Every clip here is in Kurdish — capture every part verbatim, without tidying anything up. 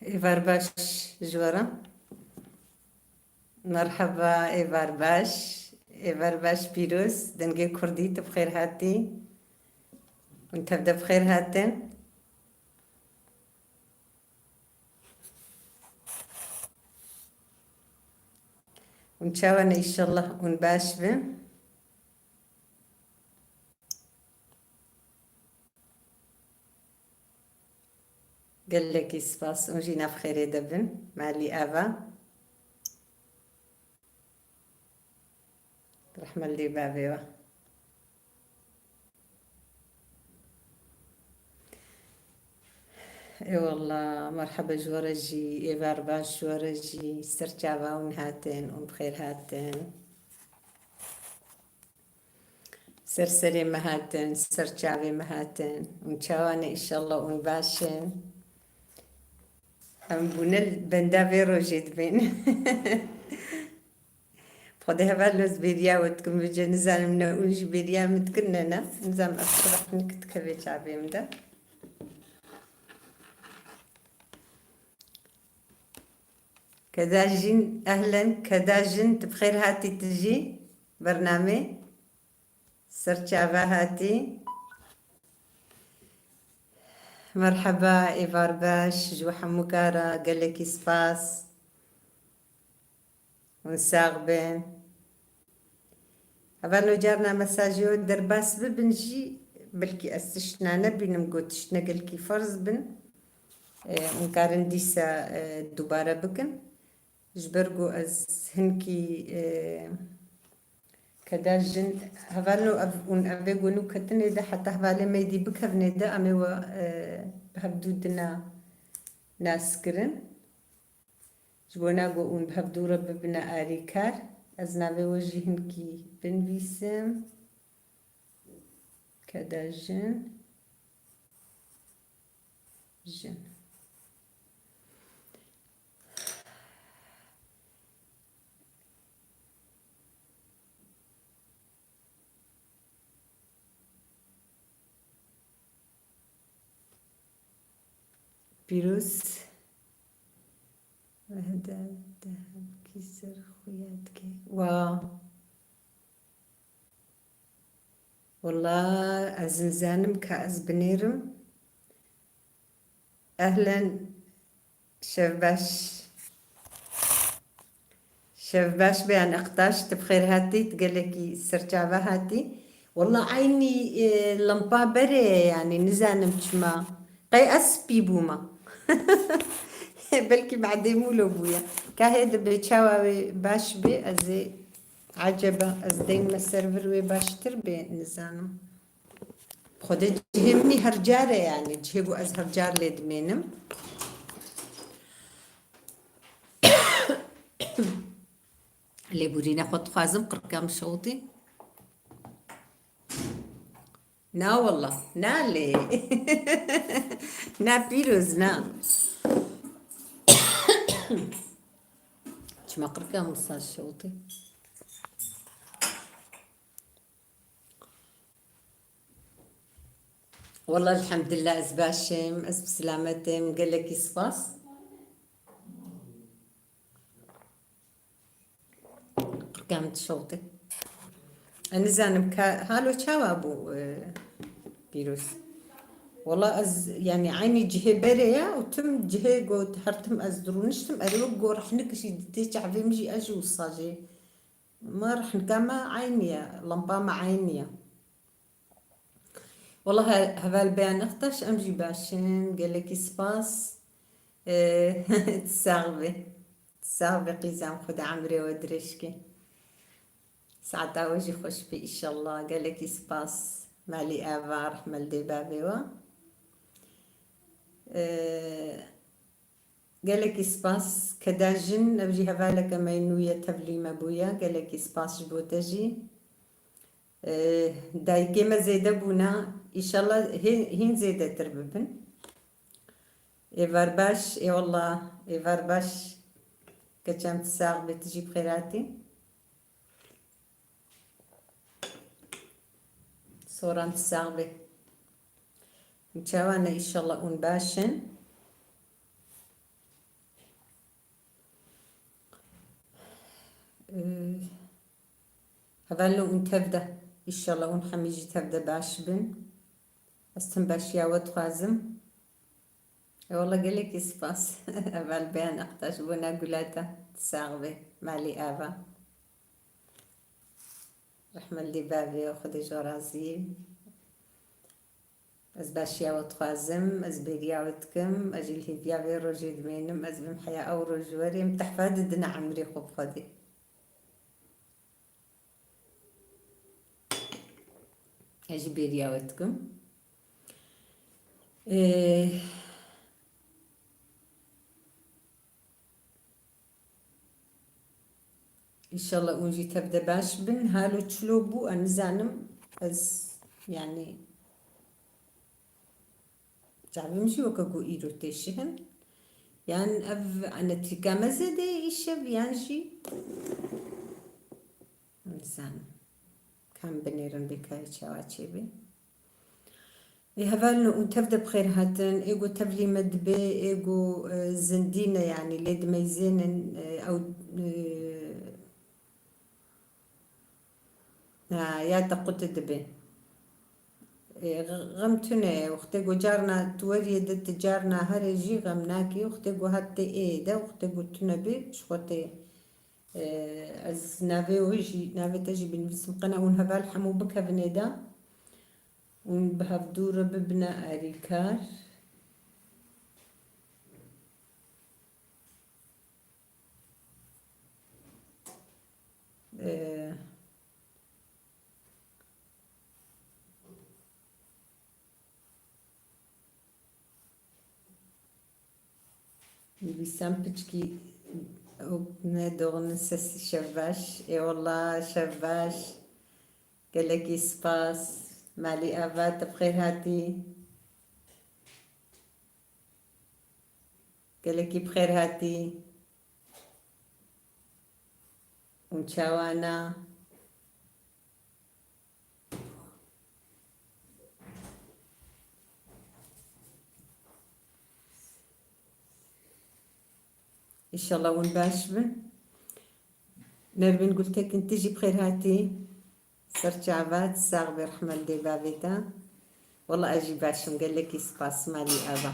Êvar baş ji we re. Merheba, êvar baş. Êvar baş pîroz. Dengê Kurdî, tu bi xêr hatî. Hûn tev de bi xêr hatin. Hûn çawa ne, înşallah hûn baş bin. Gelekî spas, hûn jî nav xêrê de bin. Malî ava. Rehme li bavê we. Ê wallah, merheba ji we re jî, êvar baş ji we re jî, ser çava hûn hatin, hûn bi xêr hatin. Ser serê me hatin, ser çavê me hatin. Hûn çawa ne, înşallah hûn baş in. Em bûne li benda vê rojê dibên. Xwedê hevalno ez bêriya we dikim, vêce nizanim ne hûn jî bêriya min dikin ne ne. Nizanim ev çi rehnik dikeve çavê min de. Keda Jin, ehlen, Keda Jin, tu bi xêr hatî tu jî bernamê. Ser çava hatî. Merheba, êvar baş, ji we hemû kara gelekî spas. Hûn sax bin. Hevalno carna mesajê we derbas bibin jî, belkî ez tiştna nebînim, got tiştine gelkî ferz bin. E, hûn karin dîsa, e, dubare bikin. Ji ber ku ez hinkî, e, Keda Jin, hevalno ev, hûn evê ku nû ketinê de, heta hevalê me dî bikevnê de, em ê we, e, bi hevdû dina nas kirin. Ji bona ku hûn bi hevdû re bibine arîkar, ez navê we jî hinkî binivîsim. Keda Jin. Jin. Pîroz. Wehde de hevkî ser xuya dike. Wa. Wela ez nizanim ka ez binêrim. Ehlen, şev baş. Şev baş be yan Ektaş, tu bi xêr hatî, tu gelekî serçava hatî. Wela eynî, e, lampa berê ye, yanî nizanim çima. Qey ez spî bûma. Belkî badê mûlo bûye. Ka hê dibe çawa wê baş bê, ez ê eceba, ez deyme ser vir wê baştir bê, nizanim. Xwedê cihê min î her car e, yanî cihê ku ez her car lê dimênim. Lêborîna xwe dixwazim, qirka min şewitî. Na wela, na lê. Na pîroz, na. Çima qirka min saz şewitî? Wela elhamdulillah, ez baş im, ez bi selamet im, gelekî spas. Qirka min dişewite. Ez nizanim ka halo çawa bû, e, pîroz. Wela ez, yanî eynî cihê berê ye û tim cihê got her tim ez dirûniştim, erê wek got rehnik jî didê çavê min jî ez jî wisa jî. Ma rehnika me eynî ye, lampa me eynî ye. Wela he-, heval beyan Ektaş, em jî baş in, gelekî spas. Ee, sax be. Sax be qîzem, Xuda emrê we dirêj ke. Saeta we jî xweş be înşallah. Gelekî spas. Malî ava, rehme li dê bavê we. Ee, Gelekî spas. Keda Jin, ev jî hevaleke me yê nû ye, tevlî me bûye. Gelekî spas ji bo te jî. Ee, dayikê me zêde bûne. Înşallah hê-, hîn zêdetir bibin. Êvar baş, ê wallah, êvar baş. Keçem tu sax bê, tu jî bi xêr hatî. Soran tu sax bê. Çawa ne, înşallah hûn baş in. Ee, Hevalno hûn tev de. Înşallah hûn hemî jî tev de baş bin. Ez tim başiya we dixwazim. E, wala gelekî spas. Heval Beyan Aktaş bona gula te. Sax be. Malî ava. Rehme li dê bavê, Xwedê ji we razî. Ez başiya we dixwazim, ez bêriya we dikim, ez jî li hêviya vê rojê dimênim, ez bim heya ew roj werê, min tehfa didine emrê xwe bi Xwedê. Ez jî bêriya we dikim. Ê, Înşallah hûn jî tev de baş bin. Halo çilo bû, ez nizanim. Ez, yanî, çavê min jî weke ku îro tê şihin. Yan ev enetrîka me zêde îşev, yan jî nizanim. Kam binêrin bê kayê çawa çêbê. Ê hevalno, hûn tev de bi xêr hatin. Ê ku tevlî me dibê, ê ku, e, zindî ne, yanî lê dimeyzênin, e, ew, e, ha, ya te qut dibe. Ê, x-, xem tune ye. Wextê ku carna tu weriyê de, tu carna herê jî xem nakî. Wextê ku hat tê ê de, wextê ku tune bê, ji xwe tê. E, ez navê wê jî, navê te jî binivîsim. Qena hûn heval hemû bikevin ê de. Hûn bi hevdû re bibine alîkar. Ee, Nivîsan piçkî û ne doğru sesî şevbaş. Ê wallah şevbaş. Gelekî spas. Malî ava, tu bi xêr hatî. Gelekî bi xêr hatî. Hûn çawa ne? Înşallah hûn baş bin. Nermin Gultekin, tu jî bi xêr hatî. Ser çavat, sax be, rehme li dê bavê te. Wela ez jî baş im, gelekî spas, malî ava.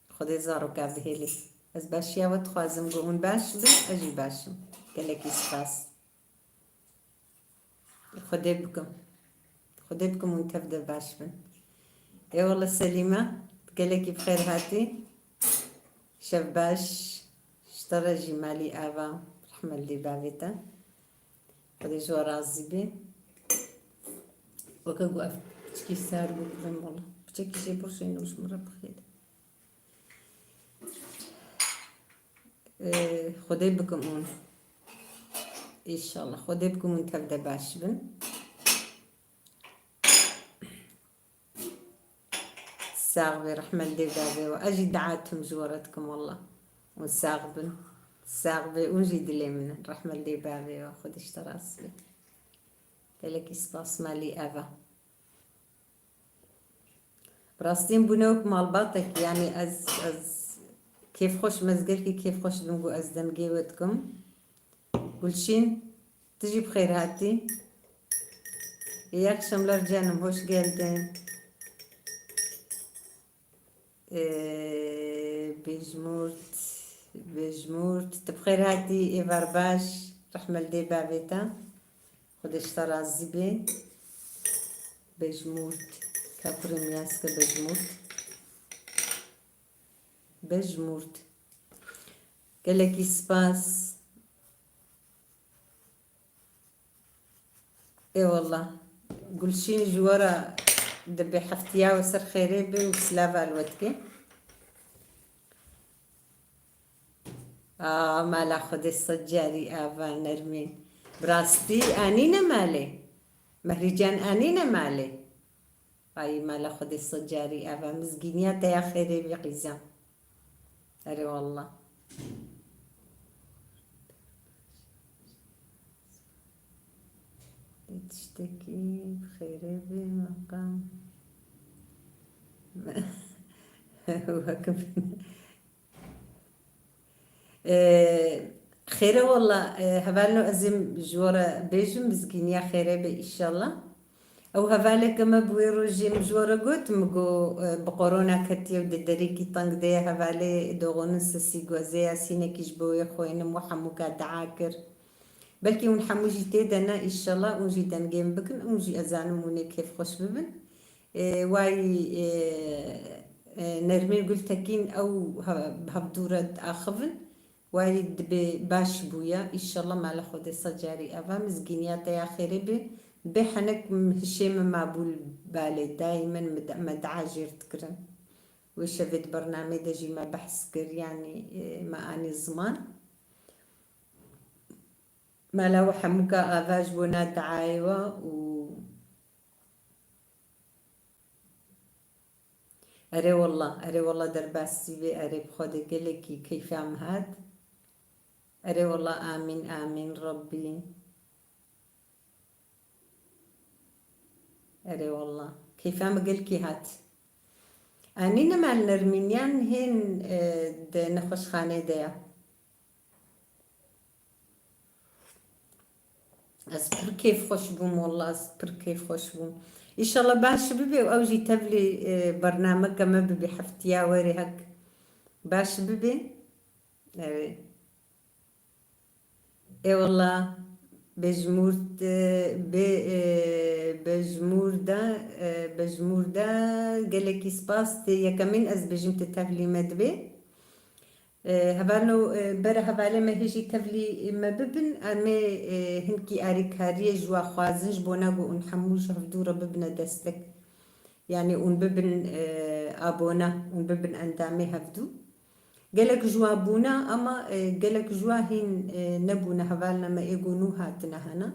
Xwedê zaroka bihêlî. Ez başiya we dixwazim, ku hûn baş bin, ez jî baş im. Gelekî spas. Xwedê bikim. Xwedê bikim hûn tev de baş bin. Ê wele Selîme, gelekî bi xêr hatî. Şev baş. Ji te re jî malî ava. Rehme li dê bavê te. Xwedê ji we razî be. Weke ku ev piçkî sar bû, birim wele. Piçekî jê birjên û ji min re bixêle. Ee, Xwedê bikim hûn. Înşallah. Xwedê bikim hûn tev de baş bin. Sax be, rehme li dê bavê we. Ez jî dua tim ji we re dikim wela. Hûn sax bin. Sax be, hûn jî dilê min in. Rehme li dê bavê we. Xwedê ji te razî be. Gelekî spas, malî ava. Bi rastî em bûne wek malbatek, yanî ez, ez kêfxweş im, ez gelkî kêfxweş dibim ku ez dengê we dikim. Gulşîn, tu jî bi xêr hatî. İyi akşamlar canım, hoş geldin. Ee, Bejmurt, Bejmurt, tu bi xêr hatî, êvar baş, rehme li dê bavê te. Xwedê ji te razî be. Bejmurt. Ka kurê min ya sike Bejmurt. Bejmurt. Gelekî spas. Ê wallah. Gulşîn ji we re dibe heftiya we ser xêrê be û silava li we dike. A, mala Xwedê sed carî ava Nermîn. Bi rastî anîne malê? Mehrîcan anîne malê? Ay, mala Xwedê sed carî ava. Mizgîniya te ya xêrê bî qîzan. Erê wallah. Tiştekî bi xêrê bê meqam. Wek Ee, Xêre walla, e, hevalno ez ê ji we re bêjim, mizgîniya xêrê be îşallah. Ew hevaleke me bi wê rojê min ji we re got, min got, e, bi korona ketiye û di derekî teng de ye, hevalê doxonin sesî guhezê ya sînekî ji bo wê xwênim û hemûka dua kir. Belkî hûn hemû jî tê de ne, îşallah hûn jî dengê min bikin, hûn jî ez zanim hûn ê kêfxweş bibin. E, wayî, e, e, Nermîn Gultekîn ew he-, bi hevdû re diaxivin. Wayî dibê baş bûya. Îşallah mala Xwedê sed carî eva mizgîniya te ya xêrê bê. Bê henek m-, hişê min mabûl balê. Dayîmen me de-, me dua jêr dikirin. Wê şevê di bernamê de jî me behs kir, yanî, e, me anî ziman. Mala we hemûka ava ji bona duayê we û Erê walla, erê walla derbasî bê, erê bi Xwedê gelekî keyfa min hat. Erê walla amîn, amîn Rebbî. Erê walla. Keyfa min gelkî hat. Anî ne mal Nermîn yan hên, e, di nexweşxanê de ya. Ez pir kêfxweş bûm, walla ez pir kêfxweş bûm. Îşallah baş bibe û ew jî tevlî, e, bernameke me bibe heftiya werê hek baş bibe. Erê. Ê walla, bejmûr, e, be, e, bejmûr de, e, bejmûr de gelekî spas tê. Yekemîn ez bêjim tê tevlî me dibe. E, hevalno, e, bere hevalê me hêjî tevlî me bibin, em ê, e, hinkî arîkariyê ji we xwazin, ji bona ku hûn hemû ji hevdû re bibine destek. Yanî hûn bibin, e, abone, hûn bibin endamê hevdû. Gelek ji we bûne, ama, e, gelek ji we hîn, e, nebûne, hevalna me ê ku nû hatine hene.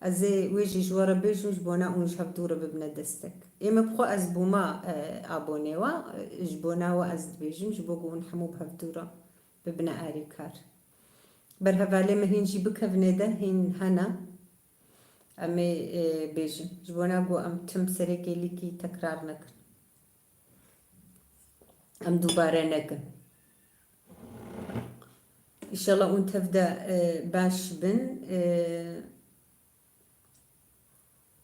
Ez ê wê jî ji we re bêjim, ji bona hûn ji hevdû re bibine destek. Ê min bi xwe ez bûma, e, abonê we, e, ji bona we ez dibêjim, ji bo ku hûn hemû bi hevdû re bibine arîkar. Ber hevalê me hîn jî bikevnê de hîn hene. Em ê, e, bêjin. Ji bona ku em tim serê kêlîkî tekrar nekin. Em dubare nekin. Îşallah hûn tev de, e, baş bin. E,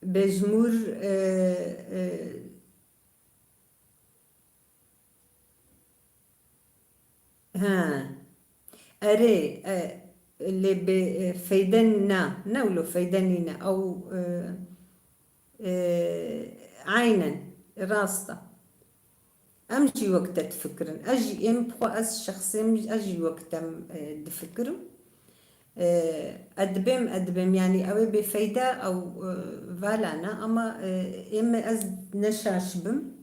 Bejmûr, e, e, ha. Erê, e, lê bê, e, feyde na, ne wilo feyde nîne. Ew, e, e, aynen, rast e. Em jî wek te difikirin. Ez jî, êm bi xwe, ez şexsê min, ez jî wek te, e, difikirim. E, ez dibêm, ez dibêm, yanî ew ê bêfeyde, ew, e, vala ne, ama, e, êm ez neşaş bim.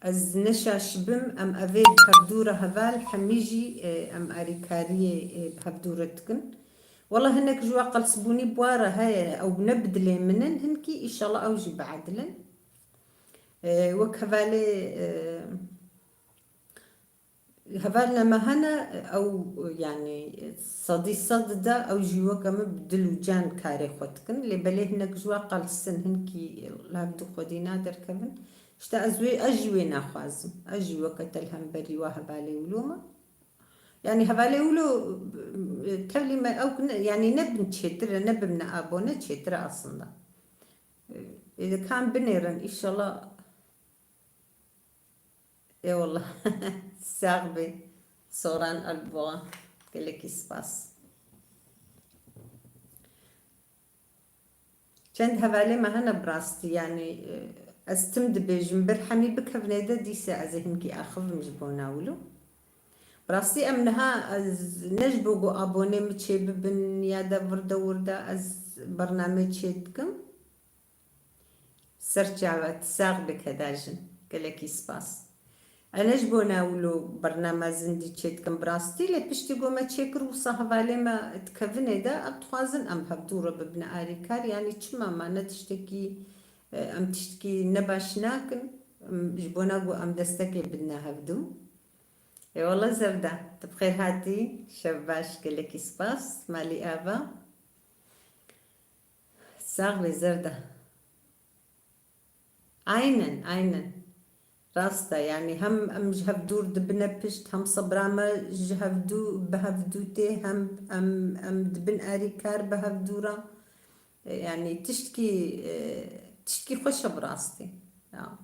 Ez neşaş bim, em evê bi hevdû re heval, hemî jî, e, em arîkariyê, e, bi hevdû re dikin. Wela hinek ji we qelsbûnî bi wa re heye, ew ne bi dilê min in, hinkî îşallah ew jî biedilin. E, wek hevalê, e, hevalna me hene, ew, yanî, sedî sed de ew jî weke min bi dil û can karê xwe dikin. Lê belê hinek ji we qelsin, hinkî li hevdû xwedî naderkevin. Îşte ez wê, ez jî wê naxwazim. Ez jî weke te li hemberî we hevalê wilo me. Yanî hevalê wilo, e, tevlî me ew ne, yanî ne bin çêtir e, ne bin ne abone çêtir e aslında. E, ê dikan binêrin, îşallah. Ê wela. Sax bê. Soran Alboğa. Gelekî spas. Çend hevalê me hene bi rastî, yanî, e, ez tim dibêjim, bir hemî bikevnê de dîse ez ê hinkî axivim ji bona wilo. Bi rastî em niha ez ne ji bo ku abonê min çê bibin ya de vir de wir de ez bernamê çê dikim. Ser çavet, sax bike dajin. Gelekî spas. Ez ne ji bona wilo bernama zindî çê dikim bi rastî, lê piştî ku me çêkir wisa hevalê me di kevinê de, em dixwazin em bi hevdû re bibine arîkar. Yanî çima me ne tiştekî, e, em tiştekî nebaş nakin, em ji bona ku em destekê bidine hevdû. Ê wela Zerda, tu bi xêr hatî, şev baş, gelekî spas, malî ava. Sax bê Zerda. Aynen, aynen. Rast e, yanî hem em ji hevdûr dibine pişt, hem sebra me ji hevdû, bi hevdû tê, hem em, em dibin arîkar bi hevdû re. E, yanî tiştkî, e, tiştkî xweş e bi rastî. Ya.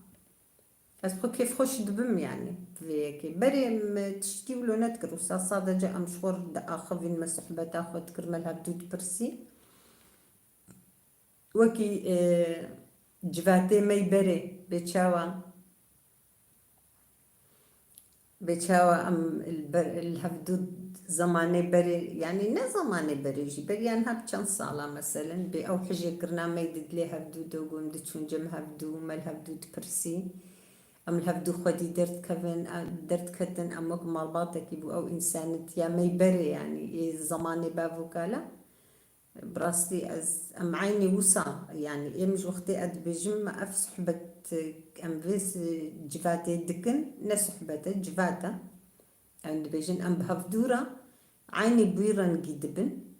Ez xwe kêfxweş dibim, yanî, bi vê yekê. Berê min tiştkî wilo nedikir, wisa sadece em ji xwe diaxivîn, me sohbeta xwe dikir, me li hevdû dipirsî. Wekî, e, civatê me yî berê, bê çawa, bê çawa em li ber, li hevdû zemanê berê, yanî ne zemanê berê jî, beriya niha bi çend sala meselen, bê ew hijêkirina me yî di dilê hevdû de, got, em diçûn cem hevdû, me li hevdû dipirsî, em li hevdû xwedî derdikevin, e, derdiketin, em wek malbatekî bû, ew însanetiya me yî berê, yanî ê zemanê bavokala. Bi rastî ez, em eynî wisa, yanî êm ji wextê ez dibêjim, me ev sohbet, em vê s-, civatê dikin, ne sohbet e, civat e. Em dibêjin, em bi hevdû re eynî bi wî rengî dibin.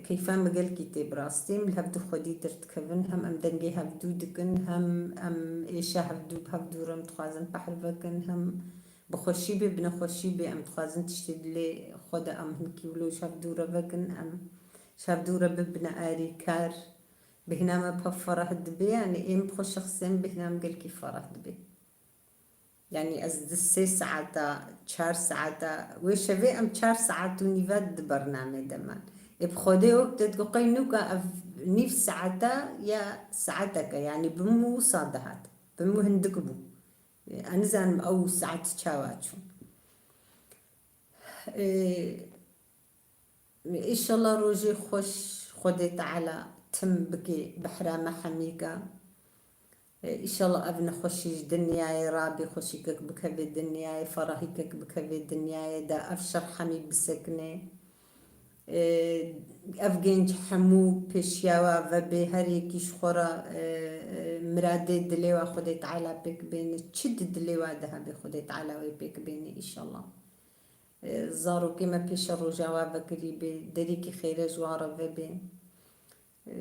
Keyfa me gelkî tê bi rastî, em li hevdû xwedî derdikevin, hem em dengê hevdû dikin, hem em êşa hevdû bi hevdû re em dixwazin pehr vekin, hem bi xweşî bê, bi nexweşî bê, em dixwazin tiştê dilê xwe de em hinkî wilo ji hevdû re vekin, em ji hevdû re bibine arîkar, bêhna me pir ferah dibe, yanî êm bi xwe şexsên bêhna me gelkî ferah dibe. Yanî ez di sê saeta, çar saeta, wê şevê em çar saet û nîve di bernamê de man. Ê bi Xwedê wek te digo qey nûka ev nîv saeta ya saeteke, yanî bi min wisa dihat. Bi min hindik bû. Ez nizanim ew saet çawa çû. Ê, Îşallah rojê xweş Xwedê Teala tim bike behra me hemîka. Ê, îşallah ev nexweşî ji dinyayê rabê, xweşîkek bikeve dinyayê, ferahîkek bikeve dinyayê de, ev şer hemî bisekine. Ê, ev genc hemû pêşiya we vebe, her yekî ji xwe re, ê, ê, miradê dilê we Xwedê Teala pêk bêne. Çi di dilê we de hebe Xwedê Teala wê pêk bêne îşallah. E, zarokê me pêşe roja we vekirî bê, derîkî xêre ji wan re vebê. E,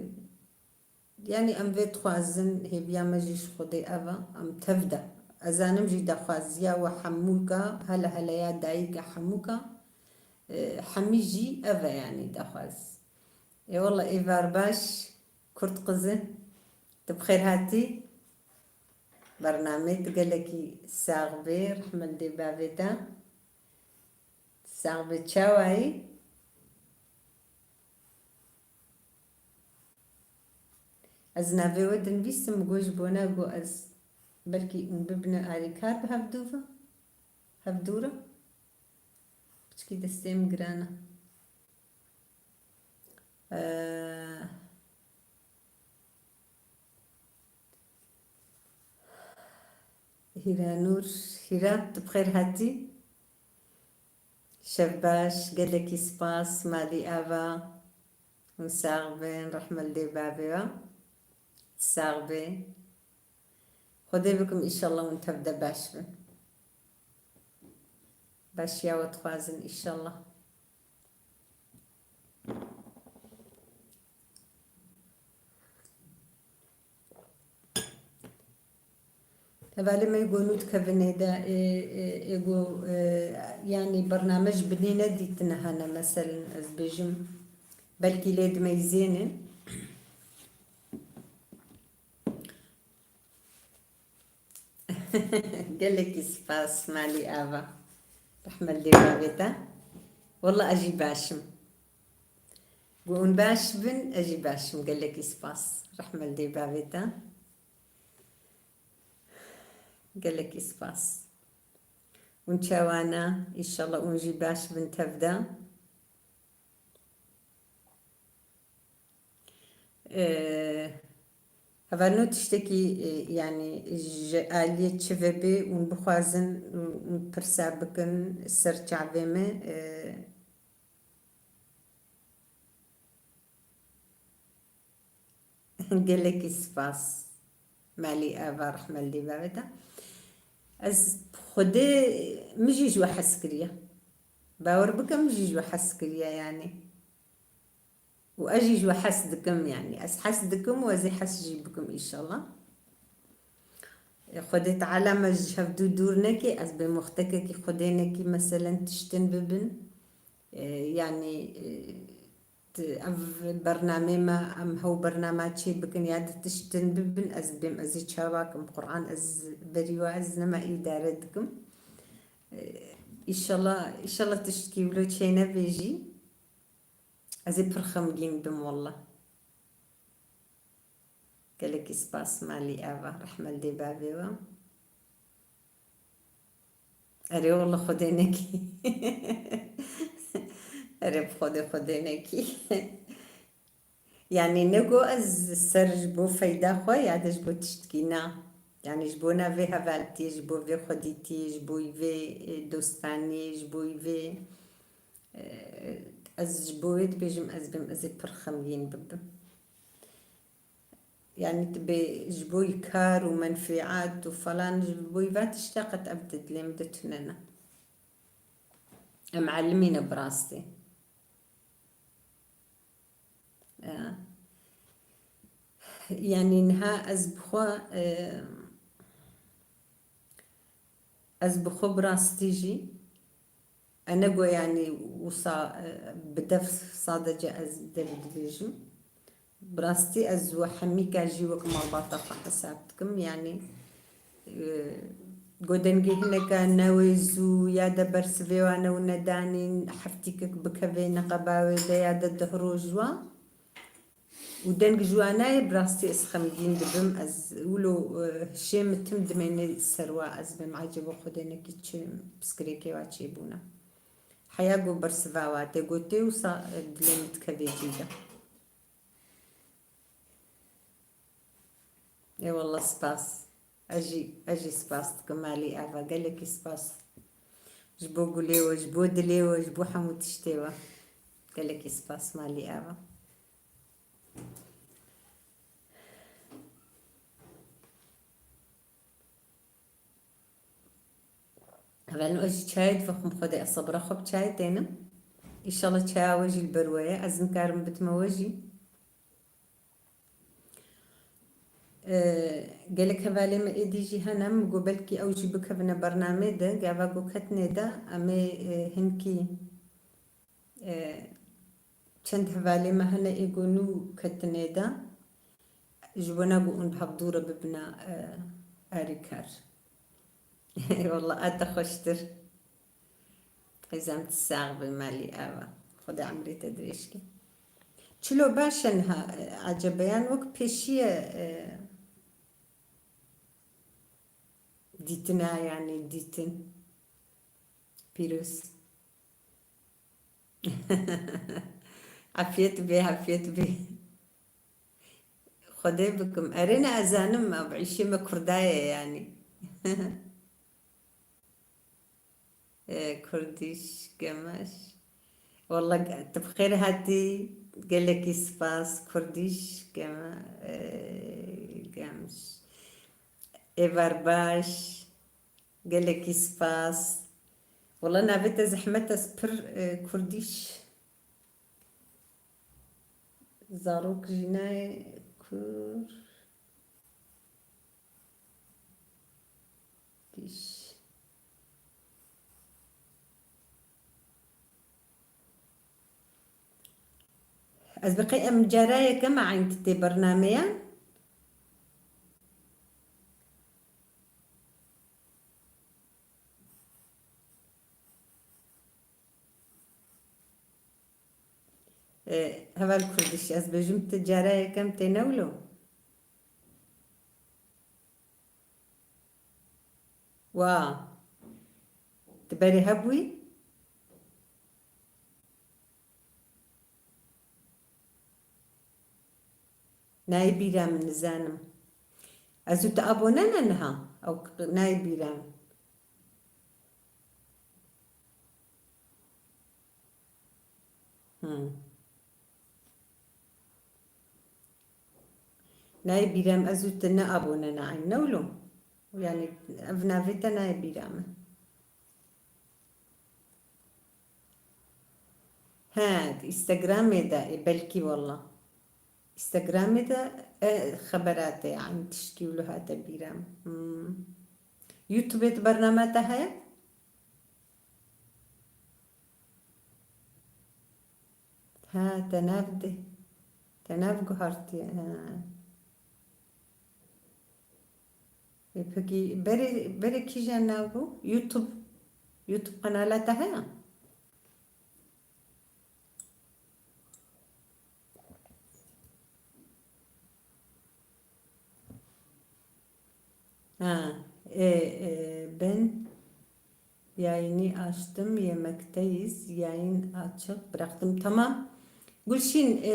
yanî em vê dixwazin, hêviya me jî ji Xwedê ev e, em tev de. Ez zanim jî daxwaziya we hemûka, hele heleya dayika hemûka, e, hemî jî ev e, yanî daxwaz. Ê wele êvar baş, Kurt qizi, tu bi xêr hatî. Bernameyê tu gelekî sax bê, rehmet dê bavê te. Sax bê, çawayî? Ez navê we dinivîsim, got ji bona got ez belkî hûn bibine alîkar bi hevdû ve, hevdû re. Piçkî destê min giran e. Ee, Hîranûr, Hîra, tu bi xêr hatî. Şev baş, gelekî spas, malî ava. Hûn sax bin, rehme li dê bavê we. Sax bê. Xwedê bikim, îşallah hûn tev de baş bin. Başiya we dixwazin, îşallah. Hevalê me got nû dikevin ê de, ê, ê, ê got, e, yanî bername ji binê ne dîtine hene, meselen ez bêjim, belkî lê dimeyzênin. Gelekî spas, malî ava. Rehme li dê bavê te. Wela ez jî baş im. Got hûn baş bin, ez jî baş im. Gelekî spas. Rehme li dê bavê te. Gelekî spas. Hûn çawa ne? Înşallah hûn jî baş bin tev de. Ee, hevalno tiştekî, e, yanî ji aliyê çi vebê hûn bixwazin, hûn pirsa bikin ser çavê me, e, Gelekî spas. Malî ava, rehme li dê bavê te. Ez Xwedê min jî ji we hez kiriye. Bawer bike, min jî ji we hez kiriye yanî. Û ez jî ji we hez dikim yanî. Ez hez dikim û ez ê hez jî bikim înşallah. Xwedê Teala me ji hevdû dûr neke, ez bê muxtekekî Xwedê nekî, meselen tiştin bibin. E, yanî, e, t-, ev bernamê me, em hew bernama çê bikin ya di tiştin bibin, ez bêm, ez ê çawa kim, Quran ez berî wa ez nema îdare dikim. E, îşallah, îşallah tiştkî wilo çê nebê jî. Ez ê pir xemgîn bim, wallah. Gelekî spas malî ava, rehme li dê bavê we. Erê, wallah Xwedê nekî. Erê, bi Xwedê, Xwedê nekî. Yanî ne ku ez ser ji bo feyda xwe ya de ji bo tiştkî na. Yanî ji bo na vê hevaltiyê, ji bo vê xwedîtiyê, ji bo vê, e, dostaniyê, ji bo vê, e, ez ji bo wê dibêjim, ez bêm, ez ê pir xemgîn bibim. Yanî tu bê ji bo kar û menfîat û falan, ji bo va tişta qet ev di dilê min de tune ne. Em elimî ne bi rastî. E, yanî niha ez bi xwe, e, ez bi xwe bi rastî jî, e, ne got, yanî wisa, e, bi dev sadece ez dev dibêjim. Bi rastî ez we hemîka jî wek malbata xwe hesab dikim. Yanî, e, got dengê hineka newê zû ya de bersivê wan ew nedanîn, heftîkek bikevê neqeba wê de ya de deh roj wa. Û deng ji wan nayê, bi rastî ez xemgîn dibim. Ez wilo, e, hişê min tim dimêne ser wa, ez bêm ecêbo Xwedê nekî çi piskirêkê wa çêbûna. Heya ku bersiva wa tê gotê wisa, e, dilê min dikevê cî de. Ê wallah spas. Ez jî, ez jî spas dikim malî ava. Gelekî spas. Ji bo gulê we, ji bo dilê we, ji bo hemû tiştê we. Gelekî spas malî ava. Hevalno, ez jî çayê divexwim, Xwedê ez sebra xwe bi çayê tênim. Îşallah çaya we jî li ber we ye. Ez nikarim bidime we jî. Ee, gelek hevalê me êdî jî hene, min got belkî ew jî bikevine bernamê de, gava ku ketine de, em ê, e, hinkî, e, çend hevalê me hene ê ku nû ketine de, ji bona ku hûn bi hevdû re bibine, e, alîkar. Wallah, a te xweştir. Qîzem, tu sax bî, malî ava. Xwedê emrê te dirêj ke. Çilo baş e niha, e, ecebe yan wek pêşî ye, e, dîtina, yanî dîtin. Pîroz. Afiyet be, afiyet be. Xwedê bikim. Erê ne, ez zanim, ev îşê me kurda ye yanî. E, Kurdiş Gemeş. Wallah, tu bi xêr hatî. Gelekî spas, Kurdiş Geme-, e, Gemiş. Êvar baş. Gelekî spas. Wala navê te zehmet e, ez pir, e, Kurdiş. Zarok jî nayê Kurdiş. Ez bi qey em cara yekem e eyn tê bernameyan. E, heval Kurdiş, ez bêjim tu cara yekem tê ne wilo? Wa, tu berê hebûyî? Nayê bîra min, nizanim. Ez û tu abone ne niha? Ew k-, nayê bîra min. Hmm. Nayê bîra min, ez û tu ne abone ne eyn, ne wilo? Yanî ev navê te nayê bîra min. He, di Instagramê de, ê, belkî walla. Instagramê de, e, xebera te, yani tişkî wilo hate bîra min. Hmm. YouTubeê de bername te heye? Ha, te nav de. Te nav guhartiye, ha. E, pekî berê, berê kîjan nav bû? YouTube. YouTube kanala te heye? Ha, e, e, ben yayını açtım, yemekteyiz, yayın açık bıraktım. Tamam. Gülşin, e,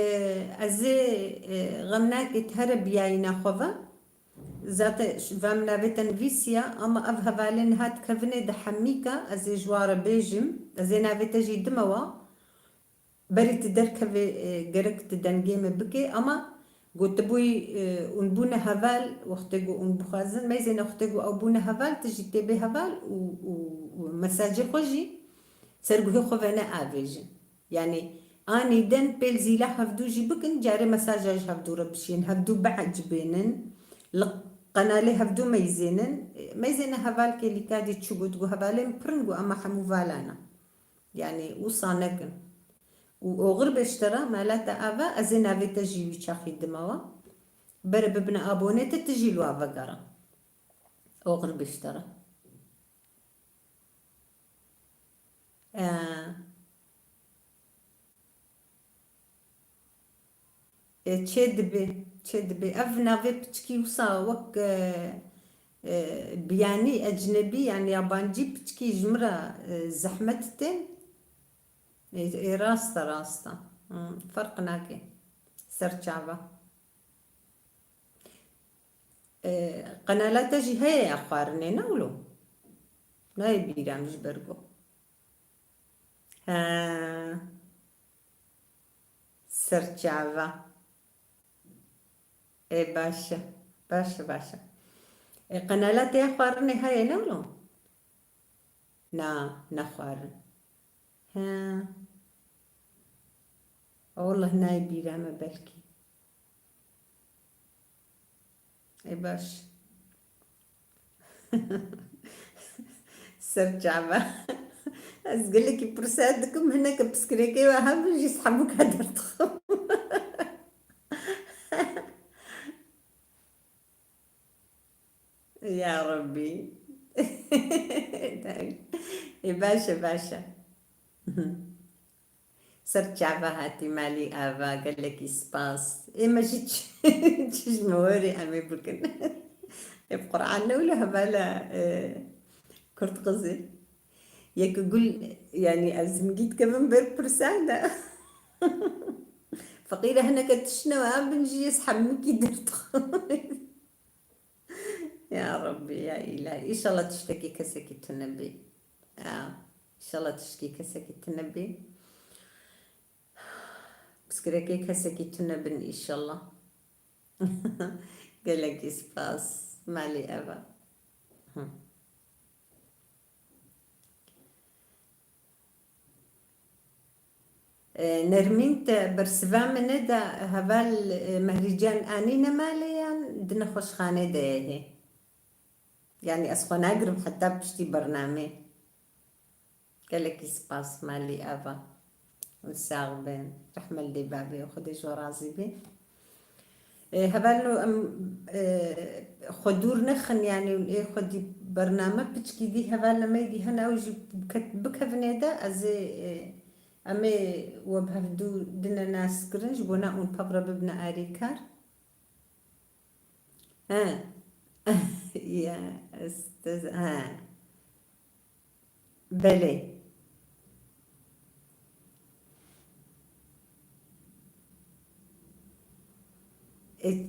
ez ê, e, xem nake, tu here bi yayına xwe ve. Zaten ş-, ve min navê te nivîsiya, ama ev hevalên hat kevinê di hemîka, ez ê ji wa re bêjim, ez ê navê te jî dime wa. Berî tu derkevê, e, gerek tu dengê me bikê, ama gotibûyî, e, hûn bûne heval, wextê ku hûn bixwazin, meyzêne wextê ku ew bûne heval, tu jî tê bê heval û, û, û mesajê xwe jî ser guhê xwe ve neavêjin. Yani anîden pêl zîla hevdû jî bikin, carê mesaja ji hevdû re bişîn, hevdû biecibênin, li qenalê hevdû meyzênin. E, meyzêne heval kêlîka dî çi got, got hevalên pir in, got ema hemû vala ne. Yani wisa nekin. Û oxir be ji te re, mala te ava, ez ê navê te jî wî çaxî dime wa. Bere bibine abonê te, tu jî li wa vegere. Oxir be ji te re. E, E, çê dibe, çê dibe. Ev navê piçkî wisa wek, e, e, biyanî, ecnebî, yani yabancî piçkî ji min re, e, zehmet tê. E, e, rast e, rast e. Hmm, ferq nake. Serçava. E, qenala te jî heye ya xwarinê, ne wilo? Nayê bîra min ji ber ku. He. Serçava. Ê, baş e. Baş e, baş e. Ê, qenala te ya xwarinê heye, ne wilo? Na, ne xwarin. He. Wallah nayê bîra me belkî. Ê baş. Serçava. Ez gelekî pirsa dikim, hineke piskirêkê we hebin jî ji hemûka derdixim. Ya Rabbî. Ê baş e, baş e. Ser çava hatî malî ava, gelekî spas. Ê me jî çi, çi ji me werê em ê bikin. Ê bi Qur'an ne wilo hevala, e, Kurd qizê. Yek gul, yani ez hingî dikevim ber pirsan de. Feqîre hineke tişt ne wa bin jî ez hemûkî derdixim. Ya Rabbî, ya Îlahî. Înşallah tiştekî kesekî tune bî. Ya, înşallah tiştekî kesekî tune bî. Piskirekê kesekî tune bin înşallah. Gelekî spas. Malî eva. Hı. E, Nermîn, te bersiva min neda, heval, e, Mehrîcan anîne malê yan di nexweşxanê de ye hê? Yani ez xwe nagirim heta piştî bernamê. Gelekî spas malî ava. Sax bin. Rehme li dê bavê, Xwedê ji we razî be. E, hevalno em, e, xwe dûr nexin, yani ê xwedî bername piçkî dî hevalna me dî hene ew jî biket-, bikevin ê de, ez ê, e, em ê we bi hevdû dine naskirin ji bona hûn pevre bibine arîkar. He. Ya, ez te-, he. Belê. E,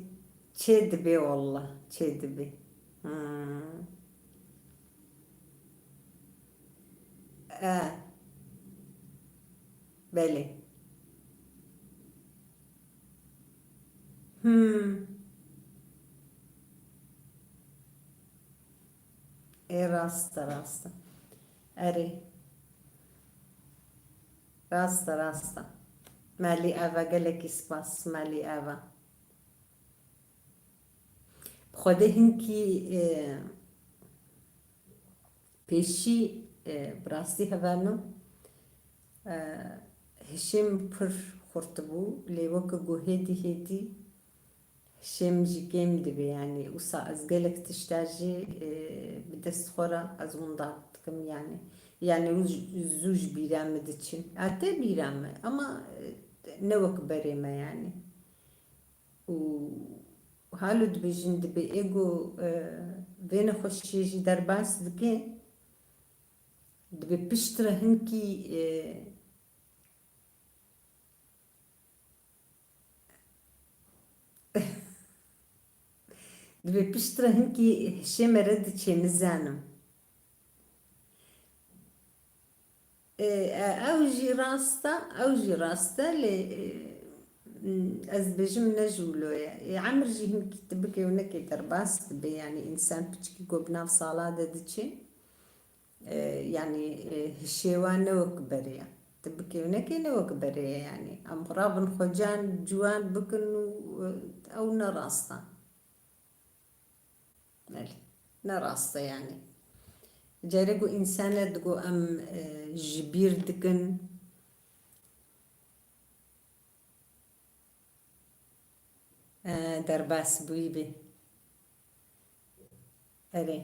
çê dibe wallah, çê dibe. Hmm. E. Belê. Hmm. Ê, rast e, rast e. Erê. Rast e, rast e. Malî ava, gelekî spas, malî ava. Xwedê hinkî, e, pêşî, e, bi rastî hevalno, e, hişê min pir xurt bû, lê weke ku hêdî hêdî hişê min jî kêm dibe, yanî wisa ez gelek tişta jî, e, bi dest xwe re ez winda dikim, yanî, yanî û j-, zû ji bîra min diçin. A tê bîra min, ama, e, ne wek berê me, yanî. Û halo dibêjin, dibê ê ku, e, vê nexweşiyê jî derbas dike, dibê piştre hinkî, e, dibê piştre hinkî hişê me re diçê, nizanim. E, e, ew jî rast e, ew jî rast e, lê, e, ez dibêjim ne ji wilo ye. Ê, emir jî hinkî tu bikê û nekê derbas dibe, yanî însan piçikî ku bi nav sala de diçe, e, yanî, e, hişê wan ne wek berê ye. Tu bikê û nekê ne wek berê ye, yanî. Em rabin xwecan ciwan bikin û, e, ew ne rast e. Belê. Ne rast e, yanî. Carê ku însan e digo em, e, ji bîr dikin, e, derbas bûyî bê. Erê.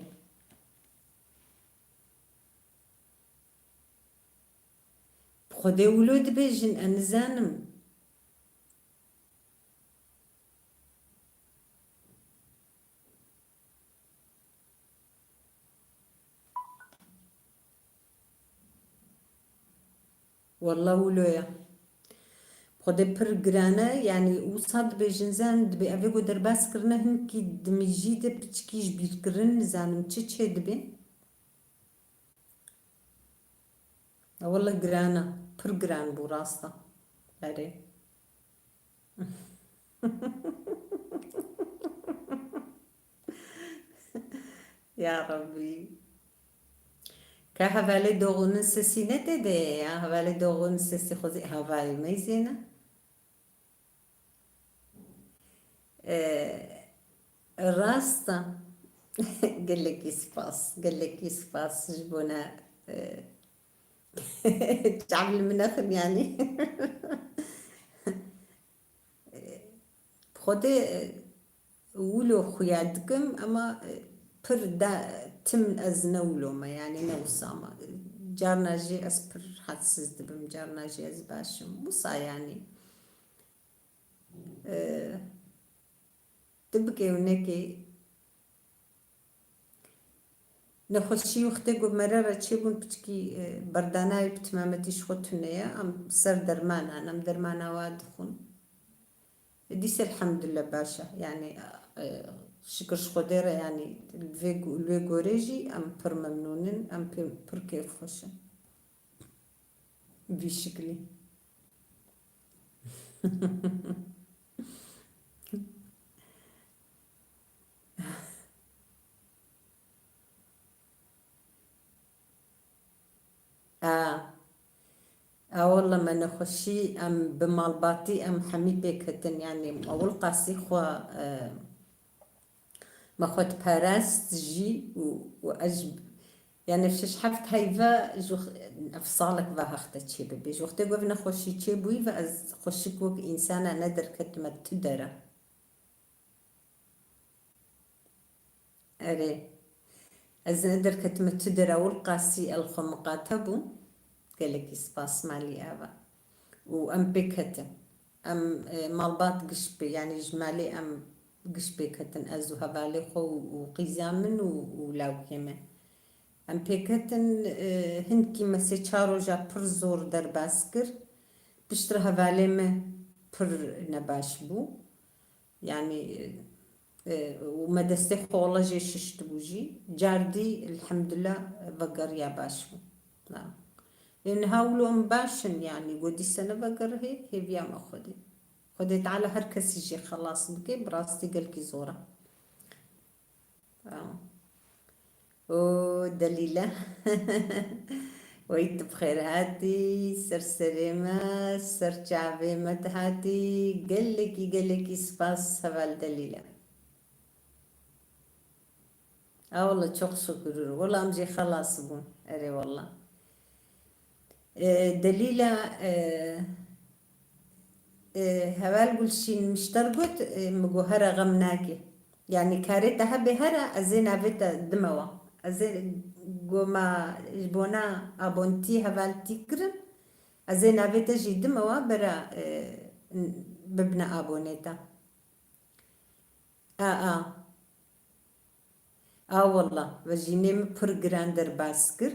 Bi Xwedê wilo dibêjin, ez nizanim. Wallah wilo ye. Xwedê pir giran e, yanî wisa dibêjin zen, dibê evê ku derbas kirine hinkî dimijî de piçikî ji bîr kirin, nizanim çi çê dibe. Wele giran e. Pir giran bû, rast e. Erê. Ya Rabbî. Ka hevalê Doğu'nun sesi ne dedi ya? Hevalê Doğu'nun sesi xwezî hevalê me zêne. Ee, rast e. Gelekî spas, gelekî spas ji bona, e, çav li min nexin, yanî. Xwedê, e, wilo xuya dikim, ema, e, pir da tim ez ne wilo me, yanî ne wisa me. Carna jî ez pir hadsiz dibim, carna jî ez baş im. Wisa, yanî. E, tu bikê û nekê. Nexweşî wextê ku mere re çêbûn piçkî, e, berdanayê bi timametî ji xwe tune ye. Em ser dermanan, em dermana wa dixwin. Dîse elhamdulillah baş e. Yanî, e, şikir ji Xwedê re, yanî li vê go-, li wê gorê jî em pir memnûn in, em pê, pir kêfxweş in. Vî şiklî. A. A, wele me nexweşî, em bi malbatî, em hemî pêk hetin, yanî ewil qasî xwe, e, me xwe diperast jî û, û ez ji, yanî şeş heft heyve ji wext, ev salek ve hexte çêbibe. Ji wextê ku ev nexweşî çêbûyî ve ez xweşik wek însana nederketime tu dere. Erê. Ez nederketime tu dere, ewil qasî el xwe miqate bû. Gelekî spas, malî ev e. Û em pêk hetin. Em, e, malbat giş pê, yanî ji malê em giş pêk hetin. Ez û hevalê xwe û, û qîza min û, û lawkê me. Em pêk hetin, e, hinkî me sê çar roja pir zor derbas kir. Piştre hevalê me pir nebaş bû. Yanî, e, û me destê xwe wele jê şiştibû jî. Cardî, elhamdulillah, vegeriya baş bû. Ha. Ê niha wilo em baş in, yanî, go dîse nevegerihê, hêviya me Xwedê. Xwedê Teala her kesî jê xelas bike, bi rastî gelkî zor e. Tamam. O Delîle. Wey tu bi xêr hatî, ser serê me, ser çavê me tu hatî. Gelekî, gelekî spas heval Delîle. Aa, wala çok şükür. Wala em jî xelas bûn. Erê wala. E, Delîla, e, e, Heval Gulşîn Mişter got, e, min got here xem nake. Yanî karê te hebe here, ez ê navê te dime wa. Ez ê goma ji bona abontî hevaltî kirin. Ez ê navê te jî dime wa bera, e, n-, bibine abonê te. A, a. A, wela, vejînê min pir giran derbas kir.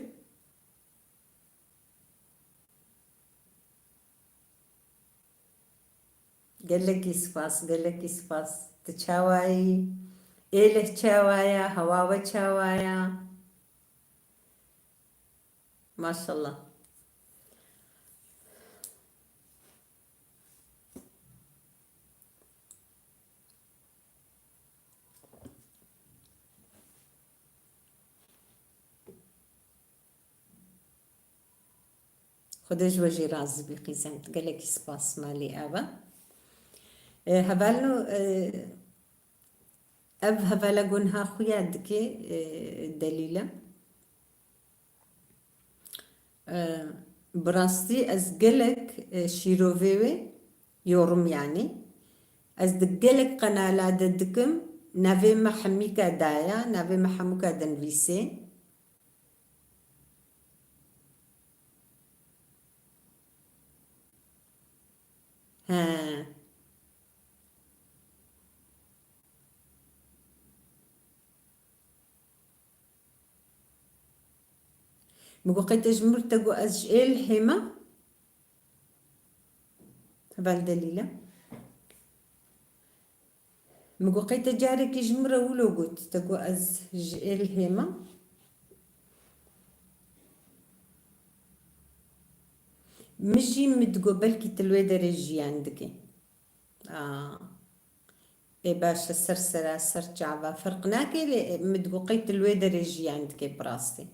Gelekî spas, gelekî spas. Tu çawa yî? Êlih çawa ye? Hewa we çawa ye? Maşallah. Xwedê ji we jî razî bî qîzan. Gelekî spas malî ava. E, hevalno, e, ev hevala gunha xuya dike, e, Delîle. E, bi rastî ez gelek, e, şîrovê wê yorum yanî. Ez di gelek qenala de dikim, navê me Hemîka daye, navê me Hemûka dinivîsê. He. Min got, qey te ji min re, te got ez ji Êlihê me? Heval Delîle. Min got, qey te carekî ji min re wilo got, te got ez ji Êlihê me. Min jî min digot belkî tu li wê derê jiyan dikî. Aa. Ê baş e, ser sera, ser çava ferq nake, lê min digot qey tu li wê derê jiyan dikê bi rastî.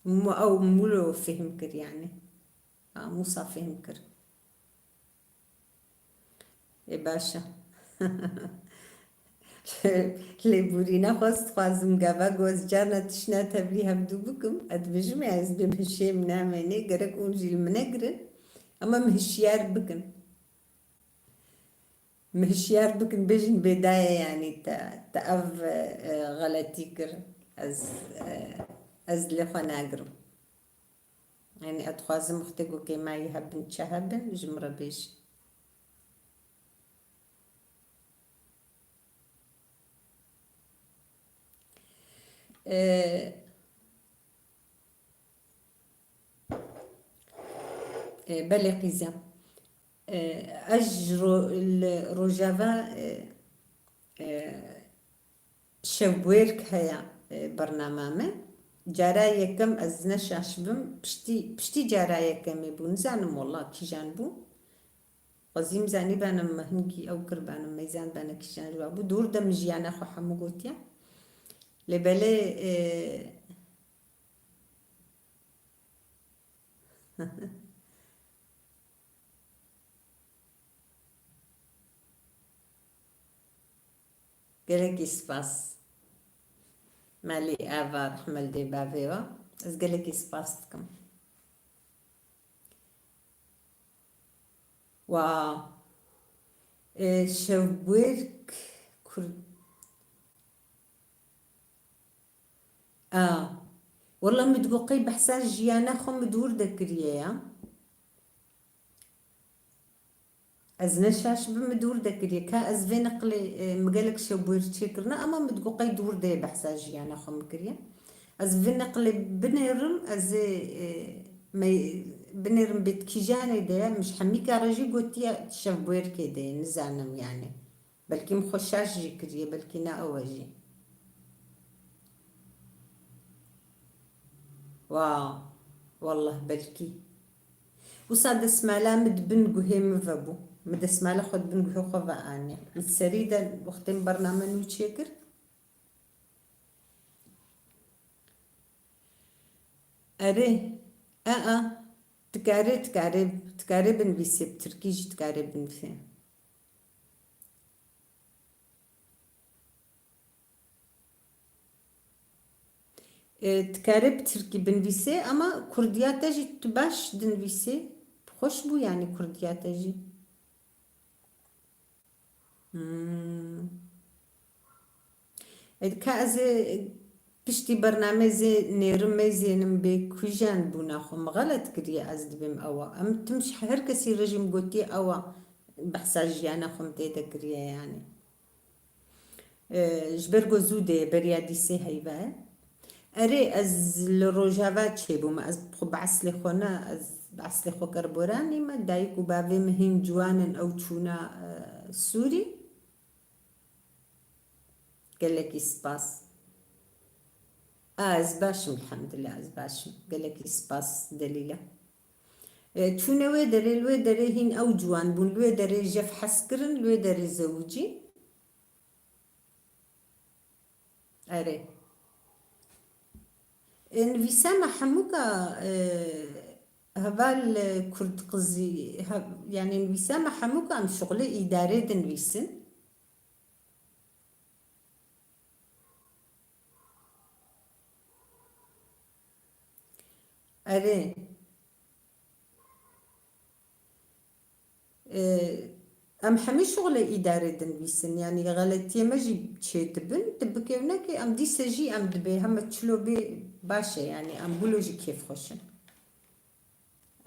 Mu-, ew min wilo fêhm kir yanî. Ha, Mûsa fêhm kir. Ê baş e. Lêborîna xwe ez dixwazim gava ku ez carna tiştna tevlî hevdû bikim, ez dibêjim ya ez bêm hişê min namênê, gerek hûn jî li min negirin, ama min hişyar bikin. Min hişyar bikin, bêjin bêdaye, yanî te, te ev, e, xeletî kir. Ez, e, ez dilê xwe nagirim. Yanî ez dixwazim wextê ku kêmayî hebin, çi hebin, ji min re bêjin. E, E, belê qîzem. E, ez ji ro-, li Rojava, e, e, şevbûyêrk heye, e, bernama me. Cara yekem ez ne şaş bim, piştî, piştî cara yekemê bû. Nizanim wela kîjan bû. Xwezîm zanî benim me hingî ew kir benim, meyzan bene kîjan ji wa bû. Dûr de min jiyana xwe hemû gotiye. Lê belê, e, Gelekî spas. Malî ava rehme li dê bavê we. Ez gelekî spas dikim. Wa, e, şevbûyêrk Kurd. A, wela min digot qey behsa jiyana xwe min dûr de kiriye ya. Ez ne şaş bim, min dûr de kiriye. Ka ez vê neqlê, e, min gelek şevbûyêr çêkirine, ama min digot qey dûr de behsa jiyana xwe min kiriye. Ez vê neqlê binêrim, ez ê, e, me, binêrim bê di kîjanê de ye. Min ji hemîka re jî gotiye şevbûyêrkê de ye, nizanim yanî. Belkî min xwe şaş jî kiriye, belkî ne ew e jî. Wa, wallah belkî. Wisa desmala min di bin guhê min ve bû. Min desmala xwe di bin guhê xwe ve anî. Li serî de wextê min bername nû çêkir. Erê, a, a, dikarê, dikarê, dikarê binivîsê, bi tirkî jî dikarê binivîsê. E, dikare bi tirkî binivîse, ama kurdiya te jî tu baş dinivîsê. Xweş bû, yanî kurdiya te jî. Hmm. E, ka ez ê piştî bernamê zê nêrim meyzênim bê kujan bûna xwe. Min xelet kiriye, ez dibêm ewa. Em tim ji her kesî re jî min gotiye ewa behsa jiyana xwe min tê de kiriye, yanî. E, ji ber ku zû dê beriya dîsê heyva ye. Erê, ez li Rojava çêbûme. Ez xwe bi eslê xwe ne, ez bi eslê xwe kerboranî me. Dayik û bavê min hîn ciwan in, ew çûne, e, Sûrî. Gelekî spas. A, ez baş im, elhamdulillah, ez baş im. Gelekî spas, Delîle. E, çûne wê derê, li wê derê hîn ew ciwan bûn, li wê derê jev hez kirin, li wê derê zewicî. Erê. E, nivîsa me hemûka, e, heval, e, kurd qizî, he-, yanî nivîsa me hemûka em şixulê îdarê dinivîsin. Erê. E, em hemî şixulê îdarê dinivîsin. Yanî xeletiyê me jî çêdibin. Tu bikevnekê em dîse jî em dibê heme çilo bê baş e. Yanî em wilo jî kêfxweş in.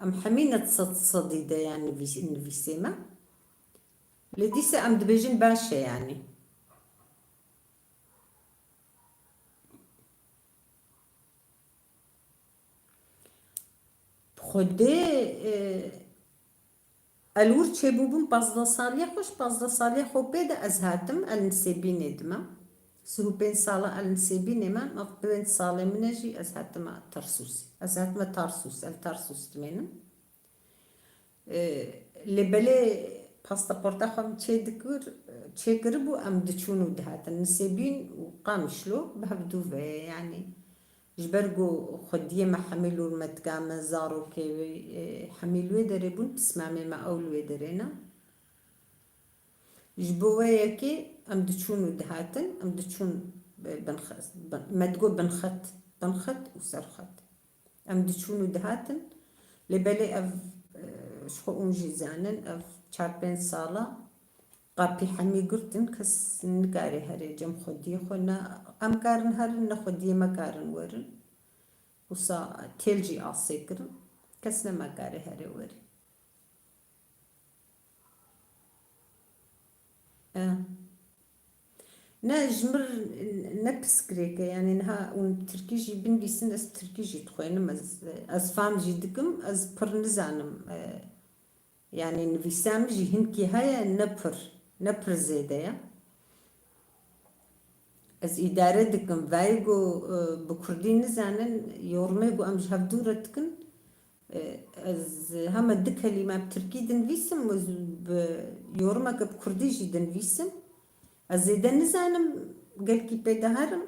Em hemî ne sed sedî de yan nivîs-, nivîsê me. Lê dîse em dibêjin baş e yanî. Xwedê, e, ez li wir çêbûbûm pazdeh saliya xwe, ji pazdeh saliya xwe pê de ez hatim, ez li Nisêbînê dime. Sih û pênc sala ez li Nisêbînê me, ev pênc salê min e jî ez hatime Tersûsê. Ez hatime Tarsûs, ez li Tarsûs dimênim. E, lê belê pasaporta xwe min çêdikir, çêkiribû, em diçûn û dihatin. Nisêbîn û Qamişlo bi hevdû ve ye, yanî ji ber ku xwediyê me hemî li wir me, tika me, zarokê wê, e, hemî li wê derê bûn, pismamê me ew li wê derê ne. Ji bo wê yekê em diçûn û dihatin, em diçûn, e, binxe-, bin-, me digot binxet, binxet û serxet. Em diçûn û dihatin. Lê belê ev, e, ji xwe hûn jî zanin, ev çar pênc sala qapî hemî girtin, kes nikare here cem xwediyê xwe, ne em karin herin, ne xwediyê me karin werin. Wisa têl jî asê kirin, kes ne me kare here werî. E. Ne, ji mir ne piskirêk e, yanî niha hûn tirkî jî binivîsin, ez tirkî jî dixwênim, ez, ez fam jî dikim, ez pir nizanim. E, yanî nivîsa min jî hinkî heye, ne pir, ne pir zêde ye. Ez îdare dikim, vayê ku, e, bi kurdî nizanin, yormê ku em ji hev dûr re dikin, e, ez hema du kelîme bi tirkî dinivîsim, ez bi yormeke bi kurdî jî dinivîsim. Ez zêde nizanim, gelkî pê diherim,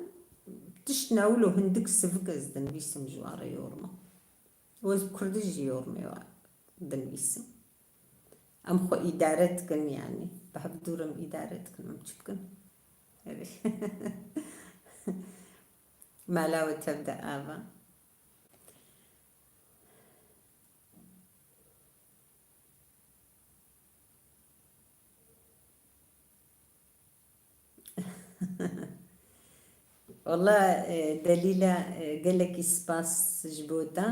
tişt ne wilo hindik sivik ez dinivîsim ji wan re yorma. Û ez bi kurdî jî yormê wa dinivîsim. Em xwe îdare dikin, yanî bi hev dûr em îdare dikin, em çi bikin? Erê. Mala we tev de ava. Wala, e, Delîla, e, gelekî spas ji bo te.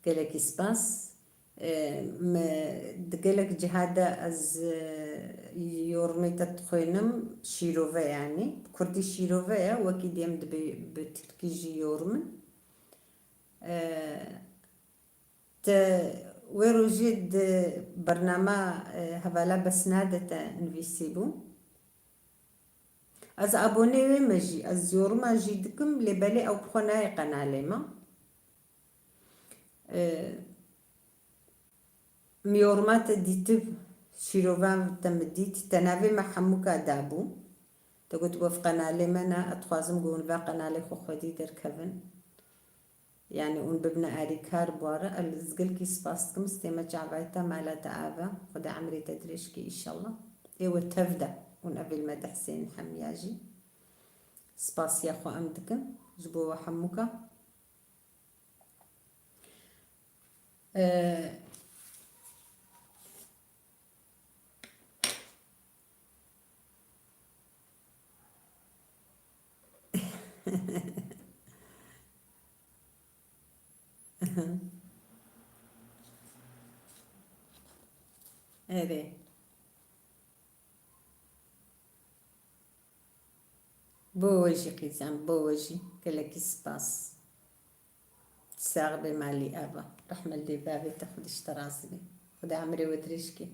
Gelekî spas. E, me di gelek ciha de ez, e, yormê te dixwînim, şîrove yanî. Bi kurdî şîrove ye, wekî dî em dibê bi tirkî jî yormin. E, Te wê rojê di bernama, e, Hevala Besna de te nivîsîbû. Ez abonê wê me jî, ez yoruma jî dikim, lê belê ew bi xwe nayê qenalê me. E, min yoruma te dîtib, şîrova te min dît, te navê me hemûka dabû. Te got, "Wef qenalê me ne, ez dixwazim ku hûn va qenalê xwe xwedî derkevin." Yanî hûn bibine alîkar bi wa re. Ez gelkî spas dikim, stê me çavayê te, mala te ava. Xwedê emrê te dirêj ke, înşallah. Ê we tev de hûn evê li me dihsên hemiya jî. Spasiya xwe em dikin ji bo we hemûka. Ee, Erê. Bo we jî qîzan, bo we jî gelekî spas. Sax be malî ava. Rehme li bavê te, Xwedê ji te razî be. Xwedê emirê we dirêj ke.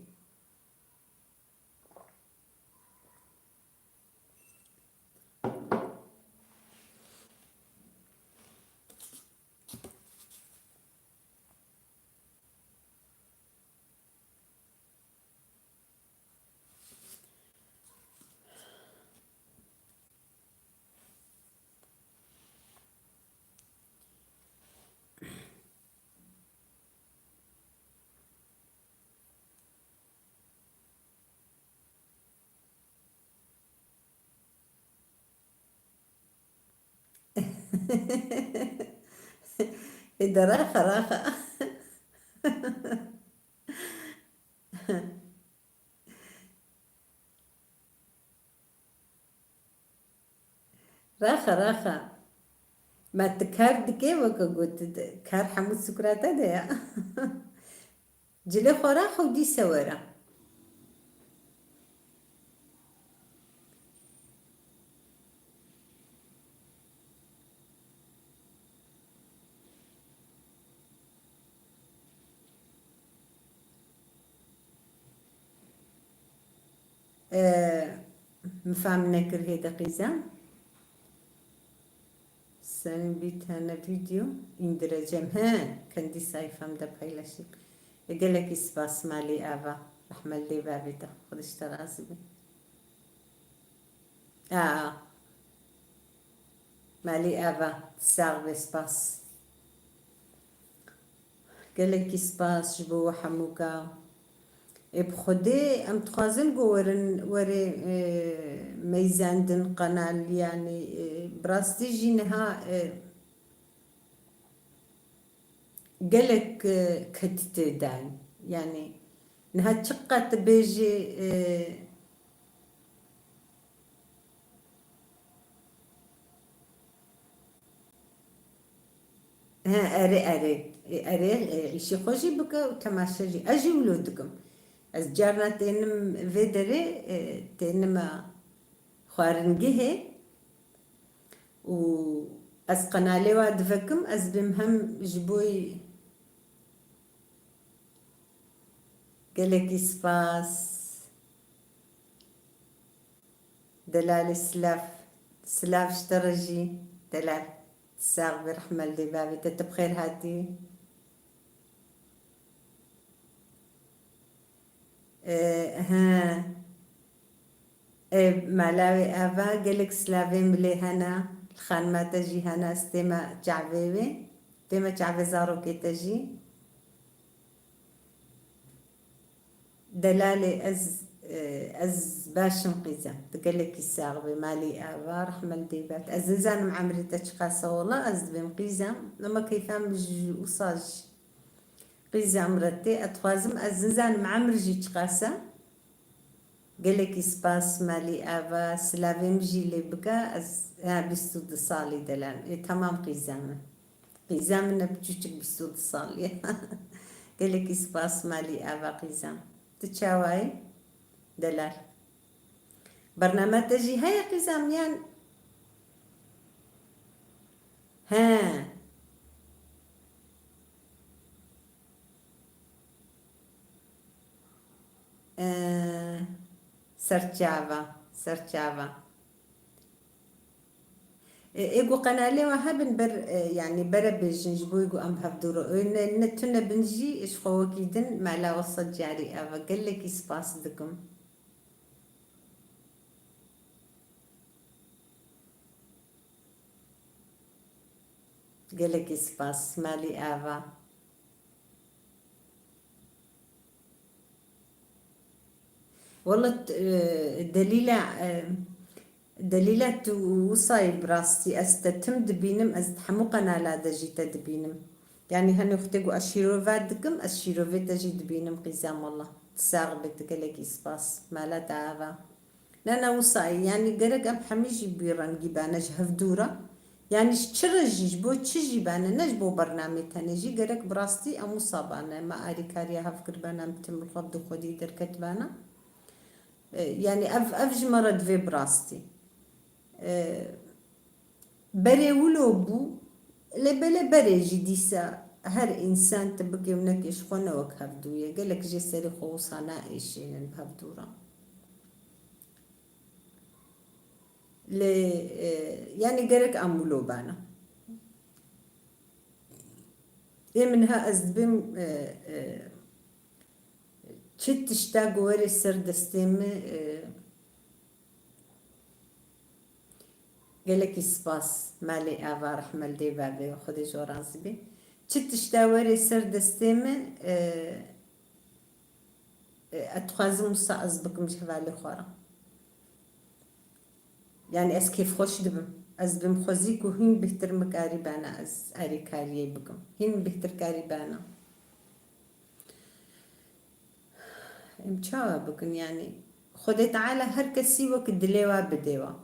Ê de raxa, raxa. Raxa, raxa. Ma tu kar dikê weke got, kar hemû sukra te de ya. Cilê xwe raxe û dîse were. Ee, min fehm nekir hê deqîze. Senin bir tane video indireceğim. He, kendi sayfamda paylaşayım. E, gelekî spas malî ava. Rehme li bavê te. Xwedê ji te razî be. Aa. Malî ava. Sax be, spas. Gelekî spas ji bo we hemûka. Ê bi Xwedê em dixwazin ku werin, werê, e, meyzendin qenal, yanî, e, bi rastî jî niha, e, gelek, e, ketî tê dayîn. Yanî niha çiqas tu bêjî, e, He, erê, erê. E, erê, e, îşê xwe jî bike û temaşe jî. Ez jî wilo dikim. Ez carna tênim vê derê, e, tênime xwaringehê û ez qenalê wa divekim, ez bêm hem ji bo gelekî spas. Delalê silav, silav ji te re jî. Delal, sax be, rehme li bavê te, tu bi xêr hatî. Ee, he. Ee, mala wê ava, gelek silavên milê hene, li xanima te jî hene, ez tême çavê wê, tême çavê zarokê te jî. Delalê ez, e, ez baş im qîzem. Tu gelekî sax bî, malî ava, rehme li dê be. Ez nizanim emrê te çiqas e wela, ez dibêm qîzem. Lema keyfa min ji wisa jî qîzem re tê. Ez dixwazim, ez nizanim emr jî çiqas e. Gelekî spas, malî ava, silavê min jî lê bike. Ez, ha, bîst û du salî delal. Ê, temam qîzem e. Qîza min e biçûçik, bîst û du salî ye. Gelekî spas malî ava qîza. Tu çawa yî? Delal. Bername te jî heye qîza min yan? He. Ee, serçava, serçava. Ê, ê ku qenalê we hebin ber, e, yanî bere bêjin ji bo ku em bi hev dûr e. Ne, ne tune bin jî ji xwe wekî din mala we sed carî ava. Gelekî spas dikim. Gelekî spas, malî ava. Wela, e, Delîla, e, Delîla, tu wisayî bi rastî, ez te tim dibînim, ez di hemû qenala de jî te dibînim. Yanî henê xwe tê ku ez şîrove dikim, ez şîrovê te jî dibînim, qîza mala. Tu sax bî, tu gelekî spas. Mala te ava. Ne, ne, wisayî, yanî gerek em hemî jî bi rengî bane ji hev dû re. Yanî ji çi re jî, ji bo çi jî bane, ne ji bo bernamê tenê jî, gerek bi rastî em wisa bane. Me arîkariya hev kiribane, em tim li xwe bi xwedî derketibane. E, yanî ev, ev ji me re divê bi rastî. E, berê wilo bû, lê belê berê jî dîsa her însan tu bikê û nekê ji xwe ne wek hevdû ye. Gelek jê serê xwe wisa naêşînin bi hevdû re. Lê, e, yanî gerek em wilo bana. Ê min ha ez dibêm, e, e, çi tişta ku were ser destê min, e, gelekî spas, malê ava, rehme li dê ve be, Xwedê ji we razî be. Çi tişta were ser destê min, e, e, ez dixwazim wisa ez bikim ji hevalê xwe re. Yanî ez kêfxweş dibim. Ez dibim xwezî ku hîn bêhtir mikarî bana ez erêkariyê bikim. Hîn bêhtir karî bana. Em çawa bikin yanî? Xwedê Teala her kesî wek dilê wa bidê wa.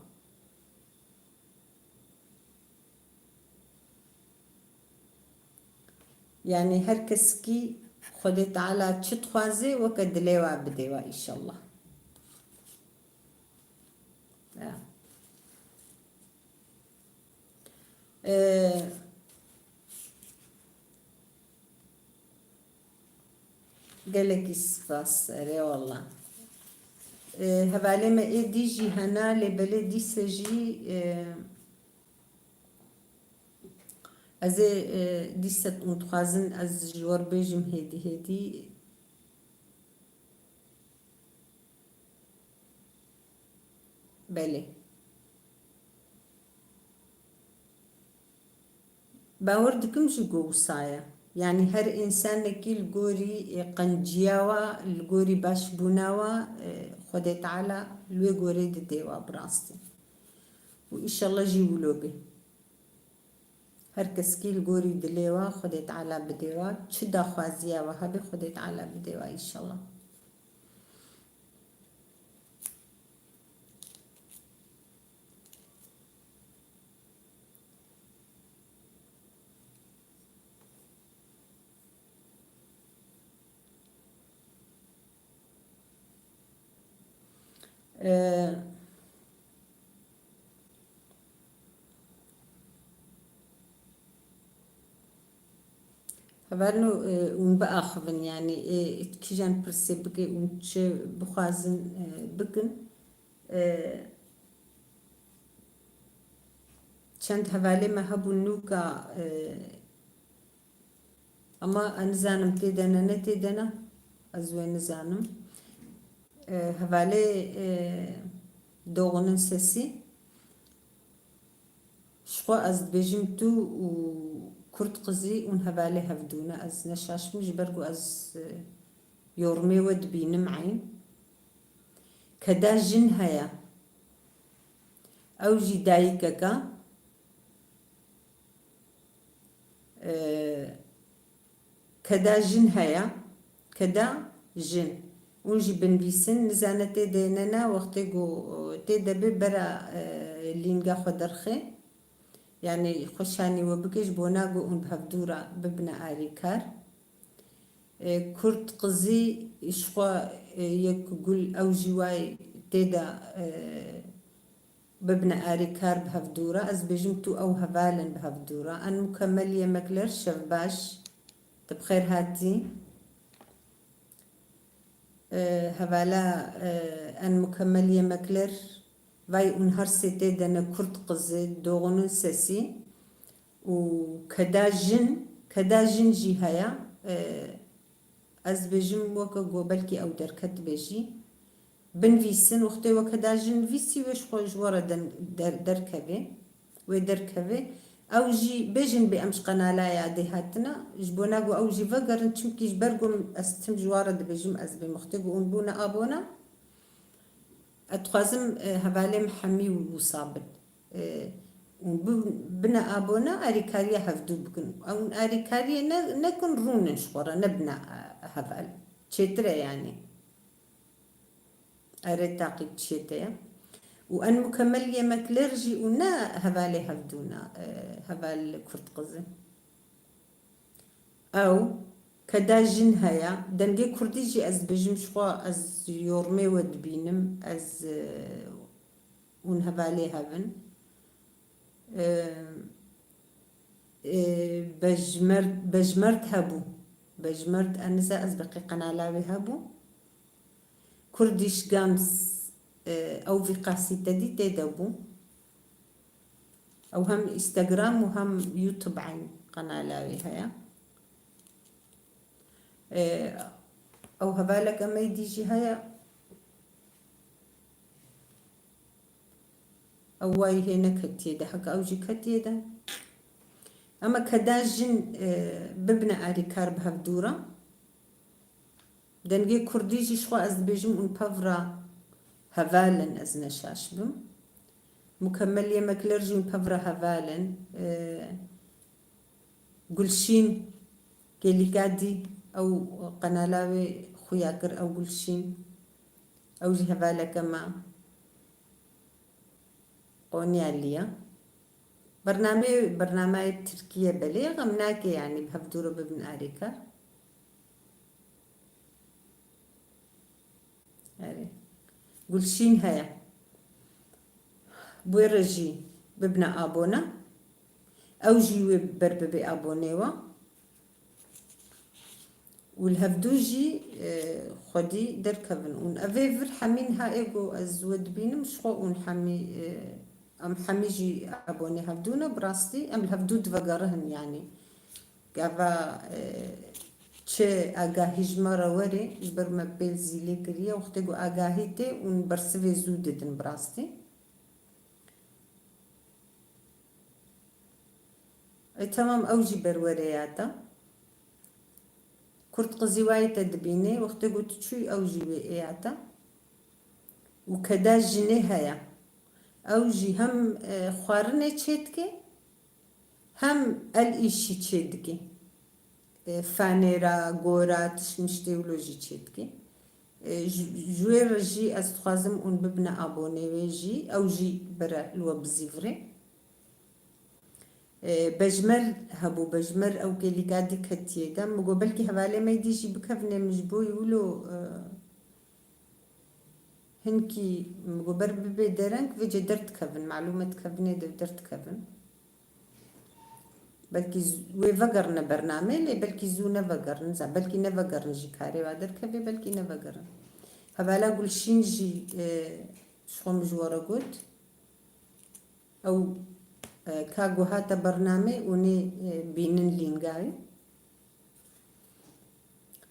Yanî her kesikî Xwedê Teala çi dixwaze weke dilê wa bidê wa, înşallah. Ya. Ee, gelekî spas, erê wallah. Ee, hevalê me ê dî jî hene, lê belê dîse jî, e, ez ê, e, dîse hûn dixwazin ez ji we re bêjim hêdî hêdî. Belê. Bawer dikim jî ku wisa ye. Yanî her însanekî li gorî, e, qenciya wa, li gorî başbûna wa, e, Xwedê Teala li wê gorê didê wa bi rastî. Û înşallah jî wilo be. Her kesikî li gorî dilê wa Xwedê Teala bidê wa. Çi daxwaziya wa hebe Xwedê Teala bidê wa înşallah. Ee, Hevalno, e, hûn biaxivin, yanî, e, kîjan pirsê bike, hûn çi bixwazin, e, bikin. E, çend hevalê me hebûn nûka, e, ama ez nizanim tê de ne, ne tê de ne. Ez wê nizanim. E, hevalê, e, Doğu'nun Sesi. Ji xwe ez dibêjim tu û Kurd qizî hûn hevalê hevdû ne. Ez neşaşim ji ber ku ez, e, yormê we dibînim eyn. Keda jin heye. Ew jî dayikek e. E, Keda jin heye, keda jin. Hûn jî binivîsin, nizane tê de ne ne, wextê ku, e, tê de bê bera, e, lînga xwe derxê. Yanî xwe şanî we bike ji bona ku hûn bi hevdû re bibine arîkar. E, Kurd qizî ji xwe, e, yek gul ew jî way tê de, e, bibine arîkar bi hevdû re. Ez bêjim tu ew heval in bi hevdû re. En mukemmel yemekler, şev baş. Tu bi xêr hatî. E, hevala, e, en mukemmel yemekler. Vay hûn her sê tê de ne Kurd qizî, Doğu'nun Sesi. Û keda jin, keda jin jî heye. E, ez dibêjim weke ku belkî ew derketibê jî. Binivîsin, wextê we keda jin nivîsî wê ji xwe ji we re den-, der-, derkeve, wê derkeve. Ew jî bêjin bê em ji qenala ya dê hatine, ji bona ku ew jî vegerin, çimkî ji ber ku ez tim ji we re dibêjim, ez bêm wextê ku hûn bûne abone. Ez dixwazim, e, hevalê min hemî wisa bin. E, û bi-, bine abone, arîkariya hevdû bikin. Ew arîkariyê ne, nekin rûnin ji xwe re, nebine, e, heval. Çêtir e yanî. Erê taqîbçiyê te ye. Û en mukemmel yemekler jî û ne hevalê hevdû ne, e, heval kurd qizî. Ew keda jin heye. Dengê kurdî jî ez dibêjim ji xwe, ez yormê we dibînim, ez, e, hûn hevalê hev in. E, e, Bejmerd, Bejmerd hebû. Bejmerd Enize, ez beqê qenala wê hebû. Kurdish Gams, e, ew vî qasî te dî tê de bû. Ew hem Instagram û hem YouTube eyn qenala wê heye. E, ew hevaleke me dî jî heye. Ew wayî hê neketiye de, heke ew jî ketiye de. Ema keda jin, e, bibine arîkar bi hevdû re. Dengê kurdî jî ji xwe ez dibêjim hûn pevra heval in, ez ne şaş bim. Mukemmel yemekler jî hûn pevra heval in. E, Gulşîn Kêlîkadî, ew qenala wê xuya kir, ew Gulşîn. Ew jî hevaleke me. Qonyalî ye. Bernameyê, bernameyê Tirkî ye belê, xem nake yanî bi hevdû re bibin arêkar. Erê. Gulşîn heye. Bi wê re jî bibine abone. Ew jî wê ber bibe abonê we. Û li hevdû jî, e, xwedî derkevin. Û evê vir hemî niha ê ku ez we dibînim, ji xwe hûn hemî, e, em hemî jî abonê hevdû ne, bi rastî em li hevdû divegerihin yanî. Gava, e, çi agahî ji me re were, ji ber me pêl zîlê kiriye, wextê ku agahî tê hûn bersivê zû didin bi rastî. E, temam, ew jî berwerê ya te. Kurd qizî wayê te dibînê, wextê ku tu çûyî ew jî wê ê ya te. Û keda jinê heye. Ew jî hem, e, xwarinê çêdike, hem el îşî çêdike. E, fanêra, gora, tişt miştê wilo jî çêdike. E, ji, ji wê re jî ez dixwazim hûn bibine abonê wê jî, ew jî bere li we bizîvirê. E, Bejmer hebû, Bejmer ew kêlîka dî ketiye de. Min got belkî hevalê me dî jî bikevine, min ji bo wilo, e, hinkî, min got ber bibe dereng, vêce derdikevin, malûm e dikevinê de derdikevin. Belkî z-, wê vegerine bernameyê, lê belkî zû nevegerin, za-, belkî nevegerin jî karê wa derkeve, belkî nevegerin. Hevala Gulşîn jî, e, ji xwe min ji we re got. Ew, e, ka ku hate bernameyê û nê, e, bînin lîngayê.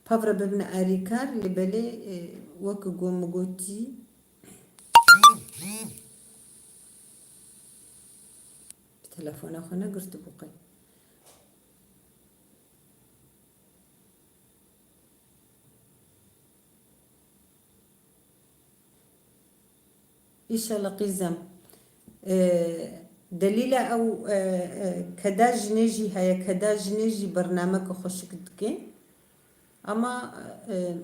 Pevre bibine arîkar, lê belê, e, wek ku min gotî, telefona xwe negirtibû qey. Înşallah qîzem. E, delîla ew, e, e, keda jinê jî heye, keda jinê jî bernameke xweşik dike. Ama, e,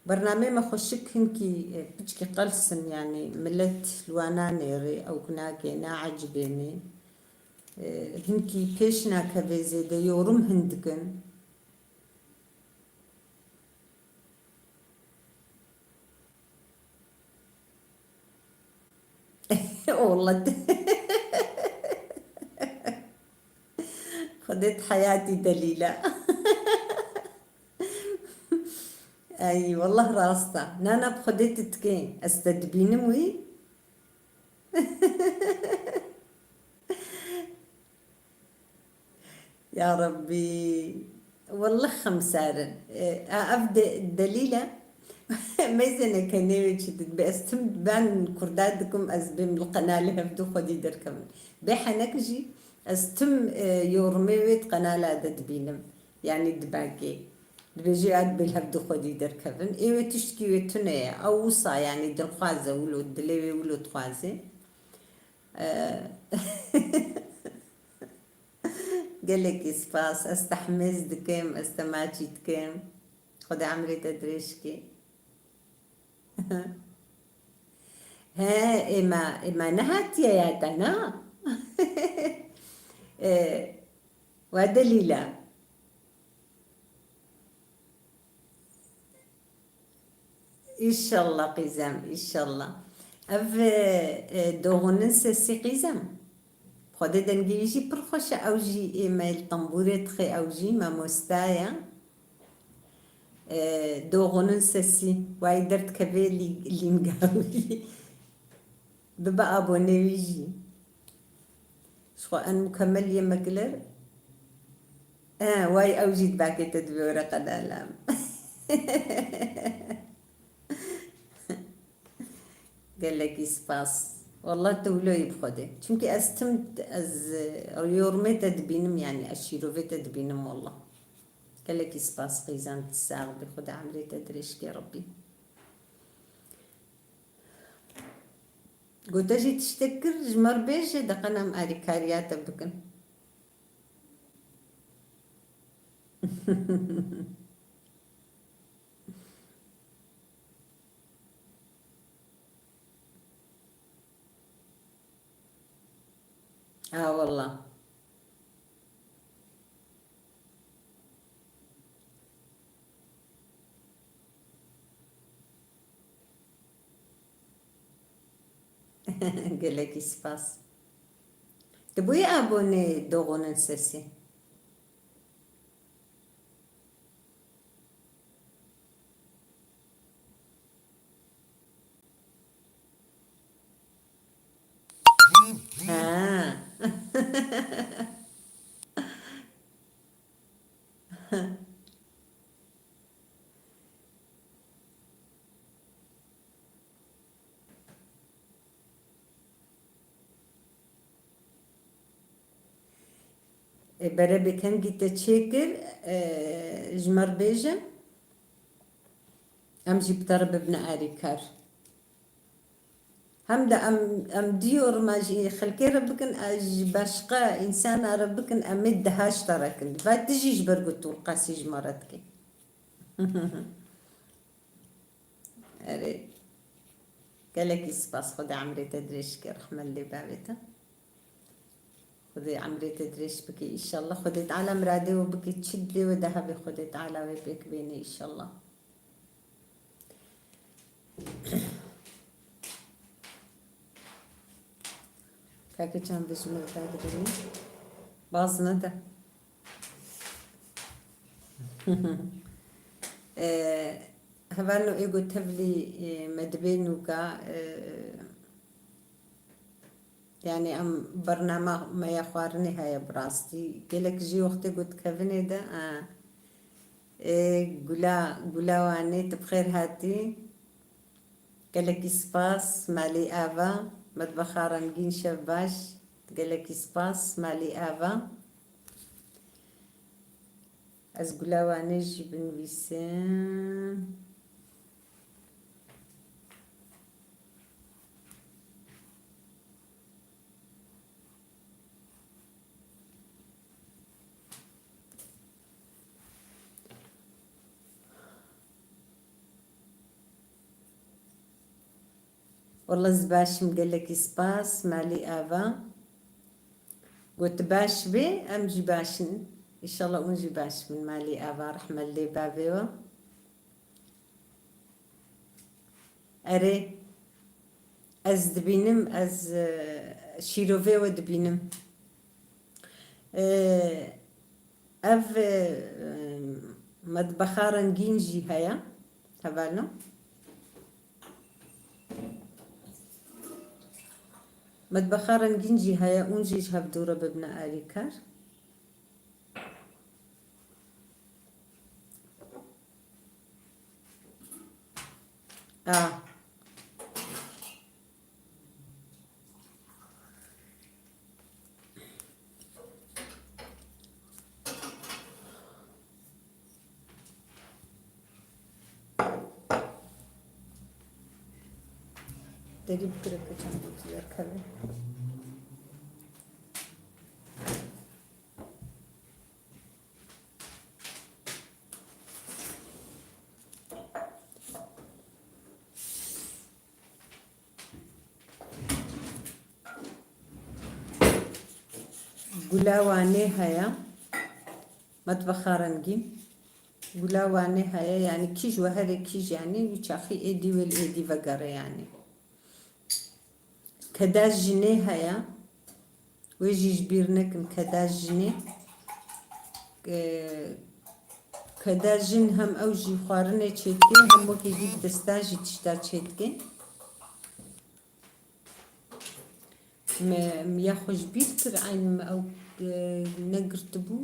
bernameyê me xweşik hinkî, e, piçkî qels in, yanî milet li wan nanêrê, ew nake, naecibêne. E, hinkî pêş nakeve zêde, yorum hin dikin. Oğlan. Xwedê di heyatî delîle. Ay, wallah rast e. Na, na, bi Xwedê tu dikê. Ez te dibînim wî. Ya Rabbî, wallah xemsar in. E, a, ev de, delîl e. Meyzêne ke nêwê çi dibe. Ez tim ben kurda dikim, ez bêm li qenalê hevdu xwedî derkevin. Bê henek jî, ez tim, e, yorumê wê di qenala de dibînim. Yanî dibakê. Dibêje ya dibê li hevdu xwedî derkevin. Ê wê tiştkî wê tune ye. Ew wisa, yanî dilxwaz e, wilo dilê wê wilo dixwaze. Ee, gelekî spas. Ez te hemêz dikim, ez te maçî dikim. Xwedê emrê te dirêj ke. He, ê me, ê me nehatiye ya te, na? Ee, we delîl e. Înşallah qîzem, înşallah. Ev, e, e, doxunin sesî qîzem. Xwedê dengê wî jî pir xweş e. Ew jî ê me li tembûrê dixê, ew jî mamosta ye. E, doxunin sesî. Wayî derdikeve lî-, lînga wî. Bibe abonê wî jî. Ji xwe en mukemmel yemek ler. E, way ew jî dibakê te divê were qedalam. Gelekî spas. Wallah tu wilo yî bi Xwedê. Çimkî ez tim, ez, e, yorumê te dibînim, yanî ez şîrovê te dibînim wallah. Gelekî spas qîzan, tu sax bî, Xwedê emrê te dirêj ke Rebbî. Gote jî tiştek kir, ji me re bêje, deqen em alîkariya te bikin. Ha, wallah. Gelekî spas. Tu bûyî abonê Doxunin Sesî? Ha. E, berebê kengî te çêkir, e, ji me re bêje, em jî bi te re bibine alîkar. Hem de em, em diyor me ji xelkê re bikin, e, ji başqa însana re bikin, em ê deha ji te re kin. Va tu jî ji ber ku tu qasî ji me re dikî. Erê. Gelekî spas, Xwedê emrê te dirêj ke, rehmet lê bavê te. Xwedê emrê te dirêj bike, înşallah. Xwedê Teala miradê we bike, çi dilê we de hebe, Xwedê Teala wê pêk bêne, înşallah. Kake çand ji min vedibînî. Baz nede. Ee, hevalno ê ku tevlî, e, me dibê nûka, e, yanî em bernama me ya xwarinê heye bi rastî. Gelek jî wextê ku dikevinê de, e, ê gula, gula Wanê, tu bi xêr hatî. Gelekî spas, malî ava, metbexa rengîn, şev baş. Gelekî spas, malî ava. Ez gula Wanê jî binivîsim. Wela ez baş im, gelekî spas, malî ava. Got baş bê, em jî baş in. Înşallah hûn jî baş bin, malî ava, rehmet lê bavê we. Erê, ez dibînim, ez, e, şîrovê we dibînim. E, ev, e, metbexa rengîn jî heye, hevalno. Metbexa rengîn jî heye, hûn jî ji hevdû re bibine alîkar. A. Serî bikire ke çend gotiyer keve. Gula Wanê heye. Metbexa rengîn. Gula Wanê heye, yanî kîj we herê kîj, yanî wî çaxî êdî wê li êdî vegere yanî. Keda jinê heye. Wê jî ji bîr nekin keda jinê. Ee, keda jin hem ew jî xwarinê çêdike, hem wekî dî desta jî tişta çêdike. Me, me ya xwe ji bîr kir, eyn me ew, e, negirtibû.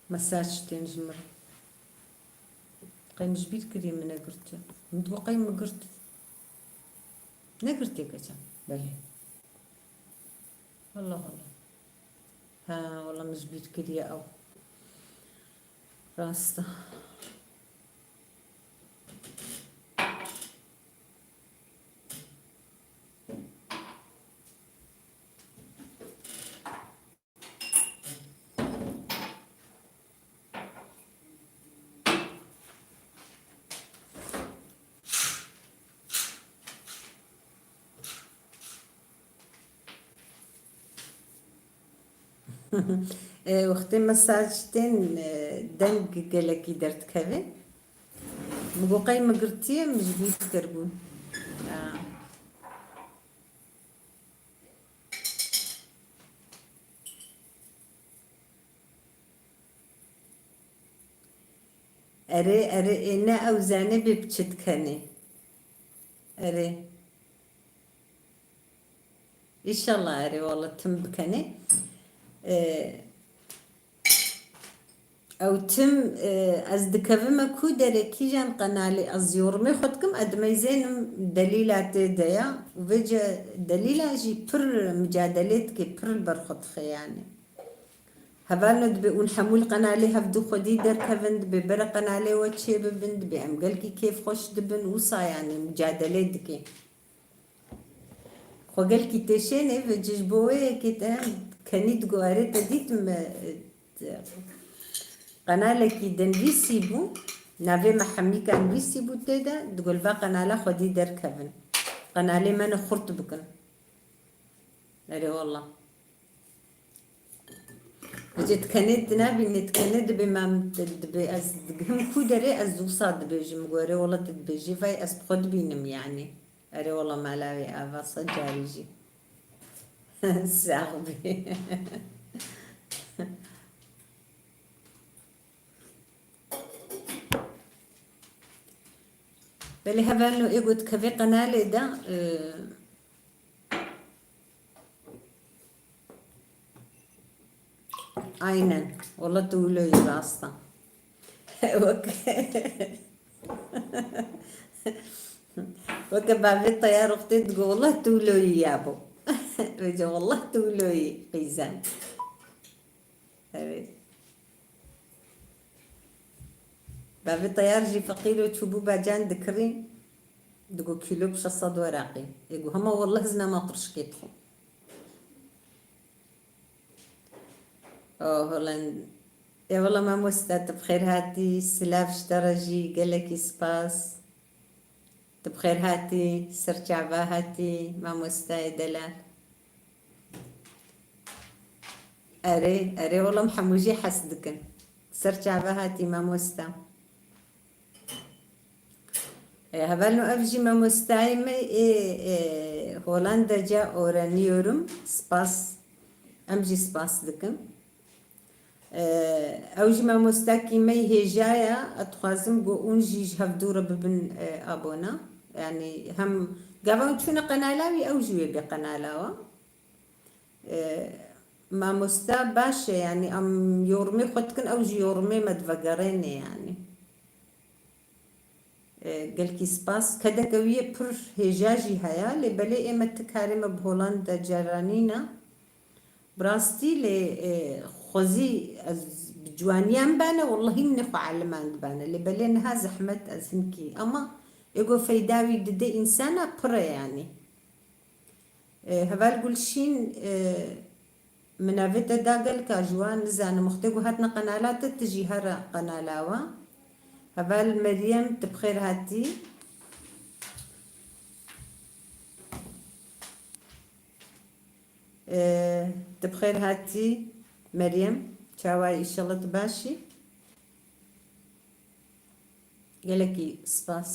Mesaj tên ji min re. Qey min ji bîr kiriye, min negirtiye. Min digot qey min girt. Negirtiye keçan. Belê. Allah Allah. Ha, wala min ji bîr kiriye ew. Rast e. E, wextê mesaj tên, e, deng gelekî derdikeve. Min got qey min girtiye, min ji bîr kiribû. Ya. Erê, erê, ê ne ew zane bê bi çi dikenê. Erê. Înşallah erê wala tim bikenê. Ee, ew tim, e, ez dikevime ku derê kîjan qenalê ez yorumê xwe dikim, ez dimeyzênim delîla tê de ya. Û vêce delîla jî pir micadelê dike, pir li ber xwe dixe yanî. Hevalno dibê hûn hemû li qenalê hevdu xwedî derkevin, dibê bere qenalê we çêbibin, dibê em gelkî kêfxweş dibin, wisa yanî micadelê dike. Xwe gelkî têşênê ve ji bo wê yekê te kenî digo erê te dîtim, e, qenalekî dinivîsî bû, navê me Hemîka nivîsî bû tê de, digo li va qenala xwedî derkevin. Qenalê me ne xurt bikin. Erê wallah. Vêce dikenê dinabînê, dikenê dibê me, dibê ez digihim ku derê ez wisa dibêjim, gorê wala tu dibêjî vay ez bi xwe dibînim yanî. Erê wala mala wê ava sed carî jî. Sax bî. Belê hevalno ê got kevê qenalê de, e, Aynen. Wala tu wilo yî rast e. Weke, weke bavê teyar wextê digo, wala tu wilo yî yabo. Vêce wala tu wilo yî qîzen. Evet. Bavê teyar jî feqîr û çûbû bacan dikirî. Digo kîlo bi şeş sed weraqî. Ê got hema wala ez nema tirşikê dixwim. Oh, Holand. Ê wala mamoste, tu bi xêr hatî, silav ji te re jî, gelekî spas. Tu bi xêr hatî, ser çava hatî, mamosteyê delal. Erê, erê, wala em hemû jî hez dikin. Ser çava hatî, mamoste. E, hevalno ev jî mamostayê me ê, e, Holandaca öğreniyorum. Spas. Em jî spas dikin. E, ew jî mamostakî me yê hêja ye. Ez dixwazim ku hûn jî ji hevdû re bibin, e, abona. Yanî hem gava hûn çûne qenala wî, ew jî wê bê qenala we. E, mamosta baş e, yanî em yorumê xwe dikin, ew jî yorumê me divegerêne yanî. E, gelkî spas. Kedeke wî yê pir hêja jî heye, lê belê ê me ti karê me bi Holanda caranîna. Bi rastî lê, e, xwezî ez bi Ciwaniyan bane, wellahî min xwe eliman dibane. Lê belê niha zehmet ez hinkî. Ama ê go feyda wî dide însana pir e yanî. E, Heval Gulşîn, e, min navê te da gelka ji wan nizanim. Wextê ku hatine qenala te, tu jî here qenala wan. Heval Meryem, tu bi xêr hatî. E, tu bi xêr hatî Meryem. Çawa yî, înşallah tu baş î. Gelekî spas.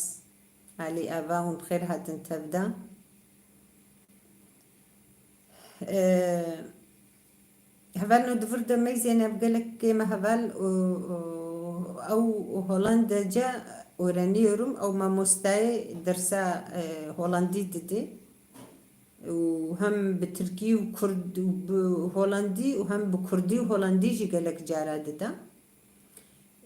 Alî ava hûn bi xêr hatin tevda. Ee, heval no di vir de mey Zeynep gelek kêm e heval û, û ew Hollandece öğreniyorum. Ew mamostayê dersa, e, Holandî didê. Û hem bi Tirkî û Kurd û bi Holandî û hem bi Kurdî û Holandî jî gelek cara dida.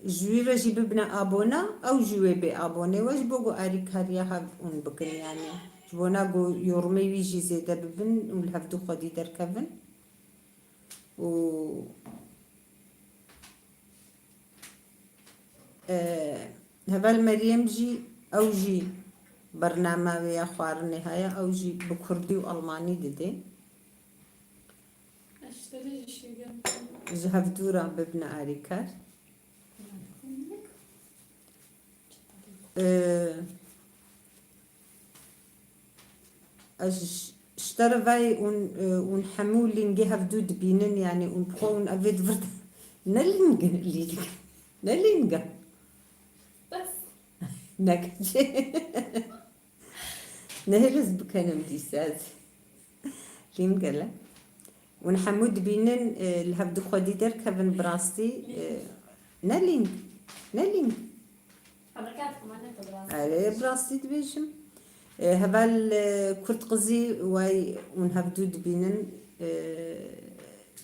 Ji wî re jî bibine abona, ew jî wê bê abone we, ji bo ku arîkariya hev hûn bikin, yanî ji bona ku yormê wî jî zêde bibin û li hevdû xwedî derkevin. Û, e, heval Meryem jî, ew jî bernama wê ya xwarinê heye, ew jî bi kurdî û almanî didê. Ji hevdû re bibine arîkar. Ee, ez ji, ji te re vayê hûn, e, hûn hemû lîngê hevdû dibînin, yanî hûn bi xwe hûn evê di vir de ne lîng in, lîng. Ne lîng e. Bes. Ne keçê. Nehêl ez bikenim dîsa ez. Lîng gele. Hûn hemû dibînin, e, li hevdû xwedî derkevin bi rastî, e, ne lîng, ne lîng. Erê, bi rastî dibêjim. E, heval, e, Kurd qizî way hûn hevdû dibînin, e,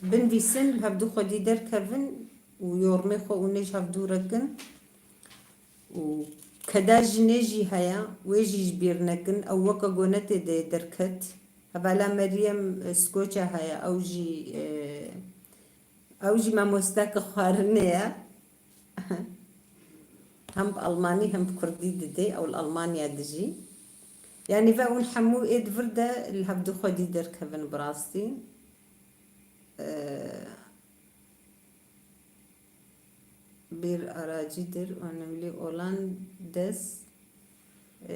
binivîsin, li hevdû xwedî derkevin û yormê xwe hûn ê ji hevdû re kin. Û keda jinê jî heye, wê jî ji bîr nekin, ew weke go ne tê de derket. Hevala Meryem, e, Skoçya heye, ew jî, e, ew jî mamosteke xwarinê ye. Hem bi almanî hem bi kurdî didê, ew li Almanya dijî. Yanî ve hûn hemû ê di vir de li hevdû xwedî derkevin bi rastî. E, Bir aracıdır, önemli olan des, e,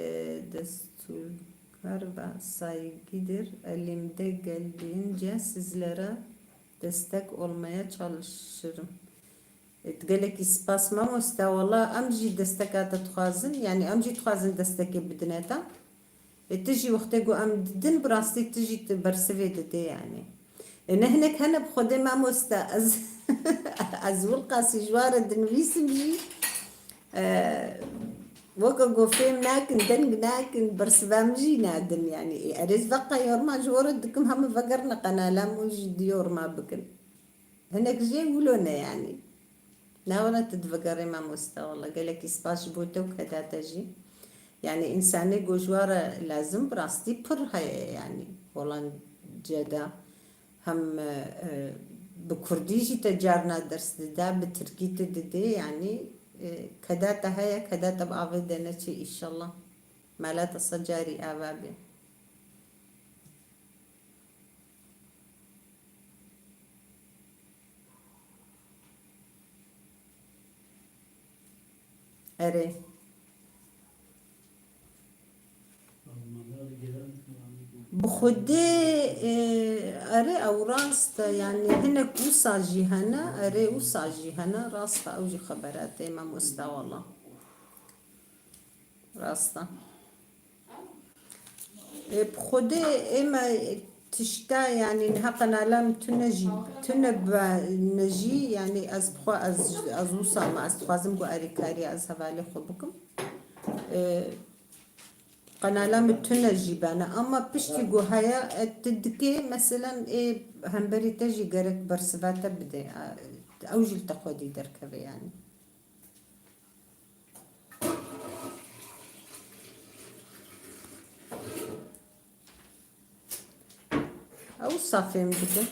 destekler ve saygıdır. Elimde geldiğince sizlere destek olmaya çalışırım. E, gelekî spas mamoste, wala em jî desteka te dixwazin, yanî em jî dixwazin destekê bidine te. E, tu jî wextê ku em didin, bi rastî tu jî tu bersivê didê, yanî. E, ne hinek hene bi Xwedê mamoste, ez, ez wilqasî ji wan re dinivîsim jî, e, weke ku fêm nakin, deng nakin, bersiva min jî nadin, yanî. E, erê ez veqa yorma ji we re dikim, heme vegerine qenala min û jî di yorma bikin. Hinek jê wilo ne, yanî. Navana tu divegerê mamosta, wala gelekî spas ji bo te û keda te jî. Yanî însanê ku ji wa re lazim bi rastî pir heye, yanî Holandiyada hem, e, e, bi kurdî jî te carna ders dida, bi tirkî tu didê, yanî, e, keda te heye, keda te bi avê de neçê înşallah. Mala te sed carî ava bê. Erê. Bi Xwedê, e, erê ew rast e, yanî hinek wisa jî hene, erê wisa jî hene, rast e, ew jî xebera te, mamosta, wala. Rast e. Ê, bi Xwedê ê me tişta, yanî niha qenala min tune jî, tune be ne jî, yanî ez bi xwe, ez, ez wisa me, ez dixwazim ku erêkariya ez hevalê xwe bikim. Ê, qenala min tune jî bene, ama piştî ku heye, e, tu dikê, meselen, ê hemberî te jî gerek bersiva te bide, e, ew jî li te xwedî derkeve, yanî. Ew safê min dike.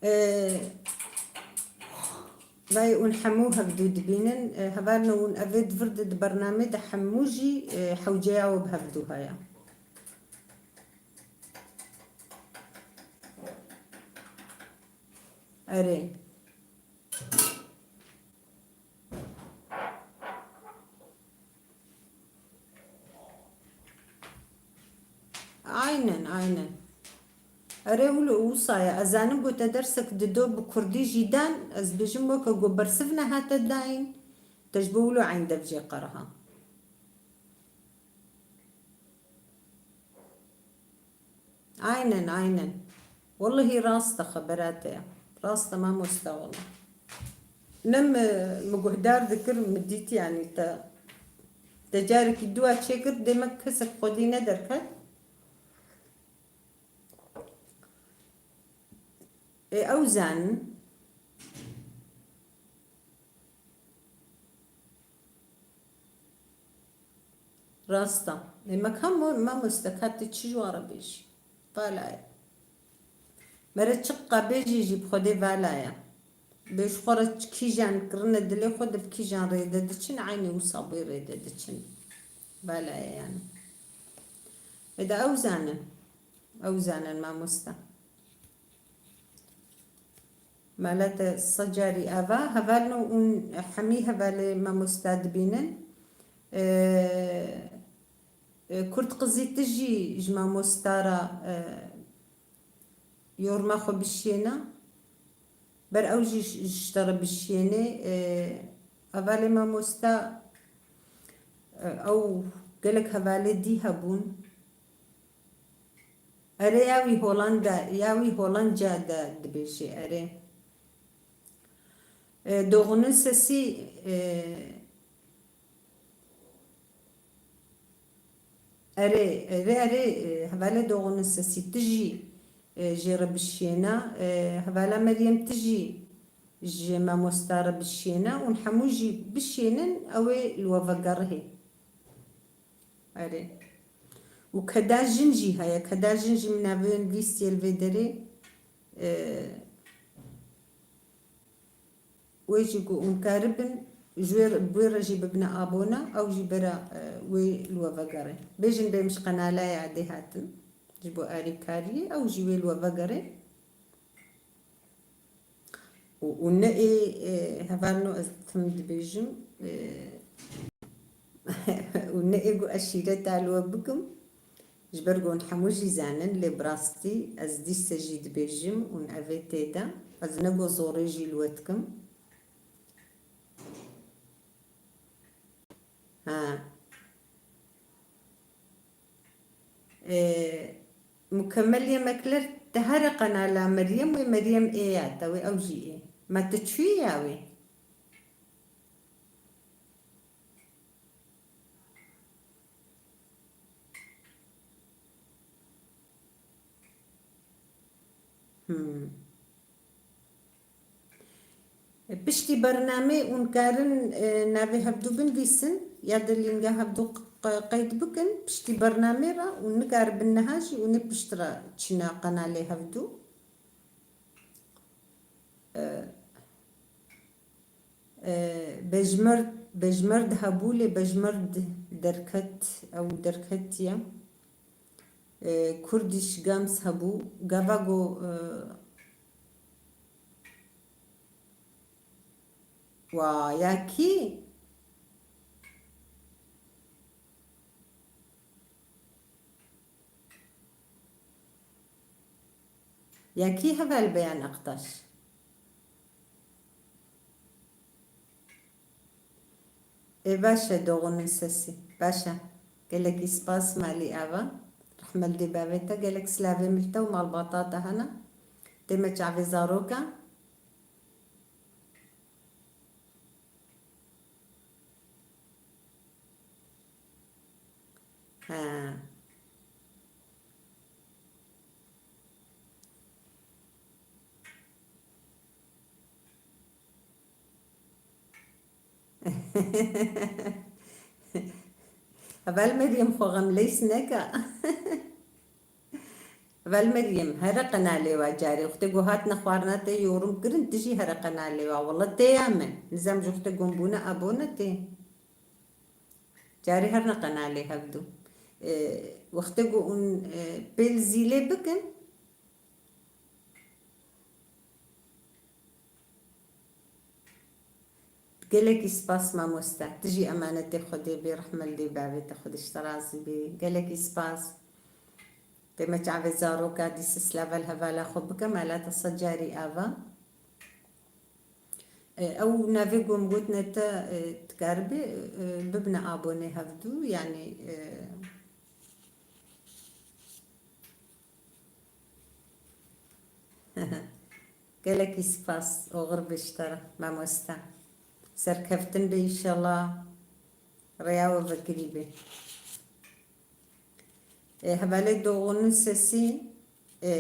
Ee, vay hûn hemû hevdû dibînin. Ee, hevalno hûn evê di vir de di bernamê de hemû jî, ee, hewceya we bi hevdû haya. Erê. Aynen, aynen. Erê, wilo wisa ye. Ez zanim ku te dersek dido bi kurdî jî dan, ez bêjim weke ku bersiv nehate dayîn, te ji bo wilo eyn dev jê qeriha. Aynen, aynen. Wellehî rast e xebera te ya. Rast e mamosta welleh. Ne min, min guhdar dikir, min dît yanî te, te carekî dua çêkir, demek kesek xwedî ne derket. Ê, ew zanin. Rast e. Ê, me ka mo-, mamoste, ka tu çi ji wan re bêjî? Vala ye. Mere çiqa bêjî jî bi Xwedê vala ye. Bê ji xwe re kîjan kirine dilê xwe de bi kîjan rê de diçin, eynî wisa bê rê de diçin. Vala ye yani. Ê de ew zanin. Ew zanin mamoste. Mala te secarî ava, hevalno hûn hemî hevalê mamosta dibînin. Ee, e, Kurd qizî tu jî ji mamosta re, e, yorma xwe bişiyêne. Ber ew jî ji, ji te re bişiyêne. E, hevalê mamosta, e, ew gelek hevalê dî hebûn. Erê, ya wî Holanda, ya wî Holanca de dibêjê, erê. E, Doğu'nun Sesi, e, erê, erê, erê, e, hevalê Doğu'nun Sesi tu jî, e, jê re bişiyêne, e, hevala Meryem tu jî ji mamosta re bişiyêne, hûn hemû jî bişiyênin, ew ê li we vegerihê. Erê. Û keda jin jî heye. Keda jin jî min navê wê nivîstiye li vê derê. Ee, wê jî ku hûn karibin, ji wê re, bi wê re jî bibine abone, ew jî bera, e, wê li we vegere. Bêjin bêm ji qenala ya dê hatin. Ji bo alîkariyê, ew jî wê li we vegere. Û, û ne ê, e, hevalno ez tim dibêjim, e, û ne ê ku eşîreta li we bikim, ji ber ku hûn hemû jî zanin, lê bi rastî ez dîse jî dibêjim û evê tê de, ez ne ku zorê jî li we dikim. Ha. Ee, mukemmel yemekler te here qenala Meryem wê Meryem ê ya te wê ew jî ê. Ma tu çûyî ya wê? Hmm. Piştî bernamê hûn karin, e, navê hevdû binivîsin ya di lînga hevdû q-, qeyd bikin. Piştî bernamê re hûn nikaribin niha jî hûn ê piştre çine qenalê hevdû. E, e, Bejmerd, Bejmerd hebû lê Bejmerd derket, ew derketiye. E, Kurdish Games hebû. Gava ku, e, wa ya kî? Ya kî heval Beyan Aktaş? Ê baş e, Doğu'nun Sesi. Baş e. Gelekî spas malî ava. Rehme li dê bavê te. Gelek silavê min li te û malbata te hene. Dê me çavê zaroka. Ha. Heval Meryem, xwe xemleyîs neke. Heval Meryem, here qenalê wa carê. Wextê ku hatine xwarina te yorum kirin, tu jî here qenalê wa. Wele tê ya me. Nizam ji wextê ku bûne abone tê. Carê herine qenalê hevdu. E, wextê ku hûn, e, pêl zîlê bikin, Gelekî spas mamoste. Tu jî emanetê Xwedê bî, rehme li dê bavê te, Xwedê ji te razî bî. Gelekî spas. Tê me çavê zaroka dî sisla vel hevala xwe bike, mala te sed carî ava. E, ew navê ku em gotine te, e, dikaribê, e, bibine abonê hevdu, yanî, e, Gelekî spas, oxir be ji te re, mamoste. Serkeftin be înşallah, rêya we vekirî be. E, hevalê Doğu'nun sesi, e,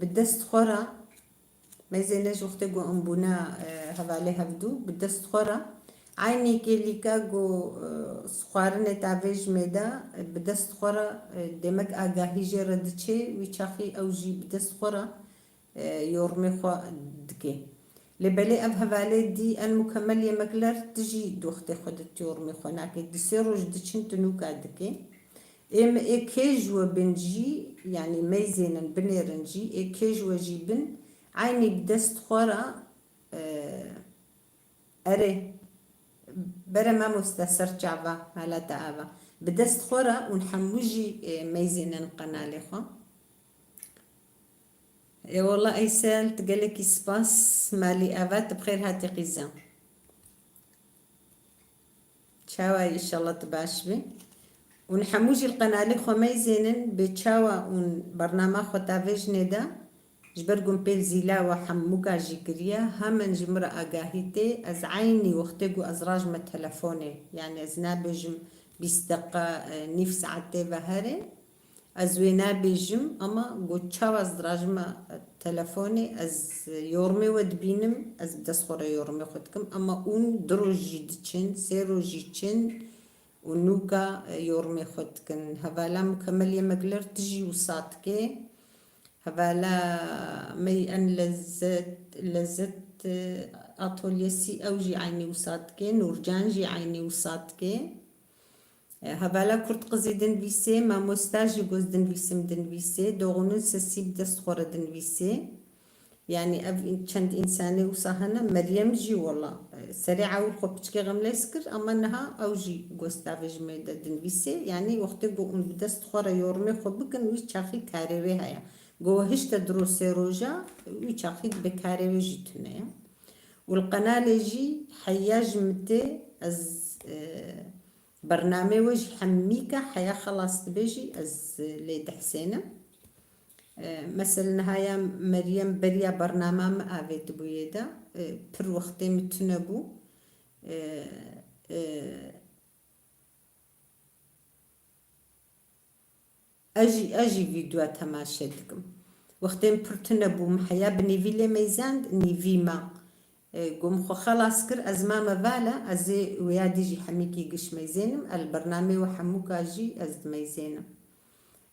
bi dest xwe re, meyzêne ji wextê ku em bûne, e, hevalê hevdu, bi dest xwe re, eynî kêlîka ku, e, xwarinê tavê ji mêde, e, bi dest xwe re, e, demek agahî jê re diçê, wî çaxî ew jî bi dest xwe re, e, yormê xwe dike. Lê belê ev hevalê dî en mukemel yemekler tu jî di wextê xwe de tu yormê xwe nake. Di sê roj diçin tu nûka dike. Ê me ê kêj we bin jî, yanî meyzênin binêrin jî, ê kêj we jî bin, eynî bi dest xwe re, e, Erê, bere mamoste ser çava, mala te ava. Bi dest xwe re hûn hemû jî, e, meyzênin qenalê xwe. Ê wela Eysel, tu gelekî spas, malî ava, tu bi xêr hatî qîza. Çawa yî, înşallah tu baş bî. Hûn hemû jî li qenalê xwe meyzênin, bê çawa hûn bernama xwe tavê jinê de, ji ber ku min pêl zîla we hemûka jî kiriye, hemen ji min re agahî tê, ez eynî wextê ku ez rajime telefonê, yanî ez nabêjim bîst deqa, e, nîv saetê ve here, ez wê nabêjim, ama ku çawa ez dirajime, e, telefonê, ez, e, yormê we dibînim, ez bi dest xwe re yormê xwe dikim, ama hûn du roj jî diçin, sê roj jî çin, û nûka, e, yormê xwe dikin. Hevala mukemel yemekler tu jî wisa dike. Hevala me yî en lezzet, lezzet, e, atolyesî ew jî eynî wisa dike. Nûrcan jî eynî wisa dike. E, hevala Kurtqizî dinvîsê, mamosta jî goz dinvîsim dinvîsê. Doğu'nun sesi bi dest xwe re dinvîsê. Yanî ev în-, çend însanê wisa hene, Meryem jî wela, e, serê ewil xwe piçkê xemlês kir, ama niha ew jî gostavê ji me de dinvîsê. Yanî wextê ku hûn bi dest xwe re yormê xwe bikin, wî çaxî karê wê heye. Ku we hişte diro sê roja, wî çaxî dibe karê wê jî tune ye. Û li qenalê jî heya ji min tê ez, e, Bernamê we jî hemîka heya xelas dibe jî ez lê dihsênim. E, mesela niha ya Meryem beriya bernama min avêtibûyê de, e, pir wextê min tune bû. E, e, Ez jî, ez jî vîdyoya temaşe dikim. Wextê min pir tune bû, min heya bi nîvî lê meyzand, nîvî ma. E, ku min xwe xelas kir, ez mame vale, ez ê wêya dî jî hemîkî giş meyzênim, ez li bernamê we hemûka jî ez dimeyzênim.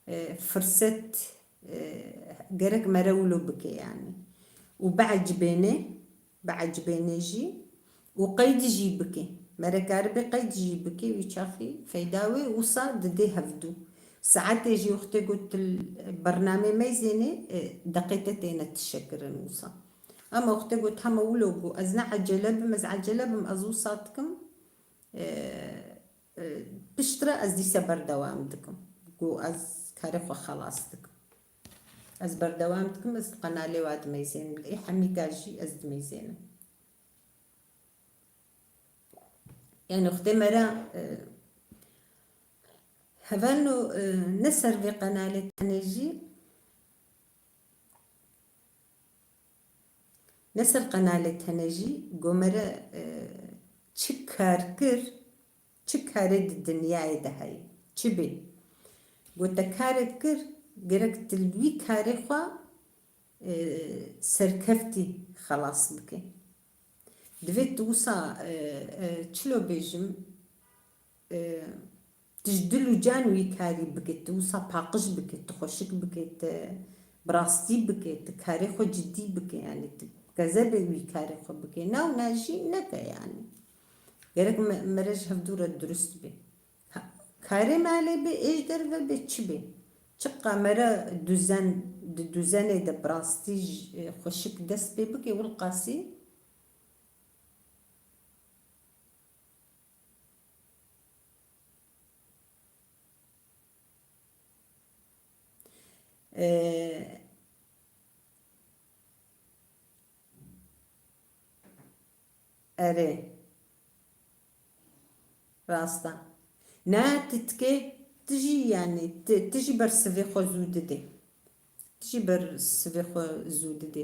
E, firset, e, gerek mere wilo bike yanî. Û biecibêne, biecibêne jî û qeyd jî bike. Mere karibe qeyd jî bike, wî çaxî feyda wê wisa didê hevdû. Saetê jî wextê ku tu li bernamê meyzênê, e, deqê te têne tişekirin wisa. Ama wextê ku tu hema wilo ku ez ne ecele bim, ez ecele bim, ez wisa dikim, e, e, piştre ez dîse berdewam dikim. Ku ez karê xwe xelas dikim. Ez berdewam dikim, ez qenalê wa dimeyzênim. Ê hemîka jî ez dimeyzênim. Yani wextê me re, e, hevalno, e, ne ser vê qenalê tenê jî, ne ser qenalê tenê jî, ku me re, e, çi kar kir, çi karê di dinyayê de heye, çi bê. Ku te karek kir, gerek tu li wî karê xwe, e, serkeftî xelas bike. Divê tu wisa, e, e, çilo bêjim, e, tu ji dil û can wî karî bike, tu wisa paqij bike, tu xweşik bike, tu, bi rastî bike, tu karê xwe cidî bike, yanî tu kezebê wî karê xwe bike. Na wina jî neke yanî. Gerek me, mere ji hevdû re durust be. Ha, karê malê be, ê ji derve be, çi be. Çiqa mere duzen, di duzenê de bi rastî ji, e, xweşik dest pê bike, wilqasî. Ee, Erê. Rast e. Ne, tu dikê, tu jî, yanî, tu, tu jî ber sivê xwe zû didê. Tu jî ber sivê xwe zû didê.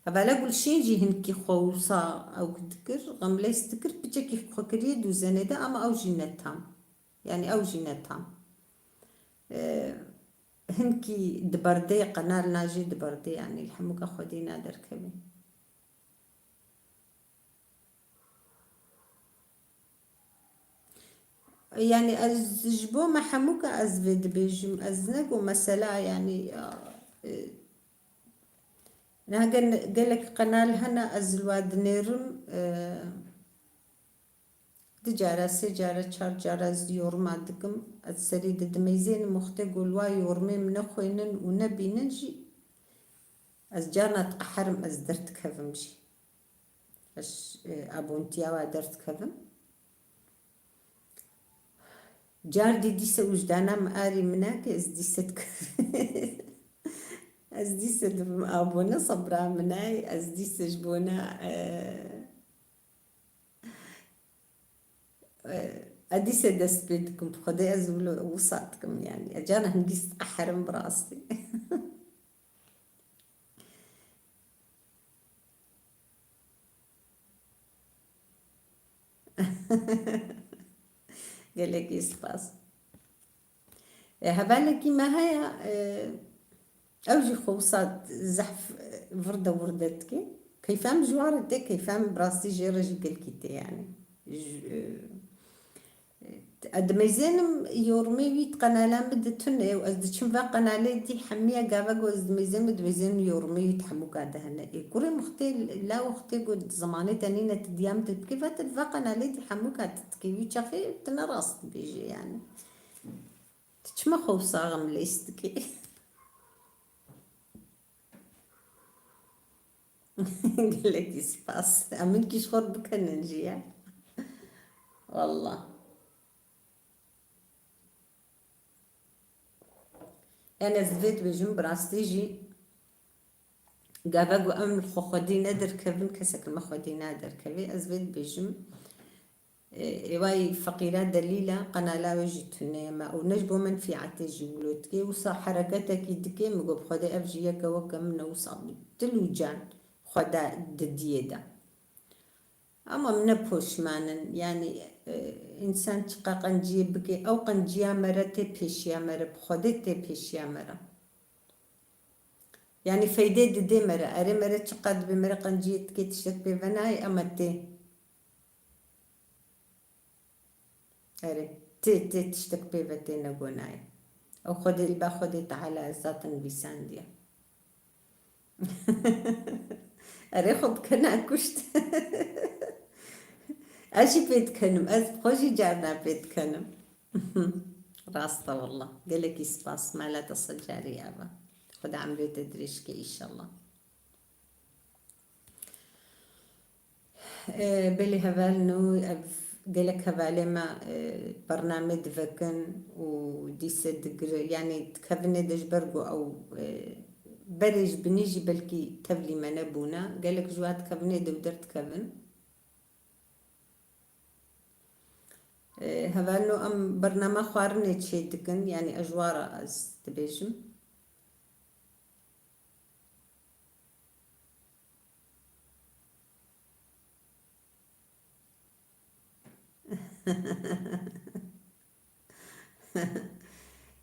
Hevala Gulşên jî hinkî xwe wisa ew dikir, xemlês dikir, piçekî xwe kiriye duzenê de, ama ew jî ne tam. Yanî ew jî ne tam. Ee, hinkî di berdê, qenal najê di berdê, yanî li hemûka xwedî naderkevê. Yanî ez ji bo me hemûka ez vê dibêjim. Ez ne ku mesela, yanî, ya, e, niha gel-, gelek qenal hene ez li wa dinêrim, e, du cara, sê cara, çar cara ez yorima dikim. Ez serî didimeyzênim, wextê ku li wa yormê min nexwênin û nebînin jî, ez carna diqeherim, ez derdikevim jî. Ez, e, abontiya wa derdikevim. Car dî dîse wijdana min arî min nake, ez dîse dikevim. Ez dîse dibim abone, sebra min nayê, ez dîse ji bona, e, e, ez dîse dest pê dikim, bi Xwedê ez wilo wisa dikim, yanî. Ez carna hingî diqeherim bi rastî. Gelekî spas. E, hevalekî me heye, e, ew jî xwe wisa zehf, e, virde wirde dike. Keyfa min ji wan re tê, keyfa min bi rastî jê re jî gelkî tê, yanî. Ji, e, Ez dimeyzênim, yormê wî di qenala min de tune û ez diçim va qenalê dî hemiya gava ku ez dimeyzênim, dimeyzênim yormê wî di hemûka de hene. Ê kurê mixtê la wextê ku zimanê te nîne tu diya min te dikê, va tu va qenalê dî hemûka tu dikê. Wî çaxê tu ne rast dibêjê yanî. Tu çima xwe wisa xemlês dikê? Gelekî spas. Em hinkî ji xwe re bikenin jî ya. Wallah. Yanî ez vê dibêjim, bi rastî jî gava ku em li xwe xwedî nederkevin, kesek li me xwedî naderkevê. Ez vê dibêjim, Ê, ê wayî feqîra delîl e, qenala wê jî tune ye me û ne ji bo menfîetê jî wilo dikê. Wisa hereketekî dikê, min got, bi Xwedê ev jî yeke weke min e, wisa bi dil û can xwe de didiyê de. Ama min ne poşman in, yanî, e, însan çiqa qenciyê bike, ew qenciya me re tê pêşiya me re, bi Xwedê tê pêşiya me re. Yanî feydê didê me re, erê me re çiqa dibê me re qenciyê dikê tiştek pê ve nayê, ema tê. Erê, tê, tê, tiştek pê ve tê, ne gonayê. Ew Xwedê, li ba Xwedê Teala ez zaten nivîsandiye. Erê, xwe dikena kuşt. Ez jî pê dikenim, ez xwe jî carna pê dikenim. Rast e wallah. Gelekî spas. Mala te sed carî ava. Xweda emrê te dirêj ke, înşallah. E, belê hevalno, ev gelek hevalê me, e, bername divekin û dîse digire, yanî dikevinê de ji ber ku ew, e, berê ji binî jî belkî tevlî me nebûne. Gelek ji wa dikevinê de û derdikevin. E, hevalno em bername xwarinê çê dikin, yanî ez ji wa re ez dibêjim.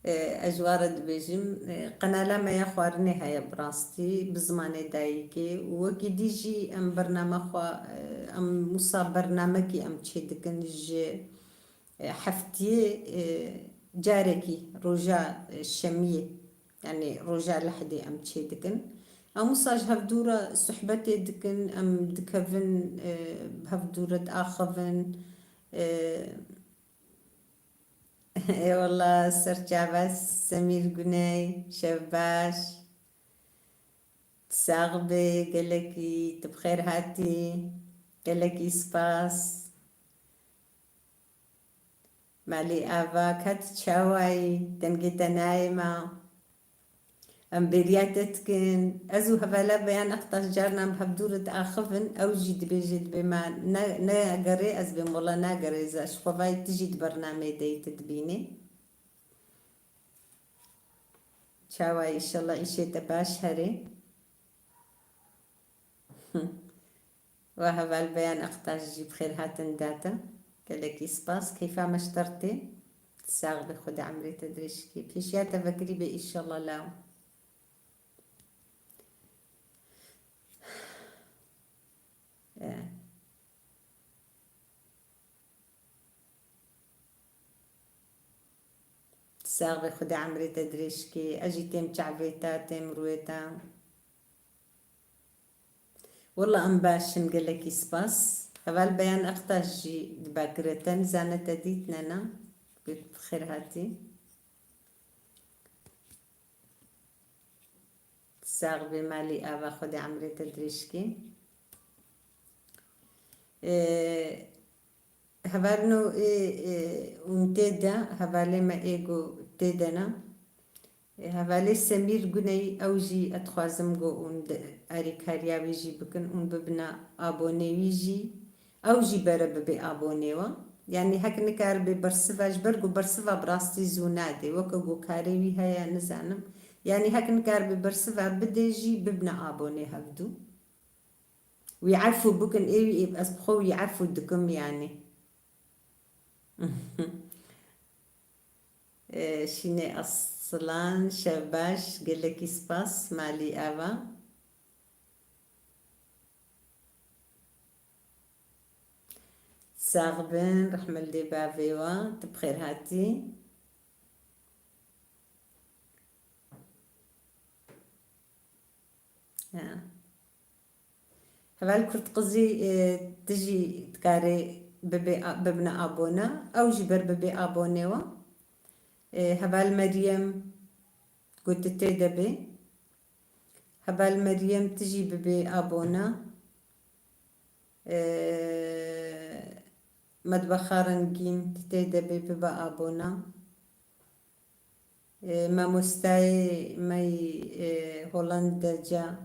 E, ez ji wa re dibêjim, e, qenala me ya xwarinê heye bi rastî, bi zimanê dayikê û wekî dî jî em bername xwe, e, em wisa bernamekî em çê dikin ji, e, heftiyê, e, carekî roja, e, şemiyê. Yanî roja Lehdê em çêdikin. Em wisa ji hevdû re sohbetê dikin, em dikevin, e, bi hevdû re diaxivin. E, Ê wela serçava Semîr Guney, şev baş. Sax bê, gelekî tu bi xêr hatî. Gelekî spas. Malî Ava, ka tu çawa yî? Dengê te nayê me. Em bêriya te dikin. Ez û hevala Beyan Aktaş carnan bi hevdû re diaxivin. Ew jî dibêje, dibê me ne, negerê, ez bêm wela nagerê. Ji xwe vayî tu jî di bernameyê de yî, tu dibînî. Çawa yî, înşallah îşê te baş herê. Wa heval Beyan Aktaş jî bi xêr hatin date. Gelekî spas. Keyfa me ji te re tê. Sax be, Xwedê emrê te dirêj ke. Pêşiya te vekirî be înşallah law. Eh. Sax be, Xwedê emrê te dirêj ke. Ez jî têm çavê te, têm rûyê te. Wela em baş in, gelekî spas. Heval Beyan Aktaş jî dibakire te, nizane te dît ne na. Bi xêr hatî. Sax bê Malî Ava, Xwedê emrê te dirêj ke. Ee, hevalino ê, ê, hûn tê de, hevalê me ê ku tê de ne. Ê, hevalê Semîr Guney, ew jî ez dixwazim ku hûn di, alîkariya wî jî bikin, hûn bibine abonê wî jî. Ew jî bere bibe abonê we. Yanî hek nikaribe bersiva, ji ber ku bersiva bi rastî zû nadê. Weke ku karê wî heye, nizanim. Yanî hek nikaribe bersiva bidê jî, bibine abonê hevdû. Wî efû bikin, ê wî, ê ez bi xwe wî efû dikim yanî. Ee, Şînê Aslan, şev baş, gelekî spas, Malî Ava. Sax bin, rehme li dê bavê we, tu bi xêr hatî. Ya. Heval Kurtqizî, e, tu jî dikarê bibe a-, bibine abone. Ew jî ber bibe abonê we. E, heval Meryem, ku tu tê de bê. Heval Meryem, tu jî bibê abone. E, Medbexa Rengîn, tu tê de bê, bibe abone. E, mamostayê me yî, e, Hollandaca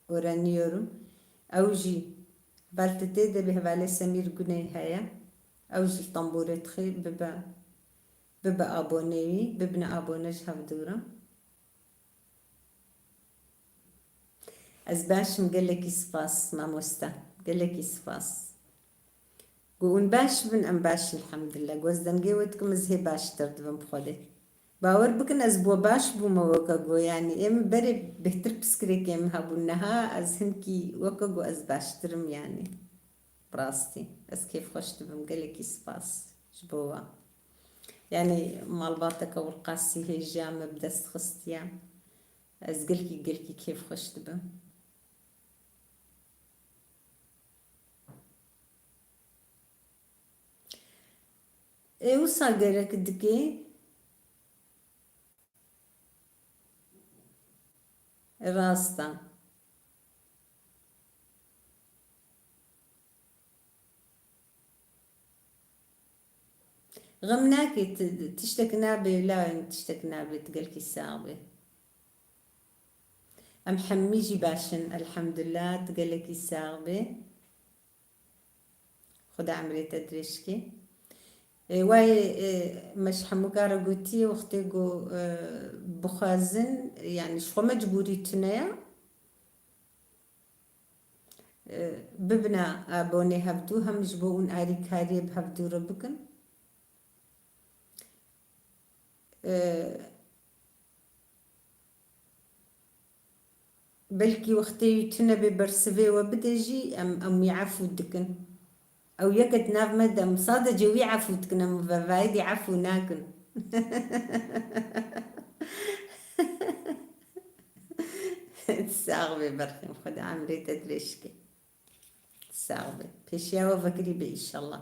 öğreniyorum. Ew jî, heval tu tê de bê, hevalê Semîr Guney heye. Ew jî li Stenbolê dixê, bibe, bibe abonê wî, bibine abone ji hevdû re. Ez baş im, gelekî spas mamoste. Gelekî spas. Ku hûn baş bin, em baş in, elhamdulillah. Ku ez dengê we dikim, ez hê baştir dibim bi Xwedê. Bawer bikin, ez bi we baş bûme weke ku, yanî, ê min berê bêhtir pirsgirêkê min hebûn. Niha ez hinkî weke ku ez baştir im, yanî. Bi rastî. Ez kêfxweş dibim. Gelekî spas ji bo we. Yanî, malbateke Wilqasî hêja me bi dest xistiye. Ez gelkî, gelkî kêfxweş dibim. Ê wisa gerek dikê? Rast e. Xem nake, ti-, tiştek nabe, la tiştek nabe, tu gelkî sax be. Em hemî jî baş in, elhamdulillah, tu gelekî sax be. Xuda emrê te dirêj ke. Ê, wayê, ê, me ji hemû kar re gotiye, wextê ku, e, bixwazin, yanî ji xwe mecbûrî tune ye. E, bibine abonê hevdû, hem ji bo hûn alîkariyê bi hevdû re bikin. E, belkî wextê wî tune bê bersivê we bide jî, em, em wî efû dikin. Ew yeke di nav me de, em sadece wî efû dikin, em ve vayidî efû nakin. Sax be berxên, Xwedê emrê te dirêj ke. Sax be. Pêşiya we vekirî be înşallah.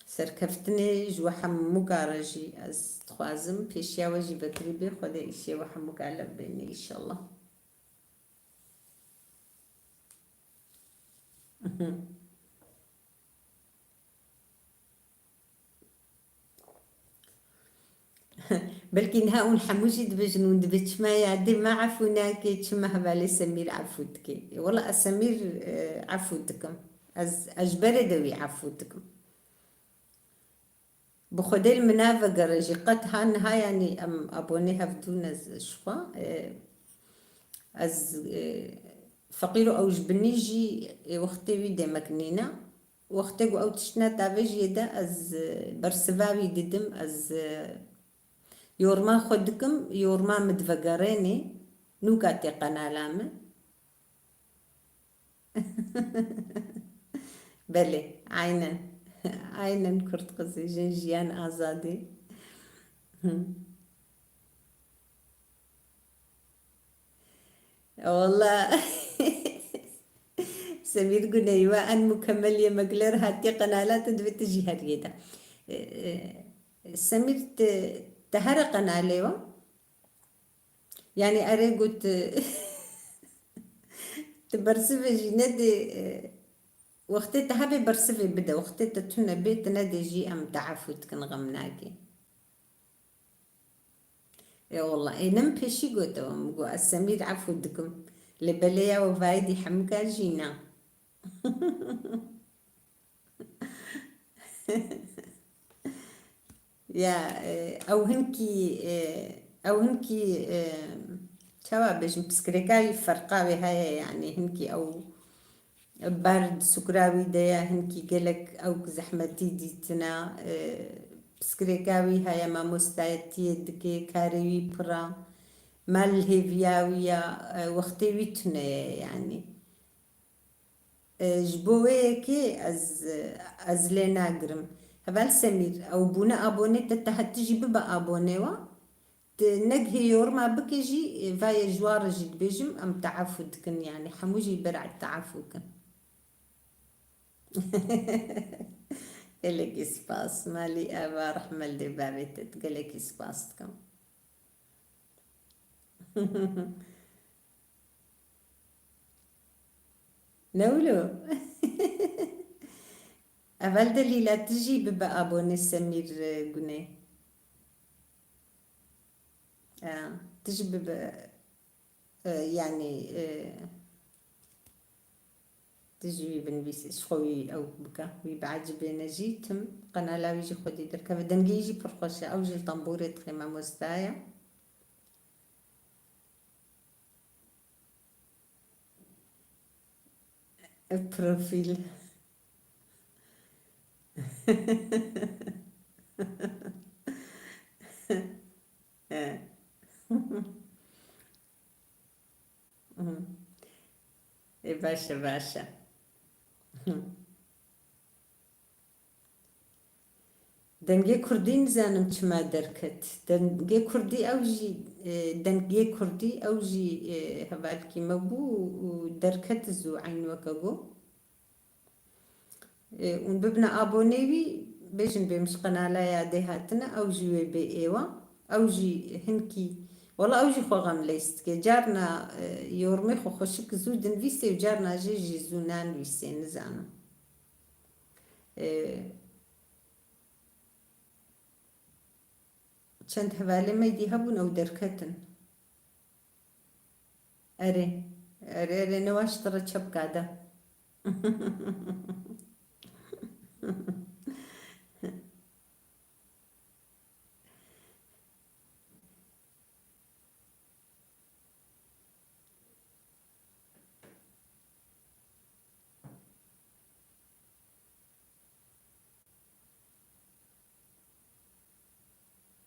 Serkeftinê ji we hemûka re jî ez dixwazim. Pêşiya we jî vekirî be. Xwedê îşê we hemûka lev bêne înşallah. Belkî niha hûn hemû jî dibêjin, hûn dibê çima yadê me efû nake, çima hevalê Semîr efû dike? Ê, wela ez Semîr, e, efû dikim. Ez, ez ji berê de wî efû dikim. Bi Xwedê li min navegere jî qet ha niha, yanî em abonê hevdû ne ji xwe. E, ez, e, feqîr û ew ji binî jî, e, wextê wî dê me kinîne. Wextê ku ew tiştine tavê jiyê de ez, e, bersiva wî didim, ez, e, yorma xwe dikim, yorma min divegerênê, nûka tê qenala min. Belê, aynen. Aynen kurd qizî, jin jiyan azadî. Hı. Walla. Semîr Guney, we en mukemmel yemekler hatiye qenala te, divê tu jî heriyê de. E, e, Semîr, te, te here qenalê we? Yani erê got, tu bersivê jî nedê, e, wextê te hebe bersivê bide, wextê te tune bê, tu nedê jî em te efû dikin, xem nake. Ê wela, ê ne min pêşî gote, min got, ez Semîr efû dikim. Lê belê ya we vayî dî hemûka jî na. Ya, e, ew hinkî, e, ew hinkî, e, çawa bêjim, piskirêka wî ferqa wê heye, yanî hinkî ew ber di sukra wî de ye, hinkî gelek ew zehmetî dîtina, e, piskirêka wî heye, mamostayetiyê dike, karê wî pir e, mal hêviya wî ya, e, wextê wî tune ye, yanî. E, ji bo wê yekê ez, ez lê nagirim. Heval Semîr, ew bûne abonê te, te heti jî bibe abonê wa. Tu negihê yorma bike jî, e, va yê ji wa re jî dibêjim, em te efû dikin, yanî hemû jî ber te efû kin. Gelekî spas. Malî eva rehme li dê bavê te. Gelekî spas dikim. Ne wilo? Evel de Lîla, tu jî bibe abonê Semîr, e, Gunê. E, tu jî bibe, e, yanî, e, tu jî wî binivîsî, ji xwe wî ew bike, wî biecibêne jî, tim qenala wî jî xwedî derkeve. Dengê wî jî pir xweş e, ew jî li tembûrê dixê, mamosta ye. Profîl. E. Ê, baş e, baş e. Dengê kurdî nizanim çima derket. Dengê kurdî ew jî, e, dengê kurdî ew jî, e, hevalkî me bû û derket zû eyn weke got. E, hûn bibine abonê wî, bêjin bêm ji qenala ya dê hatine, ew jî wê bê êwa. Ew jî hinkî, wela ew jî xwe xem leyst dike. Carna, e, yormê xwe xweşik zû dinivîsê û carna jê jî zû nanivîsê, nizanim. E, Çend hevalê me dî hebûn, ew derketin. Erê, erê, erê, ne waş tira çepka de.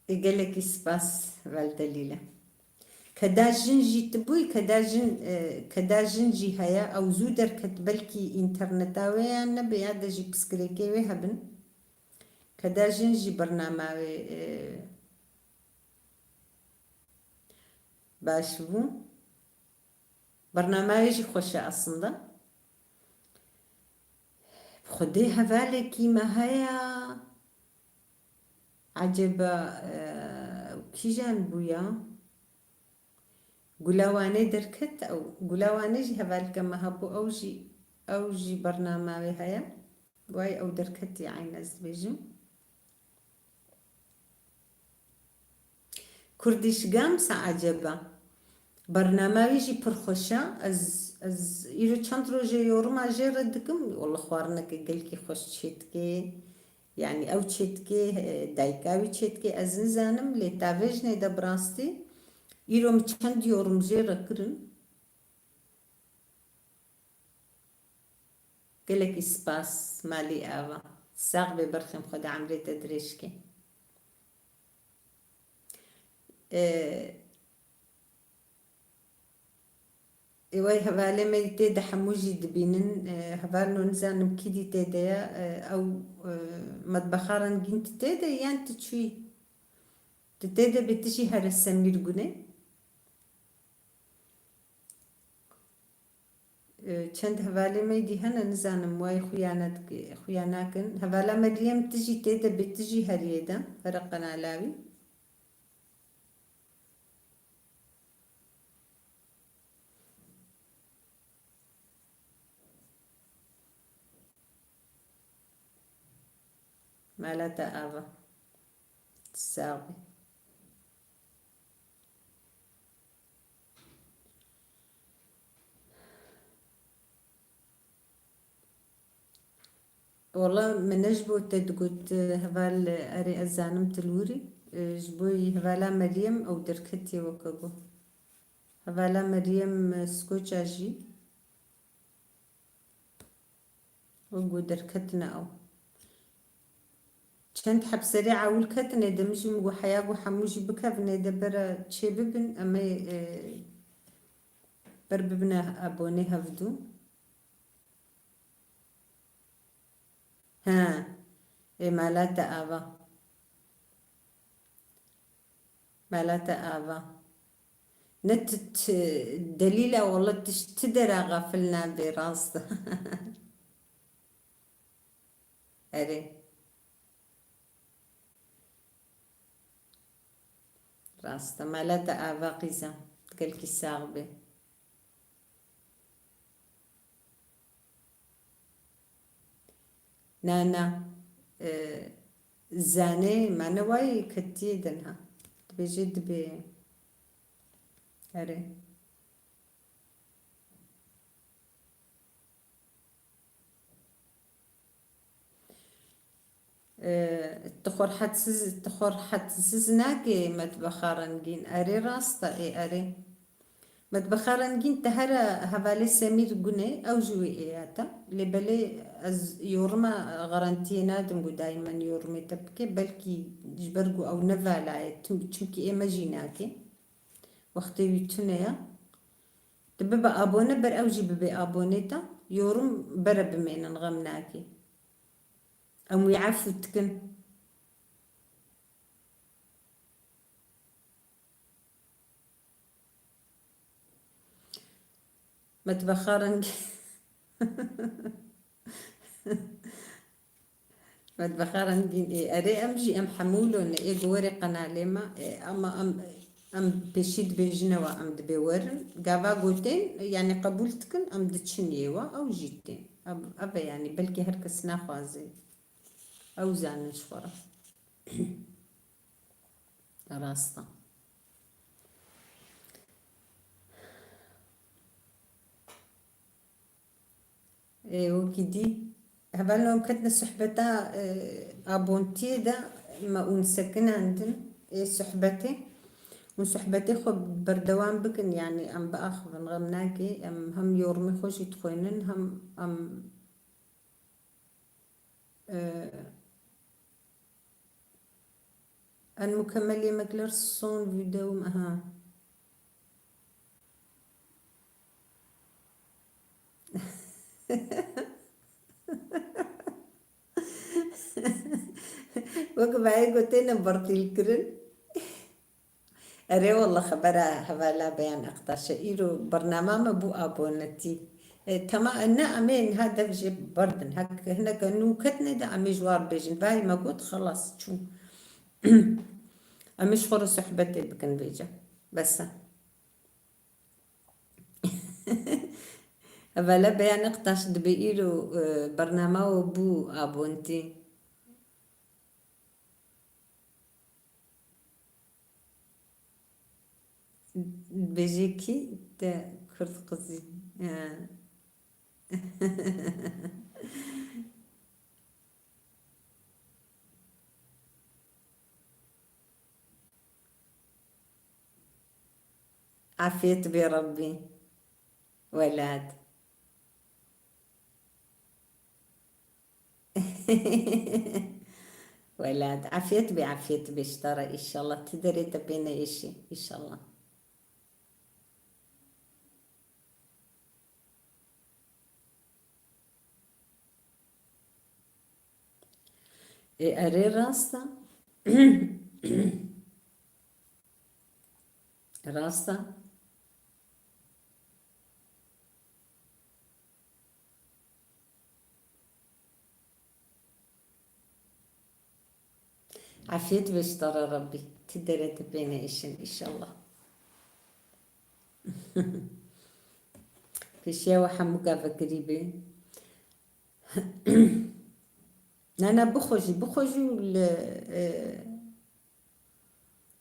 Ê, gelekî spas, Valide Lîle. Keda jin jî tibûy, keda jin, e, keda jin jî heye, ew zû derket, belkî înterneta wê yan nebe ya de jî piskirêkê wê hebin. Keda jin jî bernama wê, e, baş bû. Bernameyê jî xweş e aslında. Xwedê hevalekî me heye. Eceba, e, kîjan bûya? Gulawanê derket ew. Gulawanê jî hevalke me hebû, ew jî, ew jî bername wê heye. Way ew derketî eyn ez dibêjim. Kurdish Games a eceba. Bernama wî jî pir xweş e. Ez, ez îro çend rojê yoruma jê re dikim. Wele xwarineke gelkî xweş çêdike. Yanî ew çêdike, e, dayika wî çêdike, ez nizanim, lê tavêjnê de bi rastî îro min çend yorum jê re kirin. Gelekî spas malî ava. Sax bê berxêm, Xweda emrê te dirêj ke. E, ê wey hevalê me tê de hemû jî dibînin. E, hevalno nizanim kî dî tê de ye. E, ew, e, metbexa rengîn tu tê de yan tu çûyî? Tu tê de bê tu jî here Semîr Gunê. E, çend hevalê me dî hene, nizanim, way xuya nedike-, xuya nakin. Hevala Meryem tu jî tê de bê, tu jî heriyê de, here qenala wî. Mala te ava. Sax bî. Wala min ne ji bo te digot, heval, erê ez zanim tu li wir î. Ji bo hevala Meryem ew derketiye weke ku. Hevala Meryem Skoça jî. Wek ku derketine ew. Çend heb serê ewil ketine de, min jî min got heya ku hemû jî bikevine de bere çê bibin, em ê, e, ber bibine abonê hevdû. He. Ê mala te ava. Mala te ava. Ne tu, tu delîl e, wala tu ji ti dera xafil nabê, rast e. Erê. Rast e. Mala te ava qîza. Gelkî sax bê. Na, na. E, zanê, mane wayê ketiyê de niha. Dibêje dibê. Erê. E, tu xwe rehetsiz, tu xwe rehetsiz nake metbexa rengîn. Erê rast e, ê erê. Metbexa rengîn te here hevalê Semîr Gunê, ew jî wê êya te. Lê belê ez yorima garantiyê nadim ku daîmen yorimê te bike. Belkî ji ber ku ew ne vala ye, tim-, çimkî ê me jî nake. Wextê wî tune ye. Tu bibe abone, ber ew jî bibe abonê te. Yorum bere bimênin, xem nake. Em wî efû dikin. Metbexa rengîn. Metbexa rengîn ê. Erê, em jî, em hemû lo ne ê, ku werê qenalê me, ê, ama em, em pêşî dibêjine we, em dibê werin. Gava gotên, yanî qebûl dikin, em diçin yê we, ew jî tên. Ev, ev e, yanî belkî her kes naxwaze. Ew zanin ji xwe re. Rast e. Ê, wekî dî, hevalno em ketine sohbeta, e, abontiyê de, me hûn sekinandin, ê, sohbetê. Hûn sohbetê xwe berdewam bikin, yanî em biaxivin, xem nake, em hem yormê xwe jî dixwînin, hem em, e, En mukemmel yemekler son videom, aha. Wek bayê gotê ne bertîl kirin. Erê wele xebera hevala Beyan Ektaşe. Îro bernama me bû abonetî. E, tema, ne, em ê niha dev jê berdin. Hek hineke nû ketine de em ê ji war bêjin. Vay me got, xelas çû. Em ê ji xwe re sohbetê bikin vêca. Bes e. Hevala Beyan Ektaş dibê îro, e, bernama we bû abonetî. Dibêje kî te kurd qizî. Ha. Afiyet bê Rebbî. Welat. Welat. Afiyet bê, afiyet bê ji te re, înşallah. Ti derê te pê neêşî, înşallah. Ê, erê, rast e. Rast e. Afiyet be ji te re Rebbî. Ti derê te pê neêşin, înşallah. Pêşiya we hemû gavekirî bê. Na, na, bixwe jî, bixwe jî û li, e,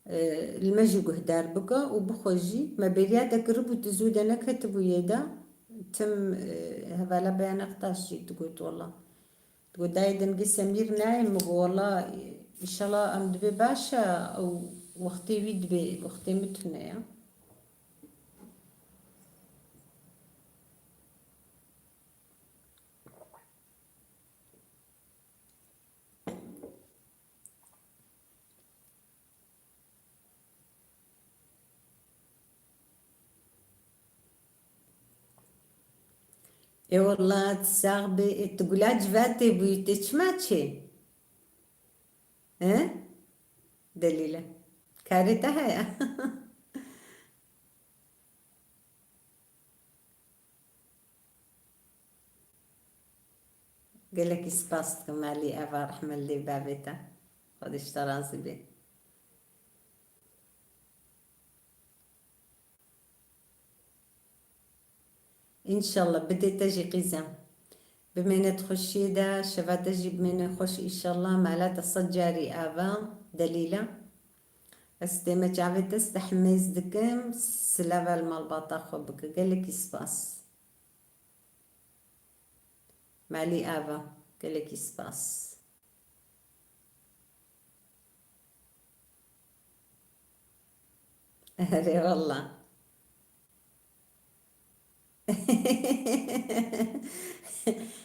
e, li me jî guhdar bike û bixwe jî. Me bêriya te kiribû, tu zû de neketibû yê de. Tim, e, hevala Beyan Ektaş jî digot, wela. Digot, dayê dengê Semîr nayê, min got, wela, e, înşallah em dibê baş e, ew wextê wî dibê, wextê min tune ye. Ê wela, tu sax bî. Ê, tu gula civatê bûyî, tê çima çê? He? Delîle. Karê te heye? Gelekî spas dikim Elî Eva, rehmet lê bavê te. Xwedê ji te razî bê. Înşallah bidê te jî qîzem. Bimêne di xweşiyê de, şeva te jî bimêne xweş înşallah. Mala te sed carî ava, Delîle. Ez dême çavê te, ez te himêz dikim, silava li malbata xwe bike. Gelekî spas. Malî ava, gelekî spas. Erê wela.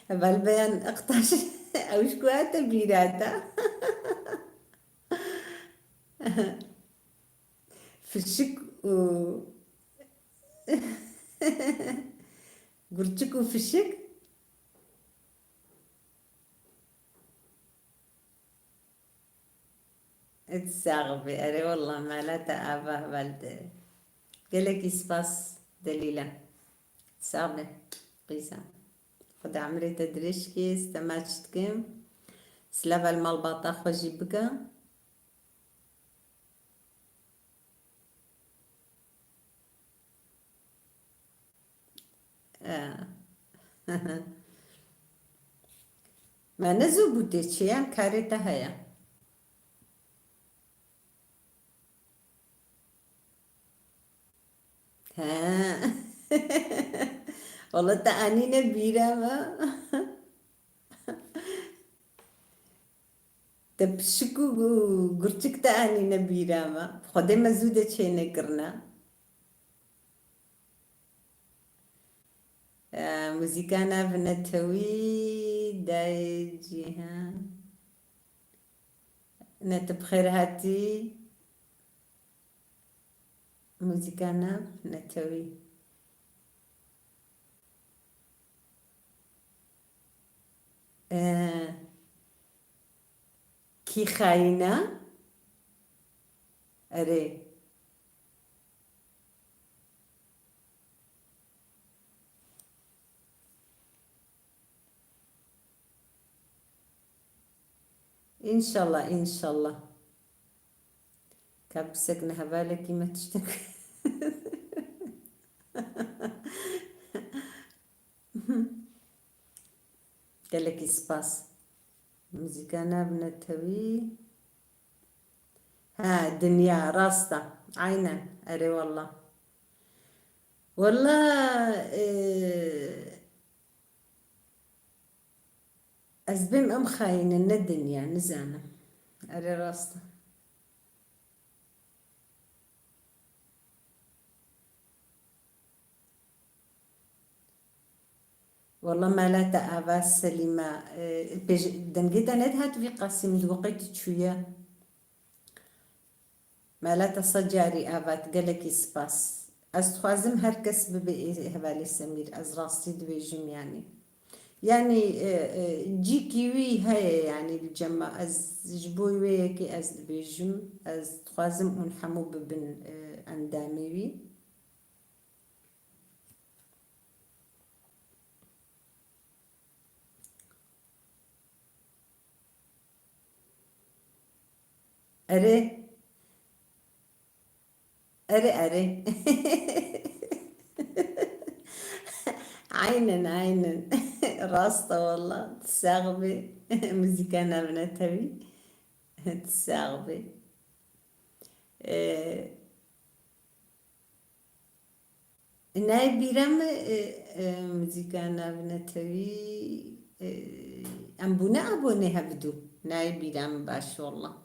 Heval Beyan Ektaş, ew ji ku hate bîra te? Fişik û gurçik û fişik. Ê, tu sax bî. Erê wela, mala te ava heval te. Gelekî spas Delîle. Sax be. Qîza. Xweda emrê te dirêj kê, ez te maç dikim. Silava li malbata xwe jî bike. Eh. Me ne zû bû tê çi yan karê te heye? He. Wala te anîne bîra me. Te pişik û gu-, gurçik te anîne bîra me. Xwedê me zû de çênekirine. E, muzîka nav netewî dayê Cîhan. Ne tu bi xêr hatî. Muzîka nav netewî. E, kî xayîn e? Erê. Înşallah, înşallah. Ka bisekine hevalekî me tiştek. Gelekî spas. Muzîka nav netewî. Ha, dinya, rast e. Aynen. Erê wallah. Wallah, e, ez bêm em xayîn in, ne dinya, nizanim. Erê rast e. Walla mela te ava Selîma, e, pêj-, dengê te nedihat vî qasî, min digot qey tu çûye. Mela te sed carî ava, gelekî spas. Ez dixwazim her kes bibe ê hevalê Semîr, ez rastî dibêjim yanî. Yanî, e, e, cîkî wî heye yanî li cema, ez ji bo wê yekê ez dibêjim, ez dixwazim hûn hemû bibin, e, endamê wî. Erê. Erê, erê. Aynen, aynen. Rast e walla. Tu sax bî. Muzîka nav netewî. Tu sax bî. Ee, Nayê bîra min, e, e, muzîka nav netewî, e, em bûne abone hevdu. Nayê bîra min baş walla.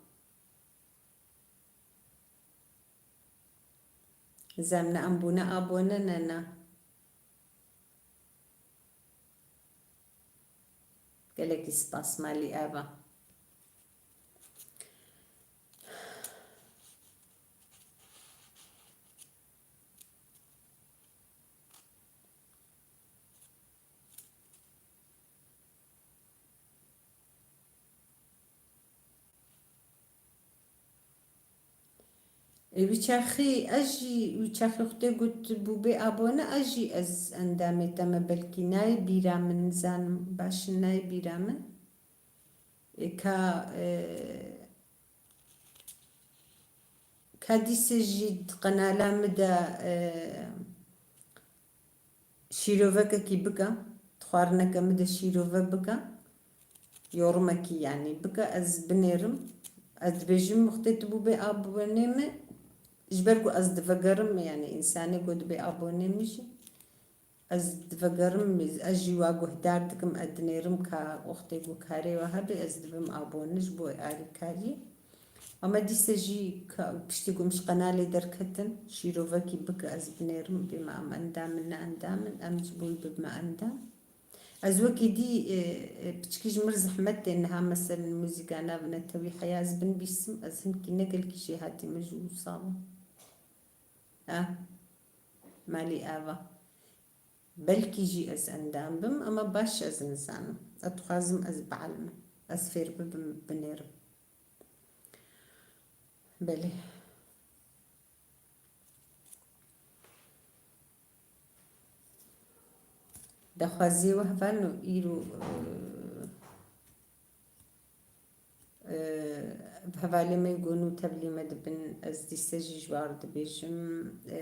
Zemne em bûne abone ne, na. Gelekî spas malî ava. Ê, wî çaxî ez jî, wî çaxî xwe tê got bû bê abone, ez jî ez endamê te me, belkî nayê bîra min, nizanim baş in, nayê bîra min. Ê, ka, e, ka dîsê jî di qenala min de, e, şîrovekekî bike, di xwarineke min de şîrove bike, yorumekî yanî bike, ez binêrim. Ez dibêjim, wextê tu bû bê abonê min, ji ber ku ez divegerim, yanî însanê ku dibê abonê min jî, ez divegerim, ez jî wa guhdar dikim, ez dinêrim ka wextê ku karê we hebe, ez dibim abone ji bo alîkariyê. Ama dîse jî ka, piştî ku min ji qenalê derketin, şîrovekî bike ez binêrim, bême em endam in, ne endam in, em ji bo wî bibime endam. Ez wekî dî, e, e, piçkî ji mir zehmet tê niha, meselen muzîka nav netewî heya ez binivîsim, ez hinkî ne gelkî jêhatî me ji wî sala. Eh, malî ava. Belkî jî ez endam bim, ama baş ez nizanim. Ez dixwazim ez bielmim. Ez fêr bibim, binêrim. Belê. Daxwaziyê we hevalno îro, e, e, bi hevalê me gonû tevlî me dibin, ez dîse jî ji war dibêjim. E,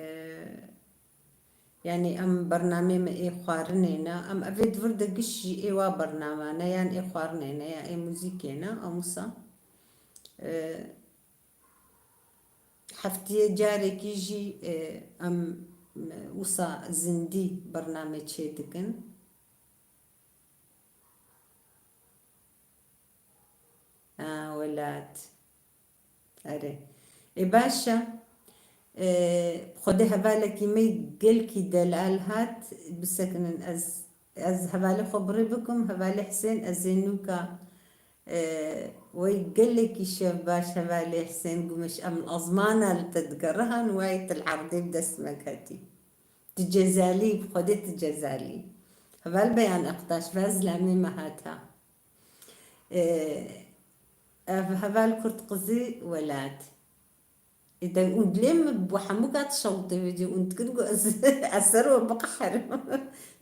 yanî em bernameyê me ê xwarinê ne, em evê di vir de giş jî ê wa bernama ne, yan ê xwarinê ne, ya ê muzîkê ne, em wisa, e, Heftiyê carekî jî, e, em, e, wisa zindî bername çêdikin. Ha, welat. Erê. Ê, baş e. E, Xwedê hevalekî me gelkî delal hat, bisekinin ez, ez hevalê xwe birê bikim, hevalê Hisên, ez ê nûka Ee, wey gelekî şev baş hevalê Hisên Gumêş, em li ezmana li te digerihan, wey tu li erdê bi dest me ketî. Tu cezalî, bi Xwedê tu cezalî. Heval Beyan Ektaş, va zilamê me hata. Ee, ev heval Kurd qizî welat. Ê, de hûn dilê min bi hemû kat şewitê vê cê hûn dikin ku ez, ez ser we biqeherim.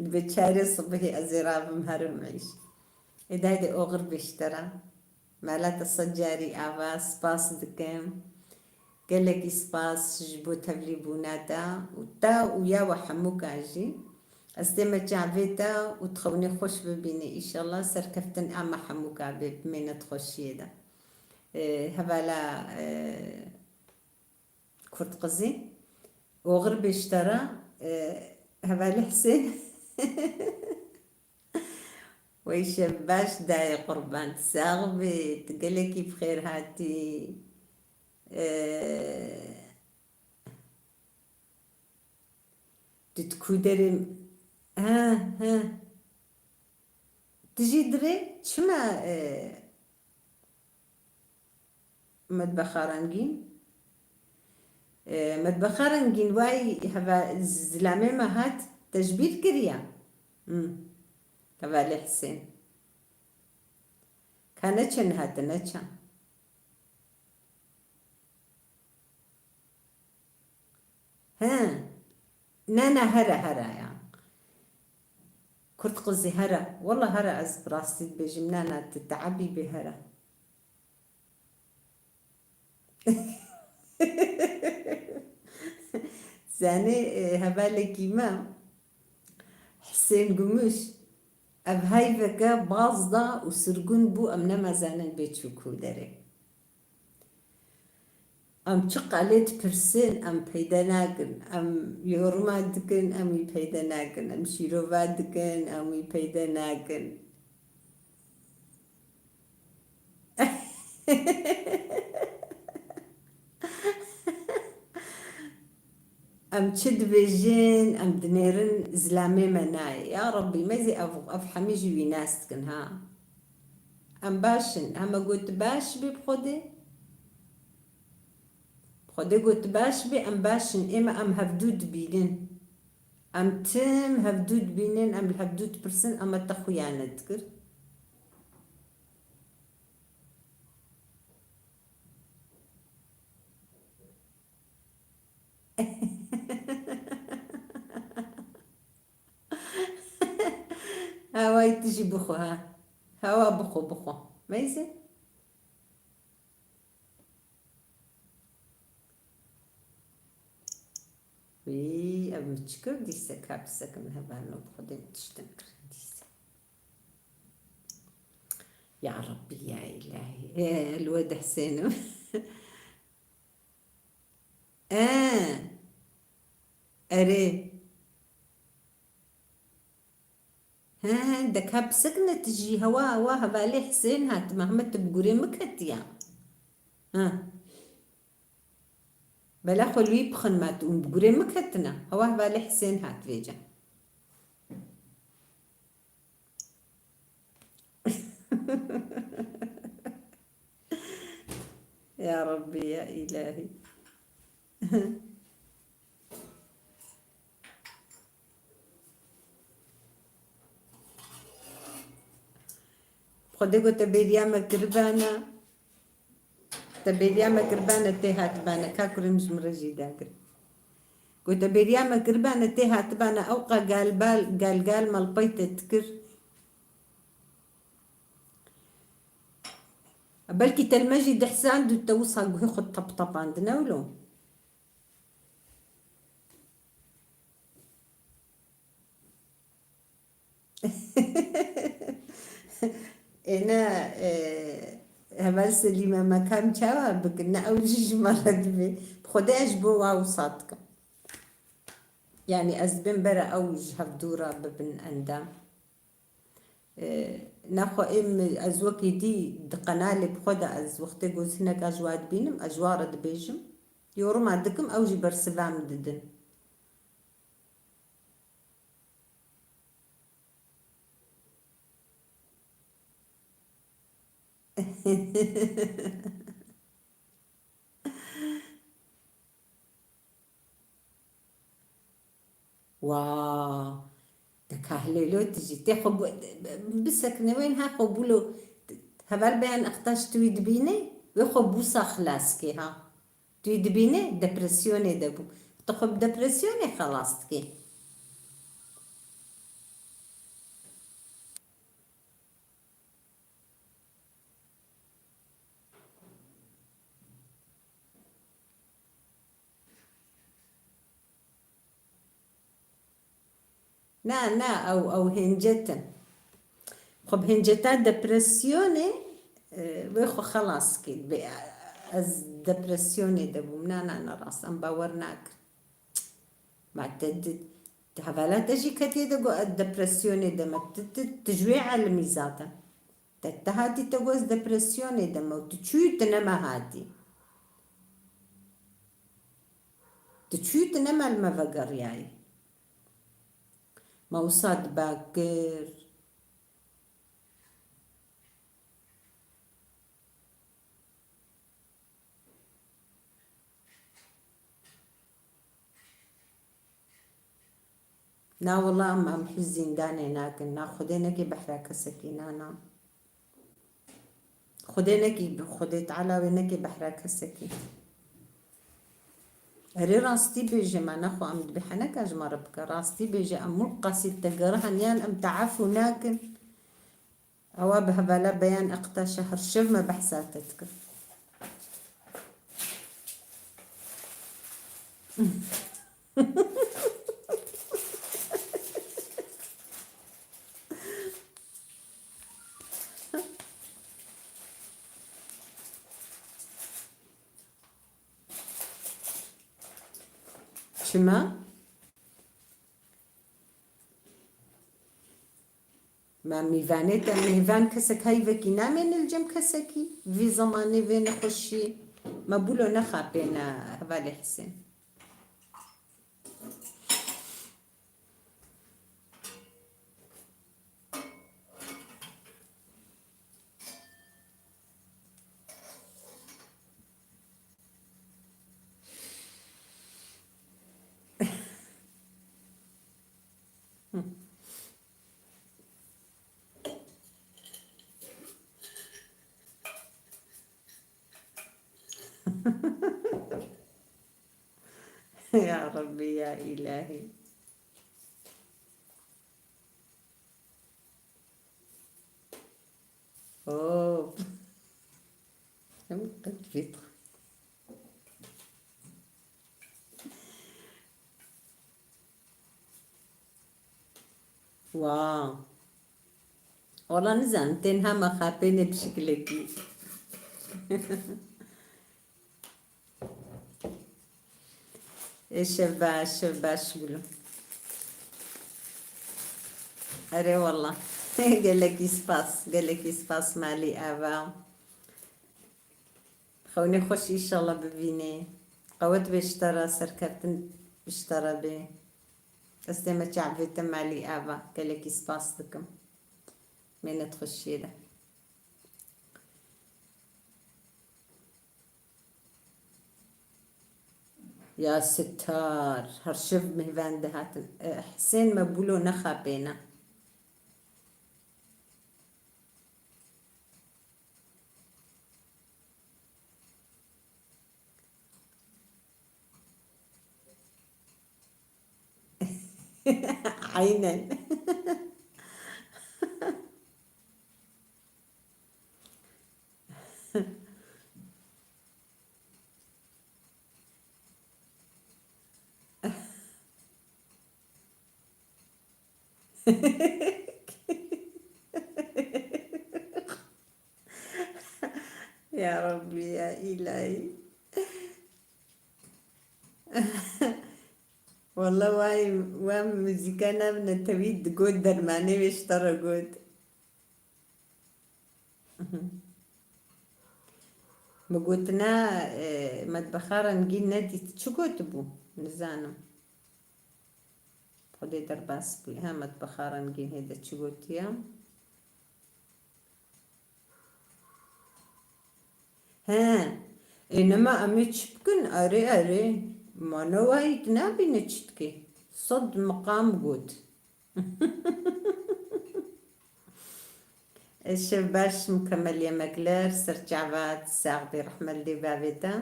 Dibe çarê sibihê ez ê rabim herim îş. Ê, de haydê oxir bê ji te re. Mela te sed carî ava spas dikim. Gelekî spas ji bo tevlîbûna te û te û ya we hemûka jî. Ez tê me çavê te û dixewnê xweş bibînî. Înşallah serkeftin a me hemûka bê, bimêne di xweşiyê de. Ê, hevala, ê, Kurtqizî. Oxir bê ji te re, ê, hevalê Hisên. Wey şev baş dayê qurban, sax bî, tu gelekî bi xêr hatî. Ee, tu di ku derê? He, he. Tu jî dirê çima, e, Medbexa rengîn. E, medbexa rengîn way heva zilamê me hat te ji bîr kiriye. Hmm. Hevalê Hisên. Ka neçe nihate neçe. He. Ne, ne, here, here ya. Kurtqizî here. Wela here ez bi rastî dibêjim. Ne, ne, tu teebî bê here. Zanî, e, hevalekî me Hisên Gumuş, ev heyveke baz da û sirgûn bû, em nemazanin bê çû ku derê. Em çi qalê dipirsin, em peyde nakin. Em yoruma dikin, em wî peyde nakin. Em şîrova dikin, em wî peyde nakin. Em çi dibêjin, em dinêrin zilamê me nayê. Ya Rabbî, me zî ev, ev hemî jî wî nas dikin, ha. Em baş in. Hema got baş bî bi Xwedê. Bi Xwedê got baş bî, em baş in. Ême em hevdû dibînin. Em tim hevdû dibînin, em li hevdû dipirsin, ema te xuya nedikir. Hawayî tu jî bixwe ha. Hawa bixwe, bixwe. Meyzê? Wî, ev min çi kir dîse, ka pisek min hevalno, bi Xwedê min tiştin kir dîse. Ya Rabbî, ya Îlahî. Ê, li we dehsênim. Ê. Erê. He, he, de ka pisek ne tu jî hewa, hewa hevalê Hisên hat, Mehmet tu bi gurê min ketiya. Ha. Bela xwe li wî bixin ma tu, hûn bi gurê min ketine. Hewa hevalê Hisên hat vêca. Ya Rabbî, ya Îlahî. Xwedê got te bêriya me kiribane. Te bêriya me kiribane tê hatibane. Ka kurê min ji min re jî dagir. Got te bêriya me kiribane tê hatibane. Ewqa galbal, galgal me li pey te dikir. Belkî te li me jî dihsand û te wisa guhê xwe teptepand, ne wilo? Êne, e, heval Selîme me kam çawa bikin? Ne ew jî ji me re divê. Bi Xwedê ez ji bo wa wisa dikim. Yanî ez dibêm bere ew ji hevdû re bibin endam. E, nexwe êm ez wekî dî di qenalê bi xwe de ez wextê ku ez hineka ji wa dibînim, ez ji wa re dibêjim. Yoruma dikim, ew jî bersiva min didin. Wa, de kahlêlo tu jî tê xwe bu-, bisekine wên ha xwe bûlo heval beyan extaş tu wî dibînê, wê xwe bûsa xilas kê ha. Tu wî dibînê depresyonê de bû. Tu xwe bi depresyonê xelas dikê. Na, na, ew, ew hêncet in. Xwe bi hênceta depresyonê, e, wê xwe xelas kî. Bê, ez depresyonê de bûm. Na, na, na, rast. Em bawer nakin. Ma te di, di hevala te jî ketiye de got, ez depresyonê de me. Tu, tu, tu ji wê elimî zaten. Te, te hatî te got, ez depresyonê de me. Tu çûyî tu nema hatî. Tu çûyî tu nema li me vegeriyayî. Ma wisa diba kir. Na wela em, em hîç zîndanê nakin. Na Xwedê nekê behra kesekî, na, na. Xwedê nekî, Xwedê Teala wê nekê behra kesekî. Erê rastî bêje, me nexwe em dibê heneka ji me re bike. Rastî bêje, em wek qasî te gerihan yan em te efû nakin. Ewa bi hevala beyan eqtaşa her şev me behsa te dikin. Çima? Me mîvanê te, mîvan kesek heyvekî namêne li cem kesekî. Vî zemanê vê nexweşiyê me bûlo nexapêne hevalê Hisên. Ya Rabbî, ya Îlahî. Hop. Em qet vît. Wow. Wala nizanim, tên hema xapênê bi şikilekî. Ê şev baş, şev baş gulum. Erê wala. Gelekî spas, gelekî spas malî ava. Xewnê xweş, înşallah bivînê. Qewet bê ji te re, serkeftin bi ji te re bê. Destê me çavê te malî ava. Gelekî spas dikim. Mênet xweşiyê de. Ya sitar, her şev mêvan dihatin. E, Hisên me bûlo nexapêne. Aynen. Ya Rabbî, ya Îlahî. Wele way, we muzîka navnetewî digot, dermanê wê ji te re got. Mi gotina, e, metbexa rengîn nedît. Çi gotibû? Nizanim. Xwedê derbas bû. Ha, metbexa rengîn hê de çi gotiye? He. Ê, nema em ê çi bikin? Erê, erê. Ma ne wayî tu nabîne çi dikê. Sed miqam got. Şev baş, mukemel yemekler, serçava, sax bê, rehmet li dê bavê te.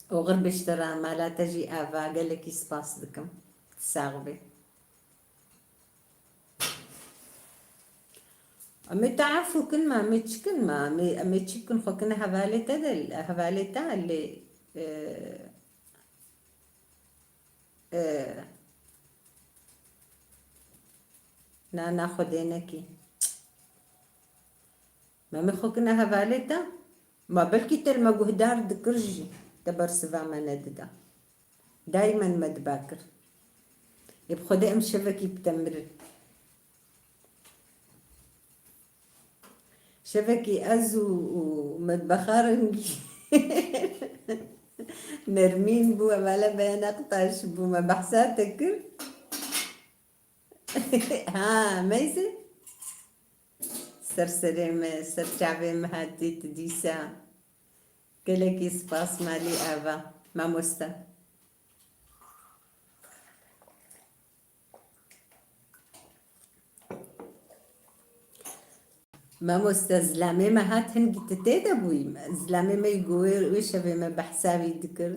Oxir bê ji te re, mala te jî ava, gelekî spas dikim. Sax bê. Em ê te efû kin me, em ê çi kin me, em ê, em ê çi bikin, xwe kine hevalê te de, hevalê te lê, e, e, Na, na, Xwedê nekî. Me min xwe kine hevalê te. Ma belkî te li me guhdar dikir jî, te bersiva me nedida. Daymen me diba kir. Ê bi Xwedê em şevekî bi te mirin. Şevekî ez û, û metbexa rengî Nermîn bû, hevala Beyan Aktaş bû, me behsa te kir. Ha, meyzê? Ser serê me, ser çavê me hatî tu dîsa. Gelekî spas malî ava, mamoste. Mamoste, zilamê me hat, hingî tu tê de bûyî? Zilamê me yî ku wê, wê şevê me behsa wî dikir.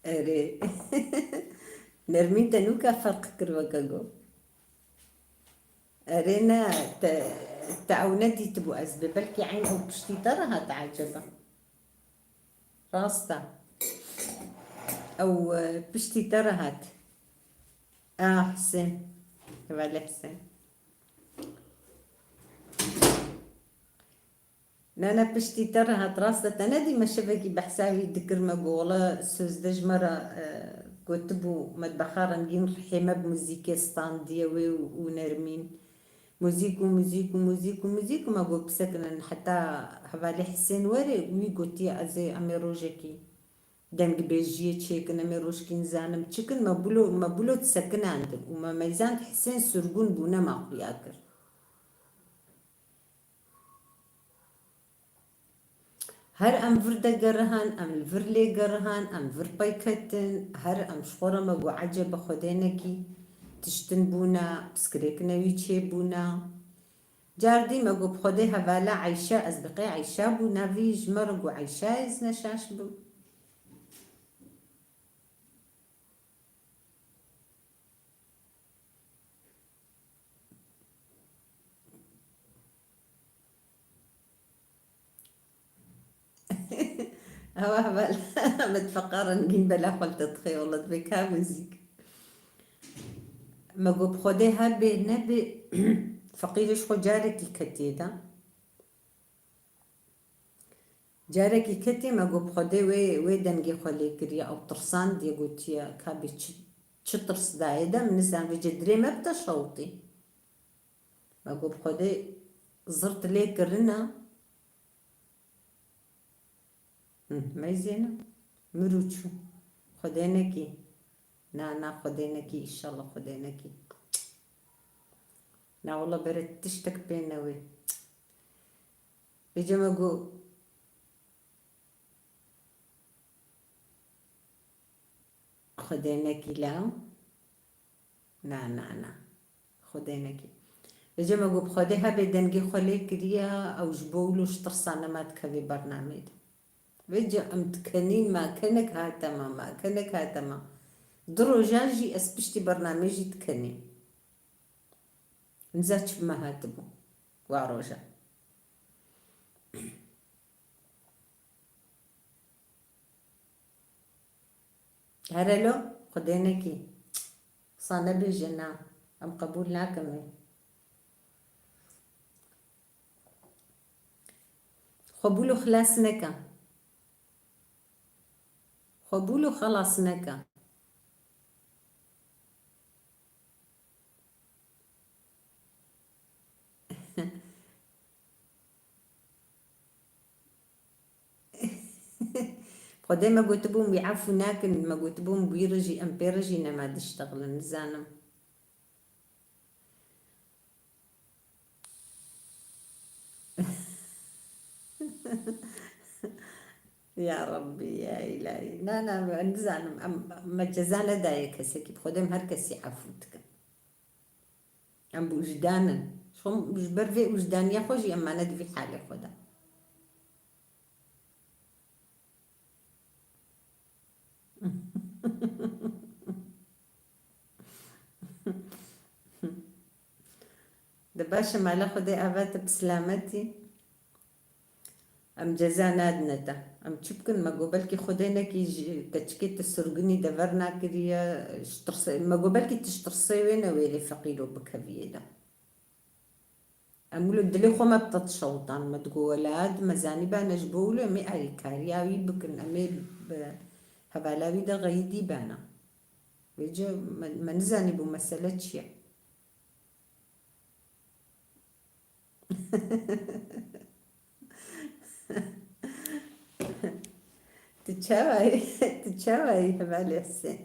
Erê. Nermîn te nûka ferq kir weke got. Erê ne, te, te ew nedîtibû ez bê. Belkî eyn ew piştî te re hat eceba. Rast e. Ew, e, piştî te re hat. Ah, Hisên. Hevalê Hisên. Ne, ne, piştî te re hat, rast e, te nedî me şevekî behsa wî dikir, me got, wele Sözde ji me re, e, gotibû, metbexa rengîn rihê me bi muzîkê standiye wê û, û Nermîn. Muzîk û muzîk û muzîk û muzîk û me got, bisekinin heta hevalê Hisên were, wî gotiye, ez ê, em ê rojekî dengbêjiyê çêkin, em ê rojkî nizanim çi kin, me bilo, me bilo disekinandin û me meyzand Hisên sirgûn bû, nema xuya kir. Her em vir de gerihan, em li vir lê gerihan, em vir pey ketin, her em ji xwe re me got, ecebe Xwedê nekî tiştin bûne, piskirêkine wî çêbûne. Car dî me got, bi Xwedê hevala Eyşe, ez bi qey Eyşe bû, navî ji me re got, Eyşe, ez ne şaş bim. Ewa heval, metbexa rengîn bela xwe li te dixê, wele divê ka muzîk. Me got, bi Xwedê hebê nebê, feqîrê ji xwe carekî ketiye de. Carekî ketî me got, bi Xwedê wê, wê dengê xwe lê kiriye, ew tirsandiye, gotiye, ka bê çi, çi tirs dayê de, min nizan vê cê dirê me bite şewitî. Me got, bi Xwedê zirt lê kirine. Hı, meyzêne. Mir û çû. Xwedê nekî. Na, na, Xwedê nekî, înşallah Xwedê nekî. Na, wela bere tiştek pê newê. Vêca me got, Xwedê nekî la. Na, na, na. Xwedê nekî. Vêca me got, bi Xwedê hebê dengê xwe lê kiriye, ew ji bo wilo ji tirsa nema dikevê bernameyê de. Vêca em dikenîn, ma kenek hate ma, ma kenek hate ma. Du roja jî ez piştî bernameyê jî dikenîm. Niza çi bi me hatibû wa roja. Herelo, Xwedê nekî. Qisa nebêje na. Em qebûl nakin wê. Xwe bûl û xilas neke. Xwe bûl û xelas neke. Xwedê me gotibûn wî efû nakin, me gotibûn wî re jî em pê re jî nema diştexilin, nizanim. Ya Rabbî, ya Îlahî. Na, na, nizanim, em, me ceza nedaye kesekî, bi Xwedê em her kesî efû dikin. Em bi wijdan in. Ji xwe, ji ber vê wijdaniya xwe jî em mane di vî halê xwe de. De baş e, mala Xwedê ava te bi silametî. Em ceza nadine te. Em çi bikin? Me got belkî Xwedê nekî ji keçikê tu sirginî dever nakiriye, ji tirsê, me got belkî tu ji tirsê wê newêrê feqîro bikeviyê de. Em wilo dilê xwe me bi te dişewitan, me digot welat, me zanîbane ji bo wilo em ê alîkariya wî bikin, em ê bi hevala wî de xeyîdî bane. Vêce me, me nizanîbû mesele çi ye. Tu çawa yî? Tu çawa yî hevalê Husên?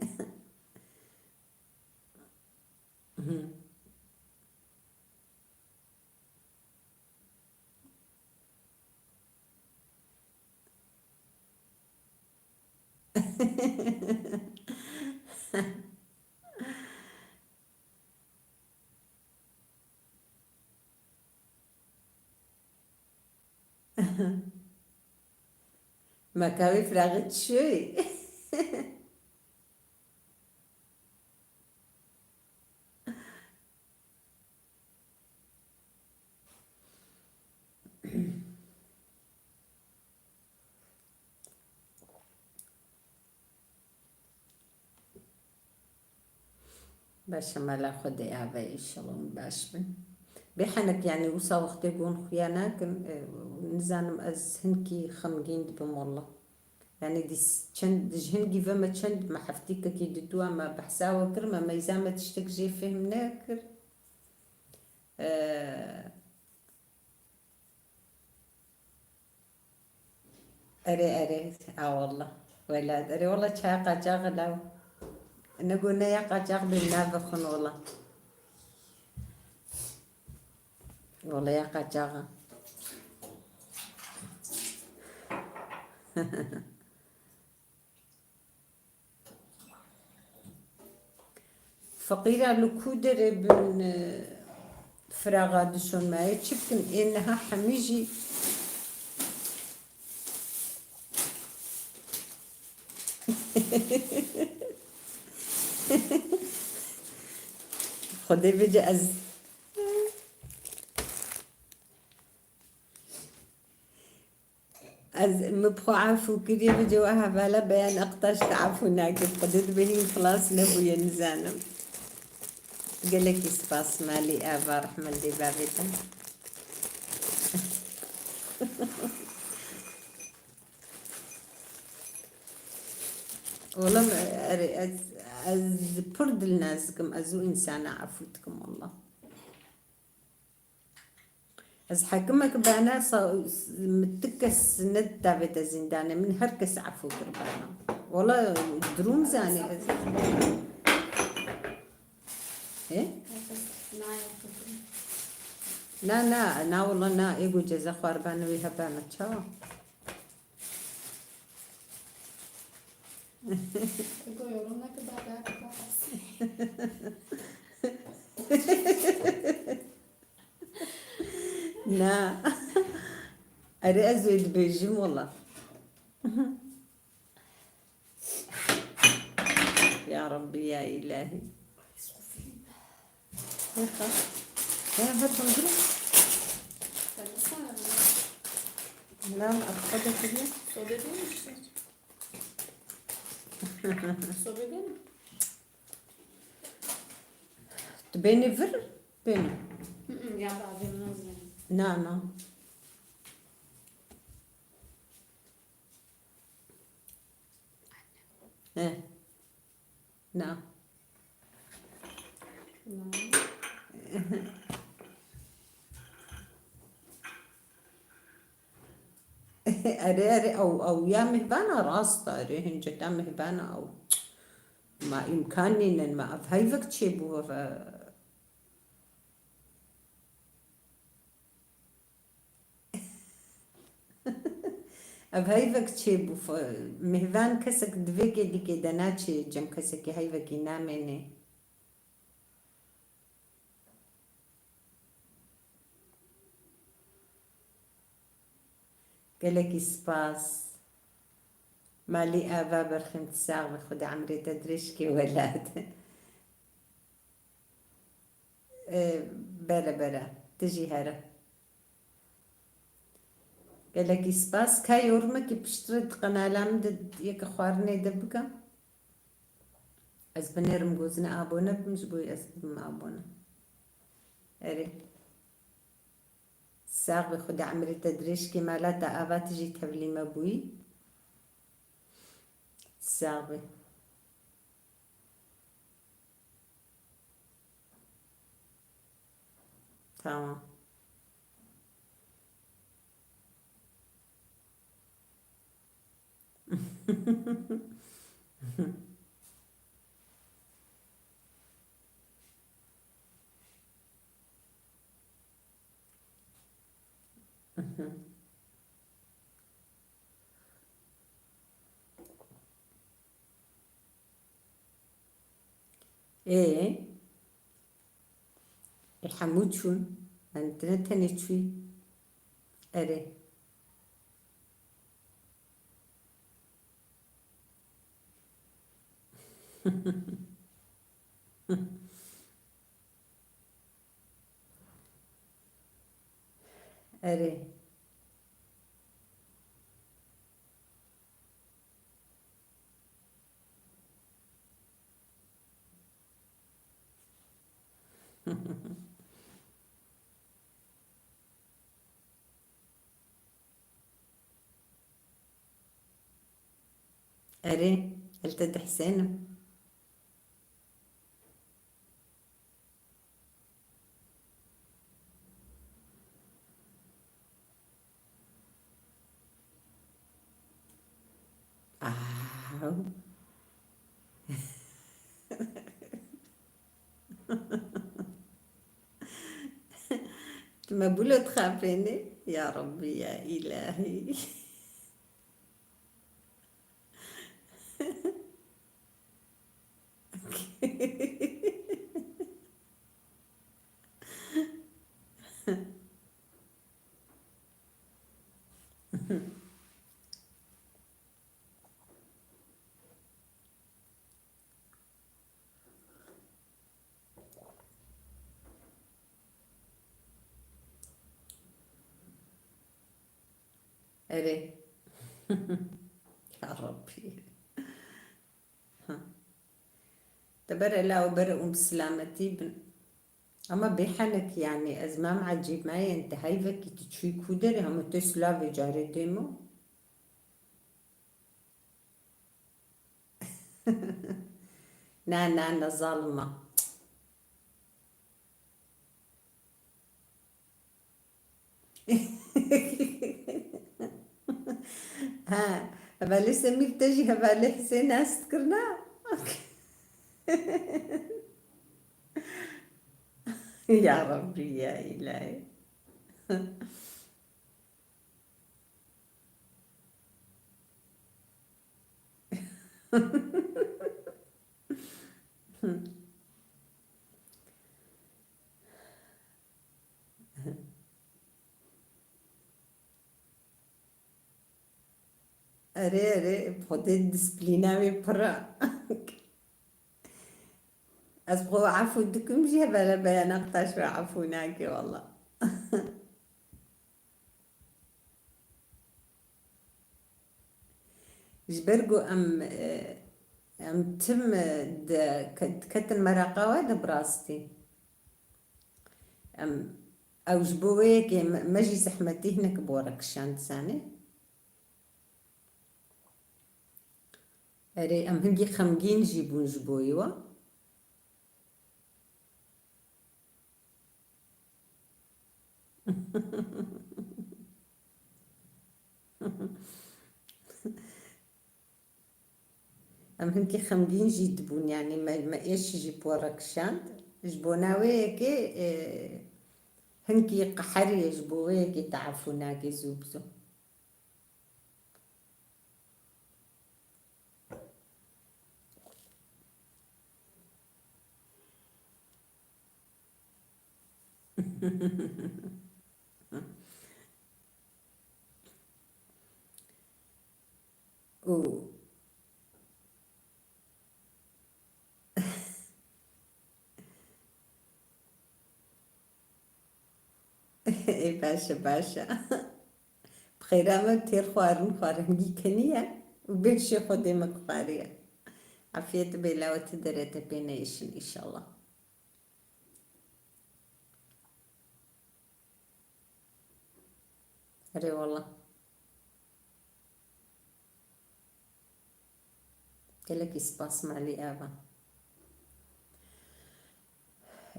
Me ka wê firaxê çi şoyê? Baş e, mala Xwedê ave, înşallah hûn baş bin. Bê henek, yanî wisa wextê gon xuya nakin, e, nizanim ez hinkî xemgîn dibim wela. Yanî dîs çend, ji hingî ve me çend, me heftîkekî didû, me behsa we kir, me meyza me tiştek jê fêhm nekir. E, Erê, erê, a wela. Wela, erê, wela çaya qaçax e law. Ne go ne ya qaçax bê, navê xwe wela. Wela ya qaçax e. Feqîra li ku derê bin, e, firaxa dişon me? Ê çi bikin? Ê niha hemî jî Xwedê bêje ez Ez, min bi xwe efû kiriye, bi cewa hevala Beyan Aktaş te efû nakir. Xwedê dibê hîn xilas nebûye, nizanim. Gelekî spas malî Eva, rehmendê bavê te. Oğlum, erê, ez, ez pir dilnazik im, ez û însana efû dikim, wallah. Ez hekimek bana sa-, min ti kes nedavête zîndanê, min her kes efû kir bana. Wala durum zanî ez. He? Na, na, na, wala na, ê ku ceza xwar bana wî hebana çawa? Ego yorum ne kadar daha kapatsın. Na. Erê ez wê dibêjim wala. Ya Rabbî ya Îlahî. Ya her dondurma. Sen nasıl aradın? Lan, arka da kiriyor. Sobe değil mi işte? Sobe değil mi? Tu bênî vir, bênî. Hı hı, ya da abim nasıl yani? Na, na. He. Na. Na. Erê, erê, ew, ew ya mihbana rast e, erê, hinceta mihbana ew. Ma îmkan nînin, ma ev heyvek çêbû, ev, ev heyvek çêbû, f-, mihvan kesek di vê gêdîkê de naçê cem kesekî heyvekî namênê. Gelekî spas. Malî Ava Berxîm, tu sax be, Xwedê emrê te dirêj ke welat. Ê, bere, bere. Tu jî here. Gelekî spas. Ka yorumekî piştre di qenala min de yeke xwarinê de bike. Ez binêrim gozine abone bim, ji bo ez bibim abone. Erê. Sax be, Xuda emirê te dirêj ke, mala te ava, tu jî tevlî me bûyî. Sax be. Tamam. Ê, ê hemû çûn. Em tine tenê çûyî. Erê. Erê. Erê, ez li te dihsênim. Aw. Tu me bûlo dixapênî? Ya Rabbî, ya Îlahî. Erê. Ya Rabbî. Te bere la û bere û bi silametî bin. Ama bêhenek, yanî ez mam ecêb me yên, te heyvekî tu çûyî ku derê, hema tu silavê carê dêmo. Na, na, na, zalima. Ha, hevalê Semîr te jî hevalê Hisên nas dikirina? Ya Rabbî, ya Îlahî. Erê, erê, Xwedê disiplîna wê pir e. Ez xwe efû dikim jî, hevele beyanek taş ve efû nake walla. Ji ber ku em, e, em tim, e, de ke-, diketin meraqa we de bi rastî. Em, ew ji bo wê yekê me, me jî zehmetî hinek bi we re kişand zanê. Erê, em hingî xemgîn jî bûn ji bo wê. Em hinkî xemgîn jî dibûn, yanî me, me êş jî bi we re kişand. Ji bona wê yekê, e, hinkî qeheriye, ji bo wê yekê te efû nake zû bi zû. û Ê, baş e, baş e. Bi Qeyra me têr xwarin xwarengî keniye û bêşê Xwedê me xwariye. Afiyet bê, lawetî derete pê neyişin înşallah. Erê wala. Gelekî spas malî ava.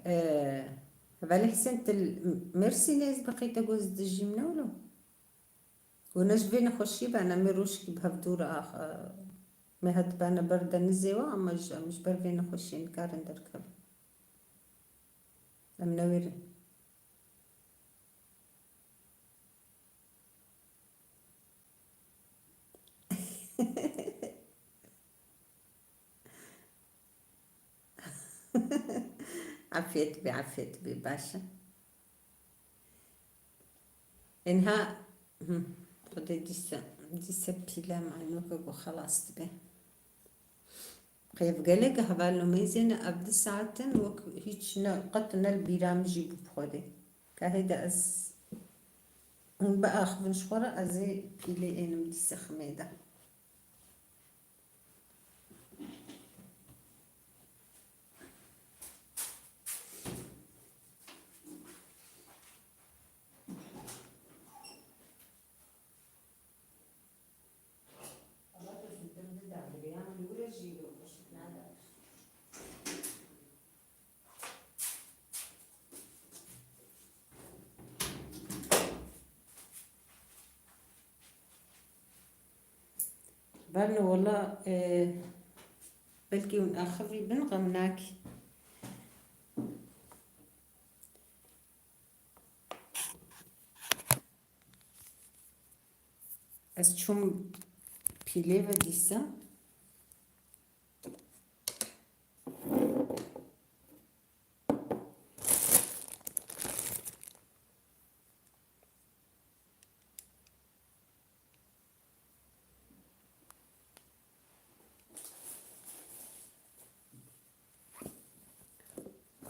Ee, Hevalê Husên, tu li Mêrsînê ez bi qey te goz dijîm ne wilo? Û ne ji vê nexweşiyê be, ne me rojekî bi hev dû re ax-, e, me hatibane ber denizê we, ama ji, em ji ber vê nexweşiyê nikarin derkevin. Em newêrin. Afiyet be, afiyet be, baş e. Înha, hı, Xwedê dîse, dîse pîle manok ku xelas dibe. Qey ev gelek hevalno mêzêne ev di saetin wek hîç ne, qet ne li bîra min jî bû bi Xwedê. Ka hêde ez hûn biaxivin ji xwe re, ez ê pîlê ênim dîse ximê de. Berne wala, e, belkî hûn axivî bin, xem nakî. Ez çûm pîlê ve dîsa.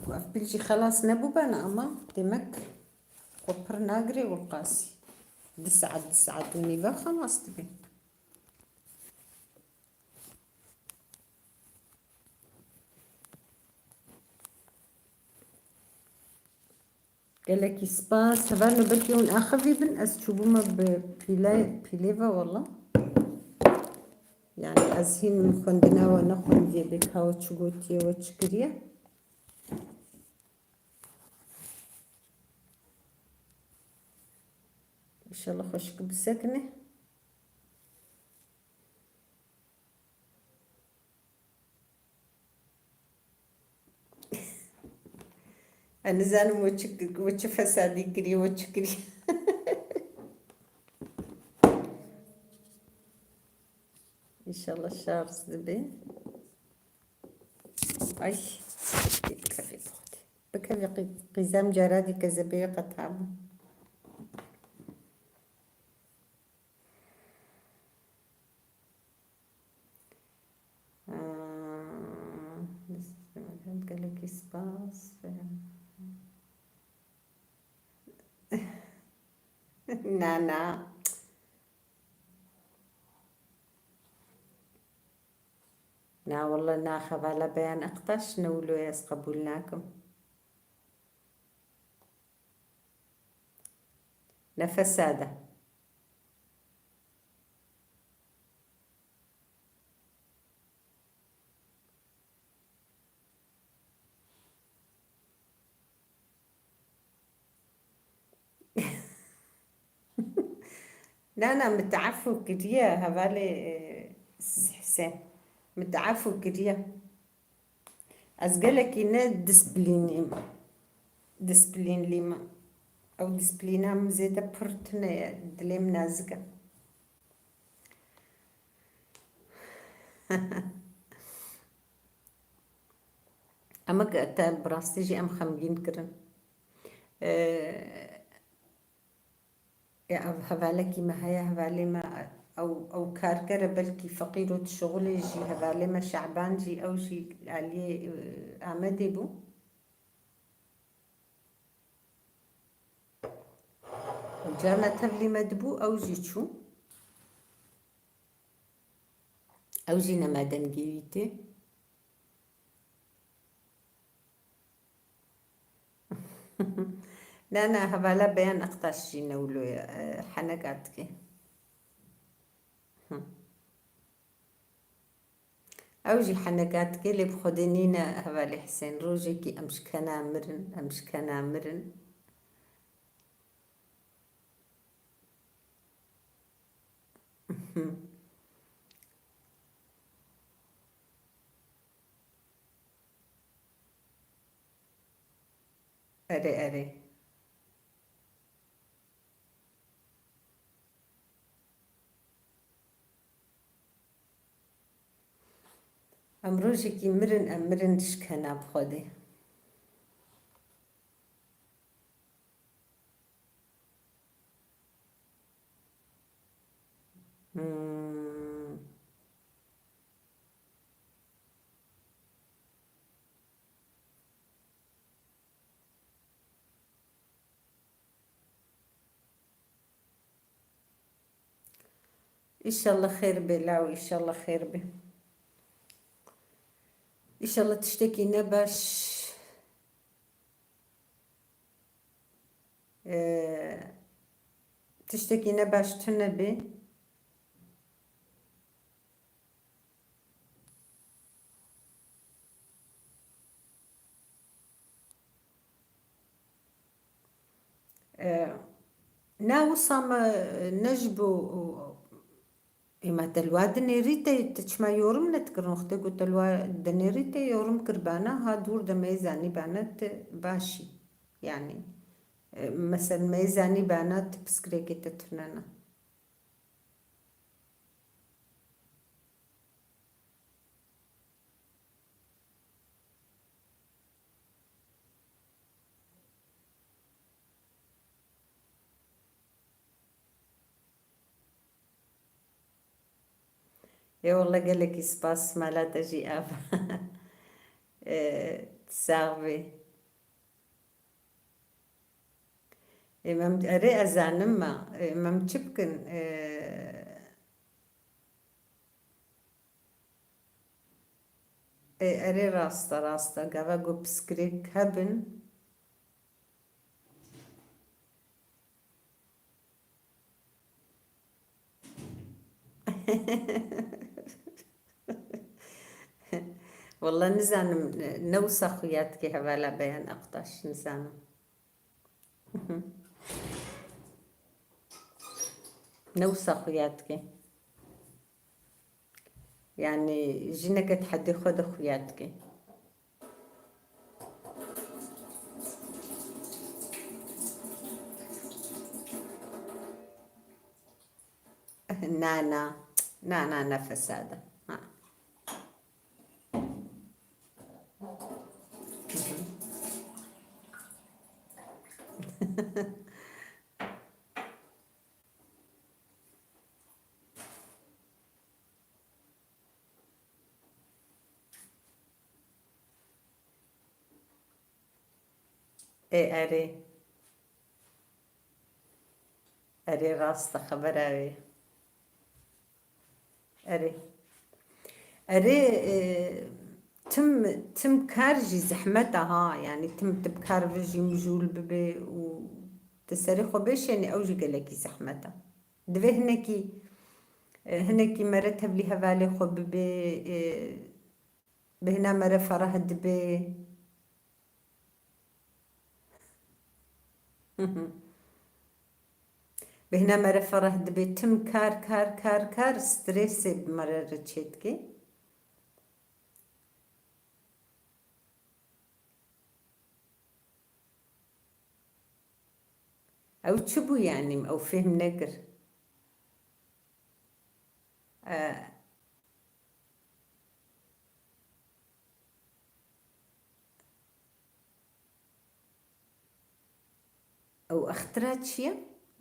Ku ev pîl jî xelas nebûbene, ama demek xwe pir nagirê wilqasî. Di saet, di saet û nîve xelas dibe. Gelekî spas. Hevalno belkî hûn axivî bin, ez çûbûme bi pîle, pîlê ve wala. Yani ez hîn min xwendina we nexwendiye bê ka we çi gotiye, we çi kiriye. Înşallah xweşik bisekine. Ez nizanim we çi, we çi fesadî kiriye, we çi kiriye. Înşallah şarj dibe. Ay, bikevê bi Xwedê. Bikevê qî-, qîzem cara dî kezebê qet hebû. Aa, gelekî spas. Na, na. Na, wele na, xevala Beyan Ektaş, ne wilo ez qebûl nakim. Ne fesad e. Na, na, min te efû kiriye, hevalê, e, Husên. Min te efû kiriye. Ez gelekî ne disiplînî me. Disiplînlî me. Ew disiplîna min zêde pir tune ye, dilê min nazik e. Ama ke te bi rastî jî em xemgîn kirin. Ee, Ya ev hevalekî me heye, hevalê me ew, ew karker e, belkî feqîr û dişixulê jî, hevalê me Şaban jî, ew jî aliyê, e, Amedê bû. Carna tevlî me dibû, ew jî çû. Ew jî nema dengê wî tê. Na, na, hevala Beyan Aktaş jî ne wilo ye, e, heneka dike. Hı. Ew jî heneka dike, lê bi Xwedê nîne hevalê Hisên. Rojekî em ji kena mirin, em ji kena mirin. Erê, erê. Em rojekî mirin, em mirin ji kena bi Xwedê. Hmm. Înşallah xêr bê law, înşallah xêr bê. Înşallah tiştekî ne baş, e, tiştekî ne baş tune bê. E, na wisa me ne ji bo, ê, me te li wa dinêrî te, te çima yorum nedikirin? Wextê ku te li wa dinêrî te yorum kiribana, ha dûr de me yê zanîbana te baş î. Yanî, e, mesel me yê zanîbana ti piskirêkê te tunena. Ê wele gelekî spas, mala te jî ava. E, sax bî. Ê, mem, erê, ez zanim me. Ê, mem çi bikin? Ê, ê, erê, rast e, rast e. Gava ku piskirêk hebin. Wele nizanim, ne wisa xuya dike hevala Beyan Aktaş, nizanim. Ne wisa xuya dike. Yanî jineke di hedê xwe de xuya dike. Na, na. Na, na, ne fesad e. Ha. Ê, erê. Erê, rast e xebera wê. Erê. Erê, e, tim, tim kar jî zehmet e ha. Yanî tim tu bi kar ve jî mijûl bibe û tu serê xwe bêşênî, ew jî gelekî zehmet e. Divê hinekî, e, hinekî mere tevlî hevalê xwe bibe, e, bêhna mere fereh dibe. Bêhna mere fereh dibe, tim kar, kar, kar, kar, stresê bi mere re çêdike. Ew çi bû yanî? Ew fêhm nekir. E, Ew extira çi ye?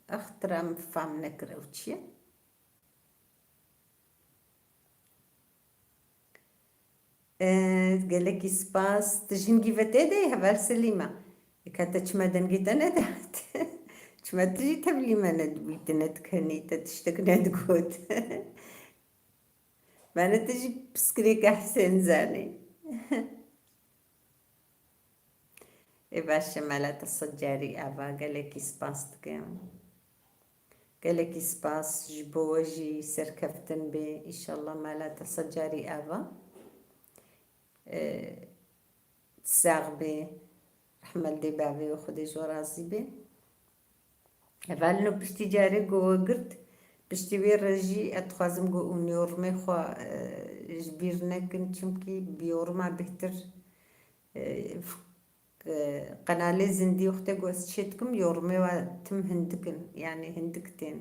Extira min fam nekir ew çi ye? E, gelekî spas. Tu ji hingî ve tê de yî, heval Selîma? Eka te çima dengê te nede? Çima tu jî tevlî me nedibî, tu nedikenî, te tiştek nedigot. Mane tu jî piskirêka Hisên zanî. Ê baş e, mala te sed carî ava, gelekî spas dikim. Gelekî spas, ji bo we jî serkeftin bê. Înşallah mala te sed carî ava. Ee, sax bê. Rehmet dê bavê we, Xwedê ji we razî bê. Hevalino piştî carê ku we girt, piştî wê re jî ez dixwazim ku hûn yorumê xwe, e, ji bîr nekin, çimkî bi yoruma bêhtir, e, f-, e, qenalê zindî wextê ku ez çê dikim, yorumê we tim hindik in, yanî hindik tên.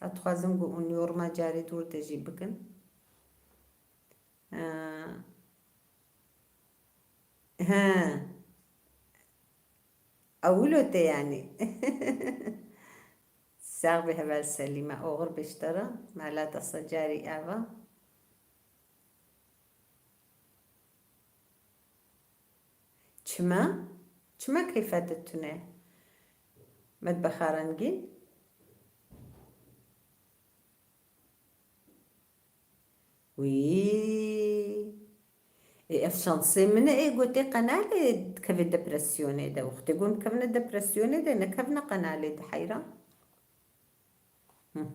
Ez dixwazim ku hûn yoruma carê dûr de jî bikin. Ha. Ha. Ewilo te yanî. Sax bî heval Selîme, oxir bê ji te re. Mala te sed carî ava. Çima? Çima keyfa te tune? Medbexa rengîn? Wî. Ê, ev şansê min e, ê, gotê qenalê dikeve depresyonê de. Wextê gon dikevine depresyonê de, nekevine qenalê de, heyran. Hı.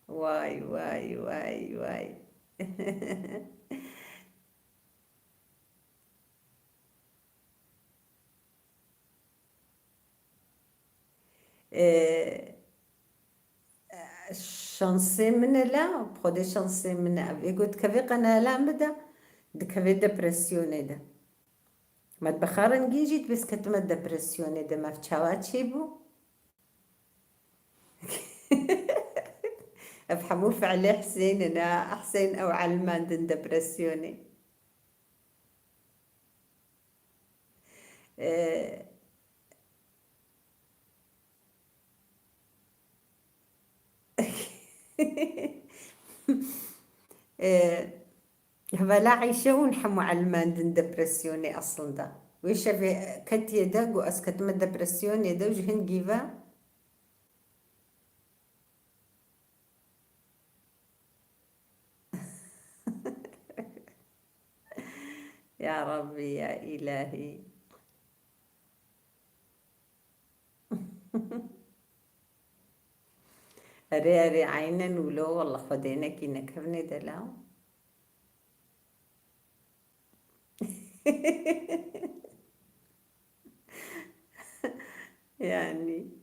Vay, vay, vay, vay. Ee, şansê min e la, bi Xwedê şansê min e. Ev ê got dikeve qenala min de, dikeve depresyonê de. Medbexa rengîn jî dibê ez ketime depresyonê de. Me ev çawa çêbû? Ev hemû fiilê Huseyîn in, ha? Huseyîn ew elimandin depresyonê. Ee, Ee, hevala Eyşe hûn hemû elimandin depresyonê aslında. Wê şevê ketiye de, got, ez ketime depresyonê de û ji hin gî ve. Ya Rabbî, ya Îlahî. Erê, erê, eynen wilo, wallah Xwedê nekî nekevnê de la. Yanî.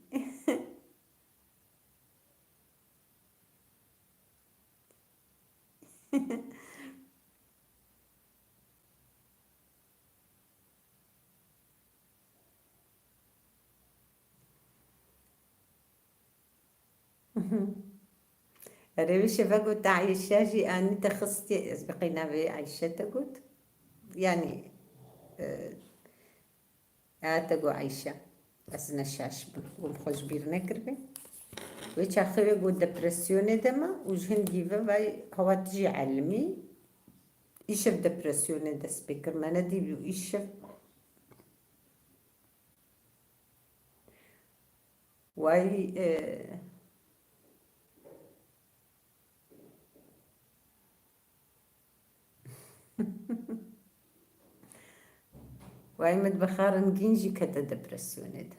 Erê, wî şeve got, Ayşe jî anî te xistiye. Ez bi qey navê Ayşe te got. Yanî, e, Ya te got Eyşe, ez ne şaş bim, got xwe ji bîr nekiribe. Wê çaxê wê got depresyonê de me û ji hin gî ve vay hewa tu jî elimî. Îşev depresyonê dest pê kir, me nedî bû îşev. Way, e, Way, min bi xwe rengîn jî kete depresyonê de.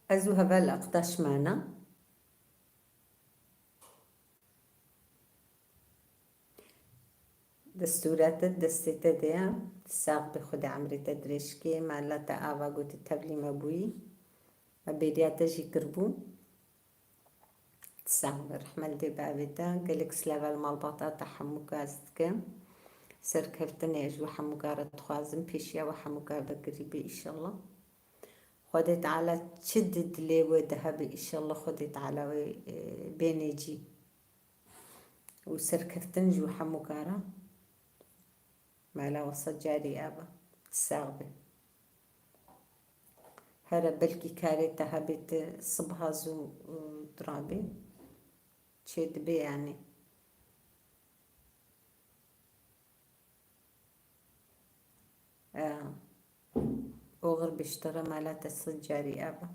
Ez û heval Aktaş mana. Destûra te destê te de ye. Sax bî, Xwedê emrê te dirêj kê. Mala te ava gotî tevlî me bûyî. Me bêriya te jî kirbû. Sax bî, rehmet dê bavê te. Gelek silav li malbata te hemûka ez dikim. Serkeftinê ji we hemûka re dixwazim. Pêşiya we hemûka vekirî bê, îşallah. Xwedê Teala çi di dilê we de hebe, îşallah Xwedê Teala wê, e, bênê cî. Û serkeftin ji we hemû kara. Mala we sed carî ava. Sax be. Here belkî karê te hebê, tu sibha zû, û, dirabê. Çê dibe yanî. E, oxir biştire mala te sed carî ebe.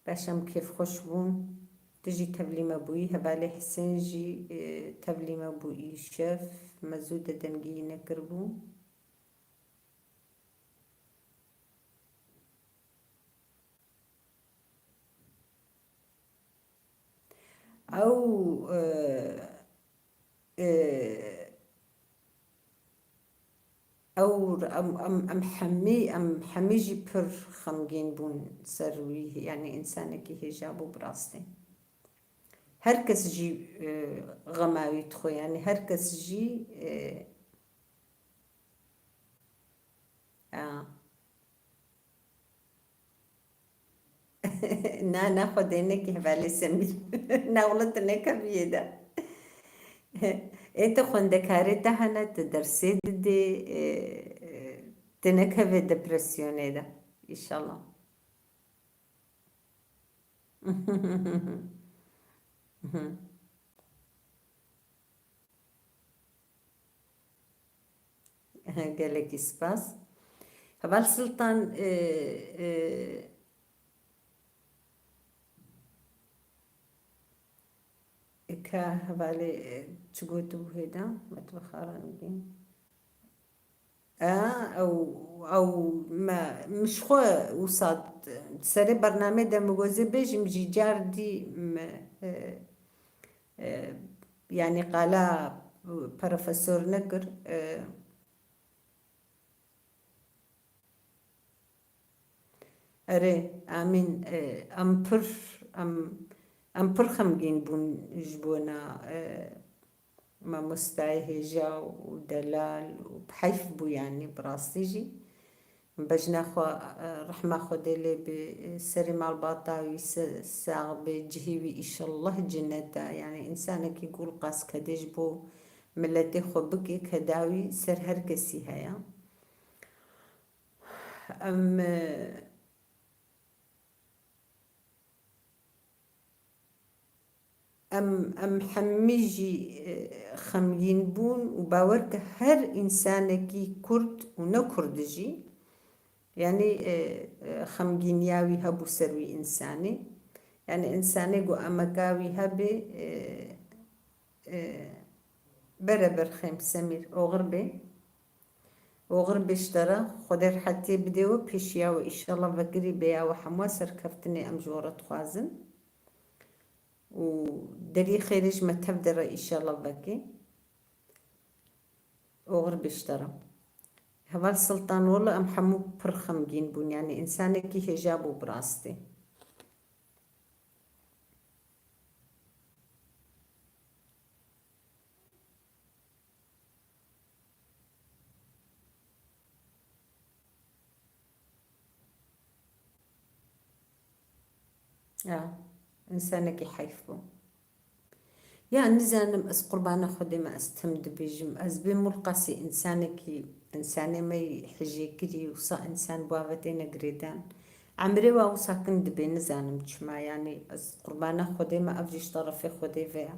Beşem kêfxweş bûn. Tu jî tevlî me bûyî, hevalê Hisên jî, e, tevlî me bû îşev. Me zû de dengiyî nekiribû. Ew, e, e, ew, em, em, em hemî, em hemî jî pir xemgîn bûn ser wî, yanî însanekî hêja bû bi rastî. Her kes jî, e, xema wî dixwe, yanî her kes jî, e, a. Na, na, Xwedê nekî hevalê Semîr. Na, wele tu nekeviyê de. Ê, tu xwendekarê te hene, tu dersê didê, ê, ê, tu nekevê depresyonê de. Înşallah. Gelekî spas. Heval Sultan, e, e, ka hevalê, e, çi gotibû hêda? Me tu bi xaran gîn. E, ew, ew me, min ji xwe wisa serê bernamê de min gozê bêjim jî car dî me, e, e, yanî qala profesor nekir. E, erê, amîn. E, em pir, em, em pir xemgîn bûn ji bona, e, mamostayê hêja û delal û bi heyf bû, yanî bi rastî jî. Bejna xwe, e, rehma Xwedê lê bê, e, serê malbata wî se-, sax bê, cihê wî îşellah cinet e. Yanî însanekî ku li qas kedê ji bo miletê xwe bike, keda wî ser her kesî heye. Em, e, Em, em hemî jî, e, xemgîn bûn û bawer ke her însanekî kurd û ne kurd jî, yanî, e, e, xemgîniya wî hebû ser wî însanê. Yanî însanê ku emeka wî hebê, e, e, bere ber xem Semîr, oxir bê. Oxir bê ji te re, Xwedê rehetiyê bide we, pêşiya we, îşallah vekirî bê ya we hemû serkeftinê em ji we re dixwazin. Û derî xêrê ji me tev de re îşallah vekê. Oxir bê ji te re. Heval Sultan, wele em hemû pir xemgîn bûn, yanî însanekî hêja bû bi rastî. Ya, însanekî heyf bû. Ya, nizanim ez qurbana Xwedê me, ez tim dibêjim. Ez bê mulqasî însanekî, însanê me yî hijêkirî wisa însan bi wa ve têne girêdan. Emrê wa wisa kin dibê, nizanim çima, yanî ez qurbana Xwedê me, ev jî ji terefê Xwedê ve ye.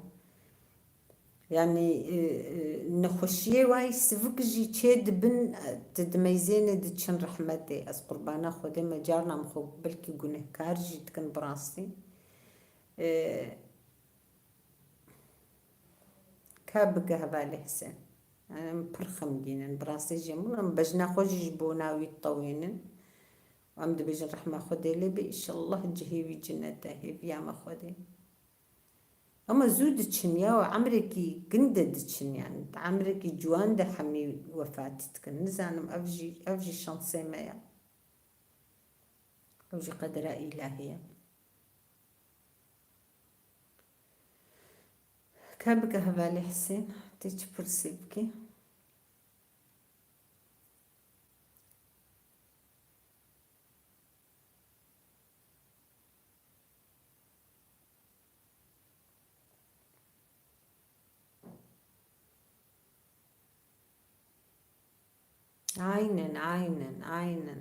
Yanî, e, e, nexweşiyê wayî sivik jî çê dibin, e, di dimeyzênê diçin rehmetê. Ez qurbana Xwedê me, carna min xwe belkî gunehkar jî dikin bi rastî. E, ka bike hevalê Hesen. Yanî em pir xemgîn in. Bi rastî jî min em bejna xwe jî ji bona wî ditewênin. Em dibêjin rehma Xwedê lê be, îşellah cihê wî cinet e, hêviya me Xwedê. Ama zû diçin ya, û emrekî kin de diçin, yani di emrekî ciwan de hemî wefatî dikin. Nizanim ev jî, ev jî şansê me ya. Ew jî qedera îlahî ye. Ka bike hevalê Hisên, tê çi pirsê bikî? Aynen, aynen, aynen.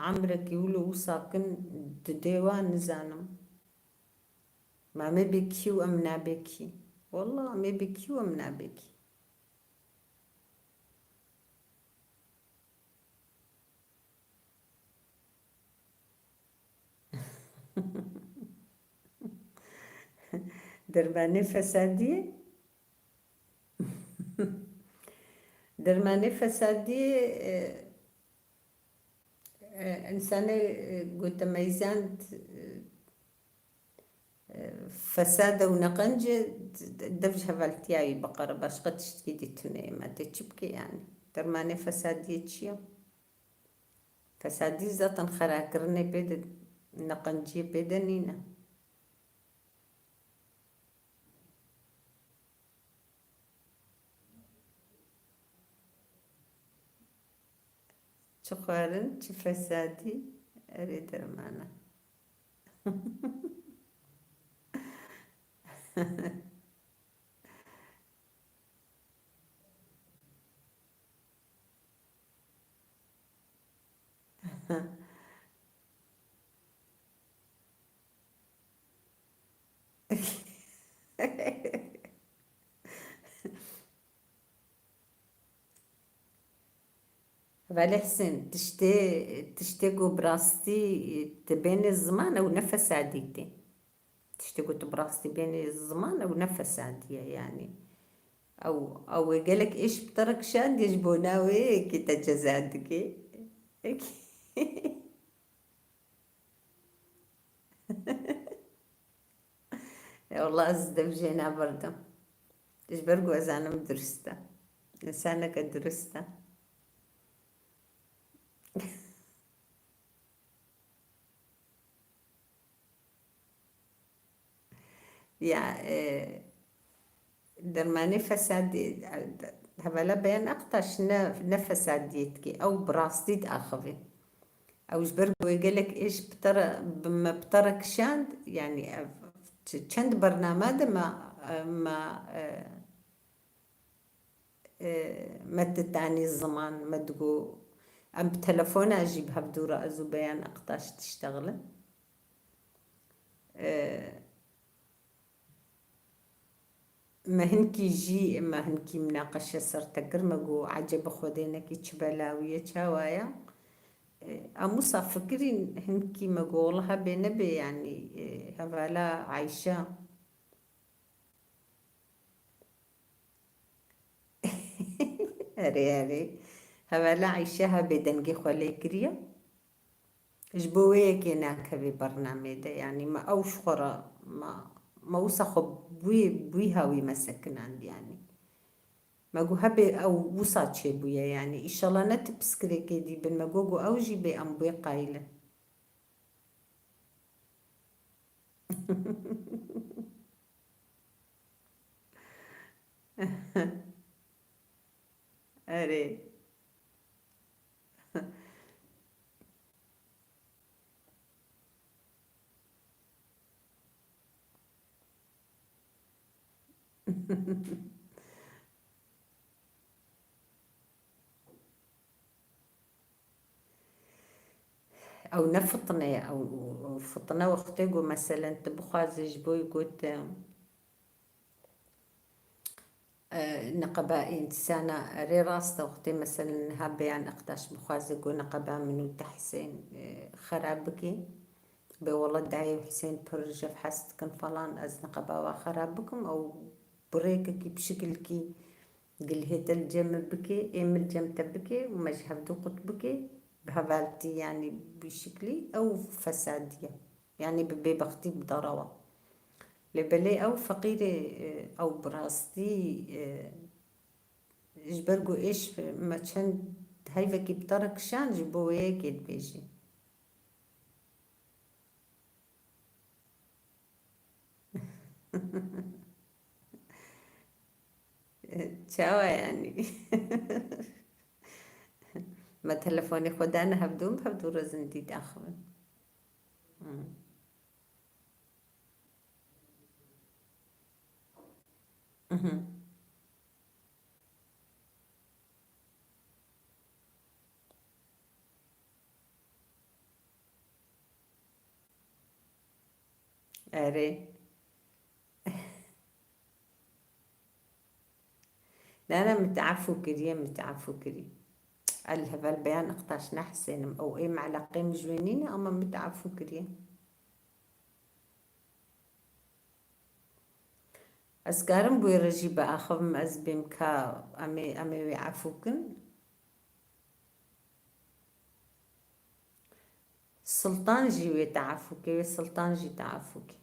emrekî wilo wisa kin didê wan nizanim. Ma me bê kî û em nabê kî. Wallah, me bê kî û em nabê kî. Dermanê fesadiyê. Dermanê fesadiyê, e, e, însanê, e, gote meyzand, e, e, fesade û neqence d-, d-, dev ji hevaltiya wî biqere, başqa tiştkî dî tune ye. Ma tê çi bike yani? Dermanê fesadiyê çi ye? Fesadî zaten xerakirinê pê de, neqenciyê pê de nîne. Çi xwarin, çi fesadî, erê dermana. Belê Hisên, tiştê, tiştê ku bi rastî dibêne ziman, ew ne fesadî tê. Tiştê ku tu bi rastî bênî ziman, ew ne fesadî ye, yanî. Ew, ew ê gelek êş bi te re kişandiye, ji bo navê yekê te ceza dike. E, wela ez dev jê naberdim. Ji ber ku ez zanim dirust e. Însaneke dirust e. Ya, e, dermanê fesadî, hevala Beyan Aktaş ne, ne fesadiyê dike. Ew bi rastî diaxivê. Ew ji ber ku wê gelek êş bi te re, bi me bi te re kişand, yanî ev ç-, çend bername de me, me, e, e, me ditanî ziman, me digo, em bi telefona jî bi hevdû re ez û Beyan Aktaş diştexilin. E, me hinkî jî, me hinkî minaqeşe ser te kir, me got, ecebe Xwedê nekî çi belawî ye, çawa ye? E, em wisa fikirîn hinkî, me got, wela hebê nebê, yanî, e, hevala Ayşe. Erê, erê. Hevala Eyşe hebê dengê xwe lê kiriye. Ji bo wê yekê nakeve bernamê de, yanî me ew ji xwe re, me, me wisa xwe bi wî, bi wî hawî me sekinand, yanî. Me got hebê ew wisa çêbûye, yanî. Îşallah ne tu piskirêkê dî bin, me got, got ew jî bê em bê qayîl in. Erê. Ew ne fitne ye, ew, ew fitne wextê ku meselen tu bixwazî ji bo ku te, e, niqeba însana, erê rast e, wextê meselen niha Beyan Aktaş bixwaze ku niqeba min û te Hisên, e, xera bike, bê wela dayê û Hisên pir ji hev hez dikin falan, ez niqeba we xera bikim, ew bi rêkekî, bi şikilkî gilhê te li cem min bike, ê min li cem te bike û me ji hevdû qut bike, bi hevaltî, yanî bi şiklî ew fesadî ye. Yanî bi bêbextî bi dara we. Lê belê ew feqîrê, e, ew bi rastî, e, ji ber ku êş me çend heyvekî bi te re kişand, ji bo wê yekê dibêjî. Çawa yanî? Me telefonê xwe dane hevdû, em hevdû re zindî diaxivin. Hmm. Mhm. Erê. Ne, ne, min te efû kiriye, min te efû kiriye. El heval beyan iqtaş nehsênim. Ew ê me eleqê min ji wê nîne, ama min te efû kiriye. Ez karim bi wê re jî biaxivim, ez bêm ka em ê, em ê wê efû kin. Sultan jî wê te efû ke, wê Sultan jî te efû ke.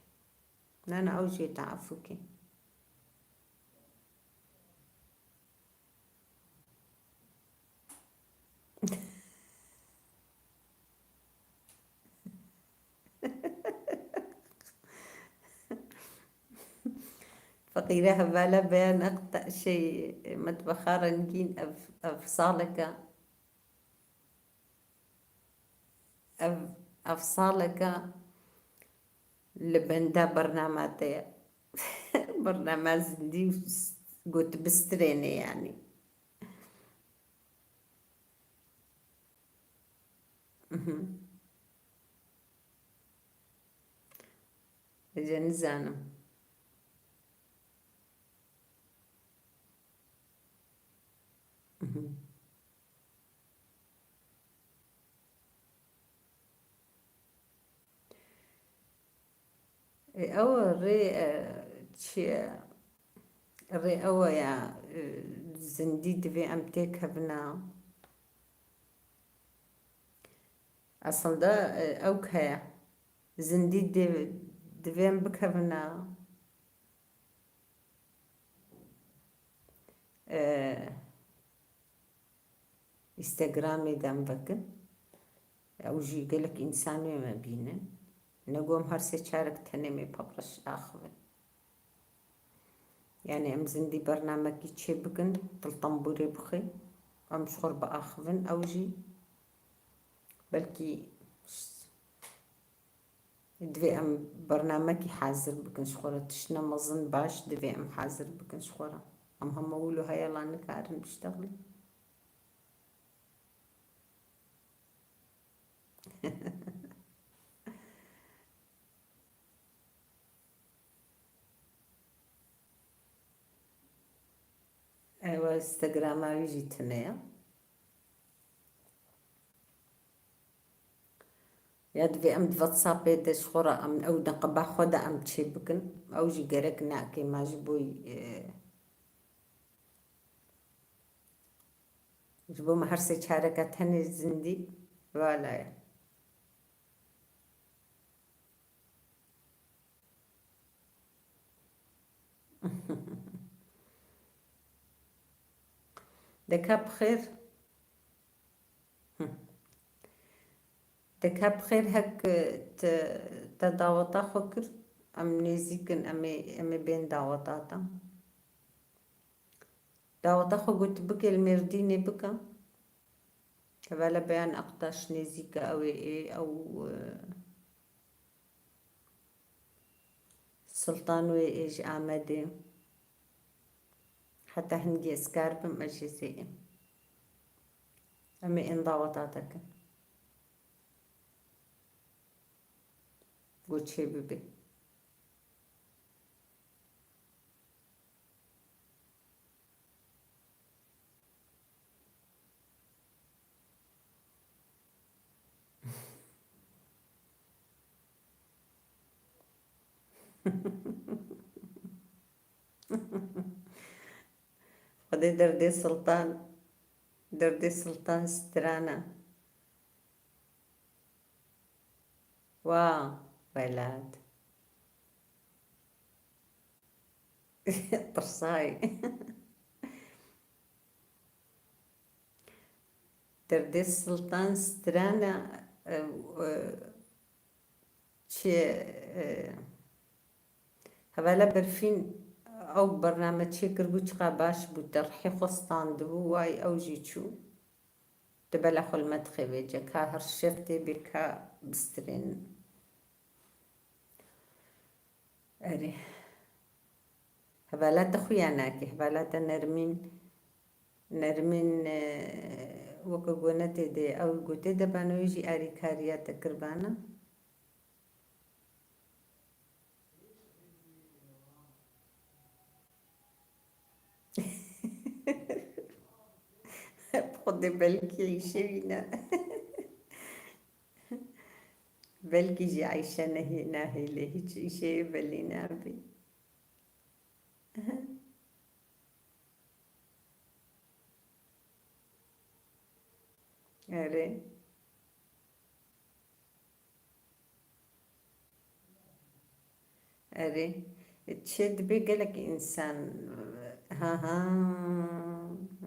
Ne, ne, ew jî wê te efû ke. Feqîre hevala beyan eqta şey, metbexa rengîn ev, ev saleke, ev, ev saleke li benda bernama te ye. Bernama zindî û s-, got bistrênê yanî. Mhm. Ece nizanim. Mhm. Ê, ew rê, e, çi ye? Rê ew e ya, e, zindî divê em têkevina. Aslında, e, ew heye. Zindî dê-, divê em bikevina. E, Instagramê de em vekin. Ew jî gelek însan wê me bînin. Ne ku em her sê çarek tenê mê paqij axivin. Yani em zindî bernamekî çê bikin, til tembûrê bixê. Em ji xwe re biaxivin, ew jî belkî ş-, Divê em bernamekî hazir bikin ji xwe re. Tiştine mezin baş divê em hazir bikin ji xwe re. Em hema wilo heyala nikarin biştexilin. Ewa Instagrama wî jî tune ye. Ya divê em di WhatsAppê de ji xwe re em ew neqeba xwe de em çê bikin. Ew jî gerek nake, ma ji bo, e, ji bo me her sê çareka tenê zindî vala ye. Deka bi xêr. Hı. Deka bi xêr, hek te, te daweta xwe kir, em nêzîk in, em ê, em ê bên daweta te. Daweta xwe got bike li Mêrdînê bike. Hevala Beyan Aktaş nêzîk e, ew ê, ê, ew, e, Sultan wê ê ji Amedê. Heta hingê ez kar bim, ez jê zê êm. Em ê ên daweta te kin. Got çê bibe. Xwedê derdê Sultan, derdê Sultan strana. Wa, welat. Tirsayî. Derdê Sultan strana, e, e, çi, e, hevala Berfîn ew bername çêkiribû, çiqa baş bû, te rihê xwe standibû, way ew jî çû. Tu bela xwe li me dixêvê, ce ka her şev tê bê ka bistrênin. Erê. Hevala te xuya nake, hevala te Nermîn, Nermîn, e, weke gone tê de, ew gotê de bano, wê jî arîkariya te kirbana. Xwedê belkî îşê wî ne. Belkî jî Eyşe nehê-, nahêle, hîç îşê wê belî nabî. Erê. Erê. Çi dibe gelek însan, ha, ha,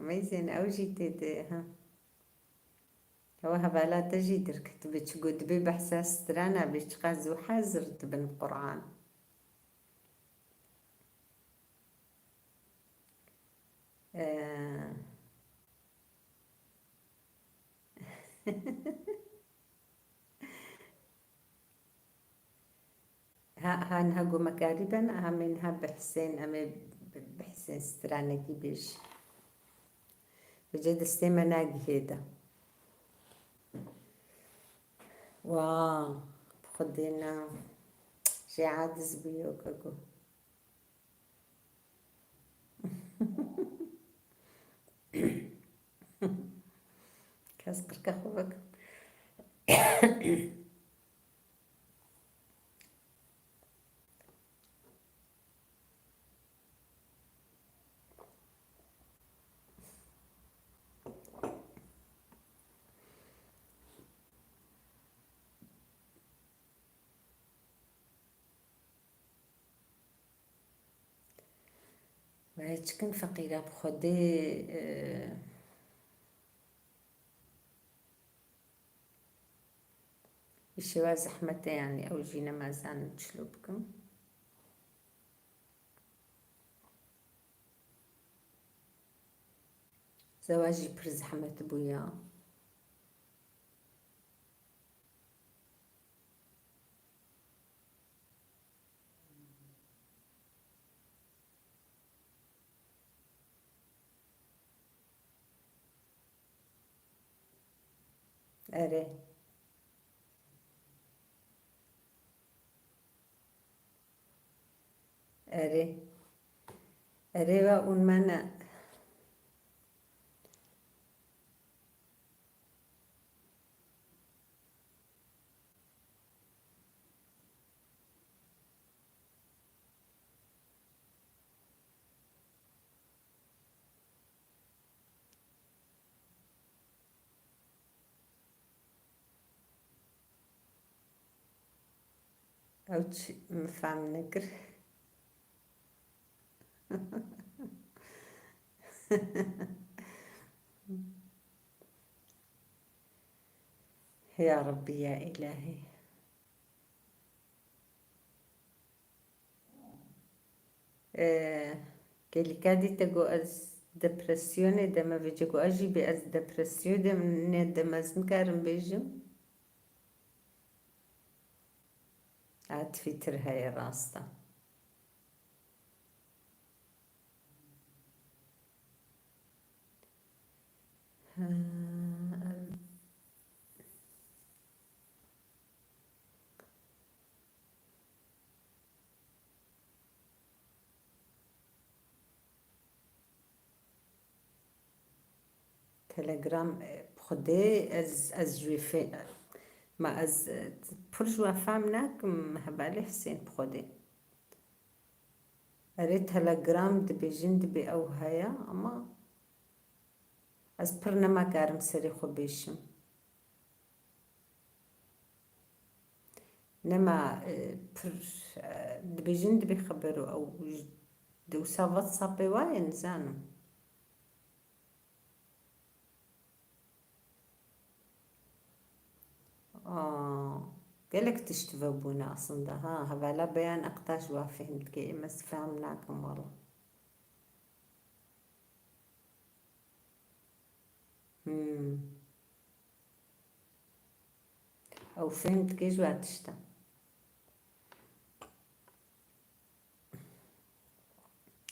meyzên ew jî tê de, ha. Ew hevala te jî derketibe, çi got, dibê behsa strana bê, çiqas zû hazir dibin Quran. Ee. Ha, ha niha gomekarî ben, ha me niha bihsên, em ê bi-, bihsên stranekî bêj. Vêce destê me nagihê de. Wa, bi Xwedê na. Jê aciz bûyo keko. Kes qirka xwe veke. Wê çikin feqîra bi Xwedê, e, îşê we zehmet e, yanî ew jî nema zanin çilo bikin. Zewacî pir zehmet bû ya. Erê. Erê. Erê ve un me ne. Ew çi min fehm nekir. Ya Rabbî, ya Îlahî. Ee, Gelîka dî te got ez depresyonê de me vêce got ez jî bê ez depresyon de ne de me ez nikarim bêjim. Atifî tir heye rast e. Ha, em. Telegram, e, bi Xwedê ez, ez ji wê fê-, ma ez, e, pir ji we fehm nakim, hevalê Hisên bi Xwedê. Erê Telegram dibêjin dibê ew heye, ama ez pir nema karim serê xwe bêşim. Nema, e, pir, e, dibêjin dibê xeber û ew ji dewsa WhatsAppê wa ye, nizanim. Aa, gelek tişt vebûne aslında. Ha, hevala Beyan Aktaş wa fêm dike. Ê, ez fêm nakim wala. Hmm. Ew fêm dike ji wa tişta.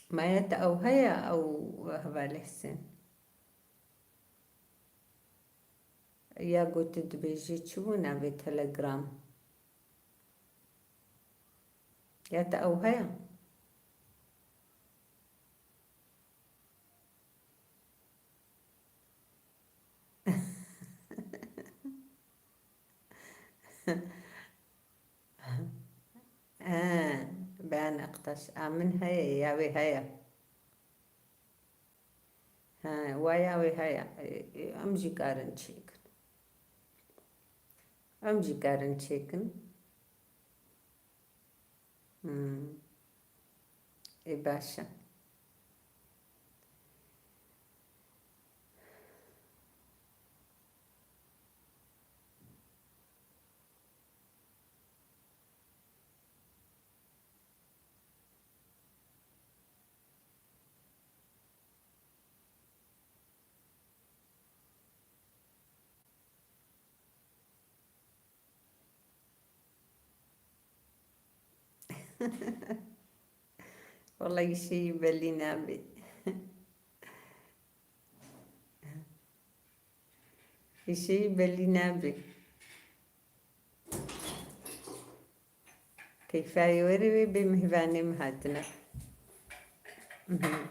Maya te ew heye, ew hevalê Hisên? Ya ku tu dibêjî çi bû navê Telegram? Ya te ew heye? He, Beyan Aktaş. A min heye, ya wê heye. He, wa ya wê heye. E, e, em jî karin çêkin. Em jî karin çêkin. Hmm. Ê baş e. Wela îşê yî belî nabe. Îşê yî belî nabe. Keyfa yê were wê bê mihvanê min hatine. Mhm.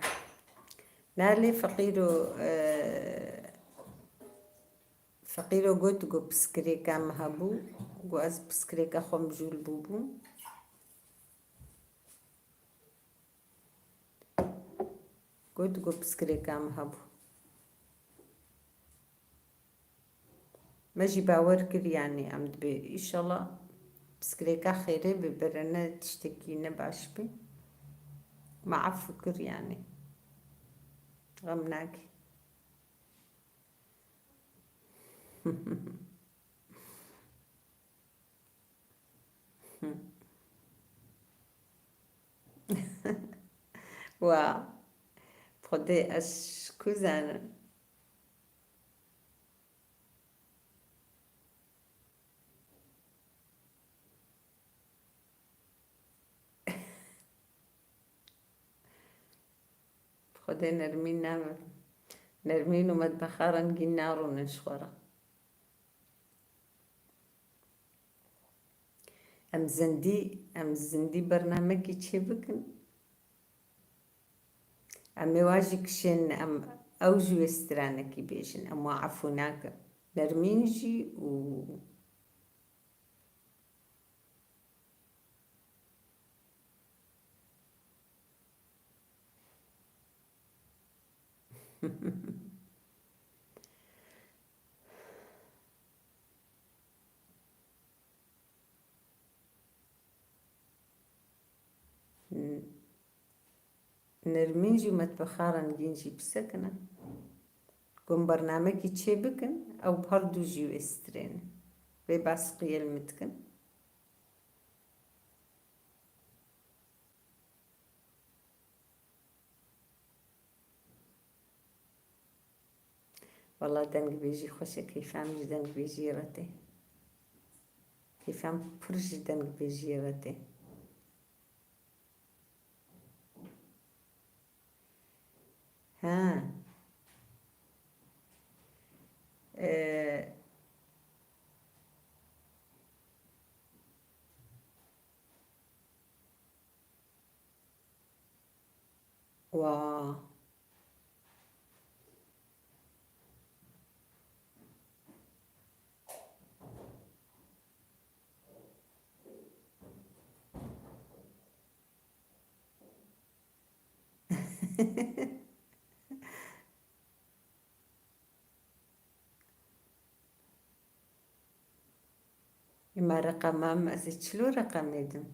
Na lê feqîro, e, feqîro got, got piskirêka min hebû, got ez piskirêka xwe mijûl bûbûm. Got, got piskirêka min hebû. Me jî bawer kir, yanî em dibê, îşallah piskirêka xêrê bê, bere ne tiştekî ne baş bê. Me efû kir, yanî. Xem nake. Wa, Xwedê ez ji ku zanim? Xwedê Nermîn nave. Nermîn û metbexa rengîn narûnin ji xwe re. Em zindî, em zindî bernamekî çêbikin. Em ê wa jî kişên, em ew jî wê stranekî bêjin. Em wa efû nakin. Nermîn jî û Nermîn jî û metbexa rengîn jî bisekine. Got bernamekî çêbikin, ew her du jî wê strênin. Vê basqiyê li min dikin. Wela dengbêjî xweş e, keyfa min ji dengbêjiyê re tê. Keyfa min pir ji dengbêjiyê re tê. Ha. Ee, Wa. Ê ma reqema min, ez ê çilo reqemê dim?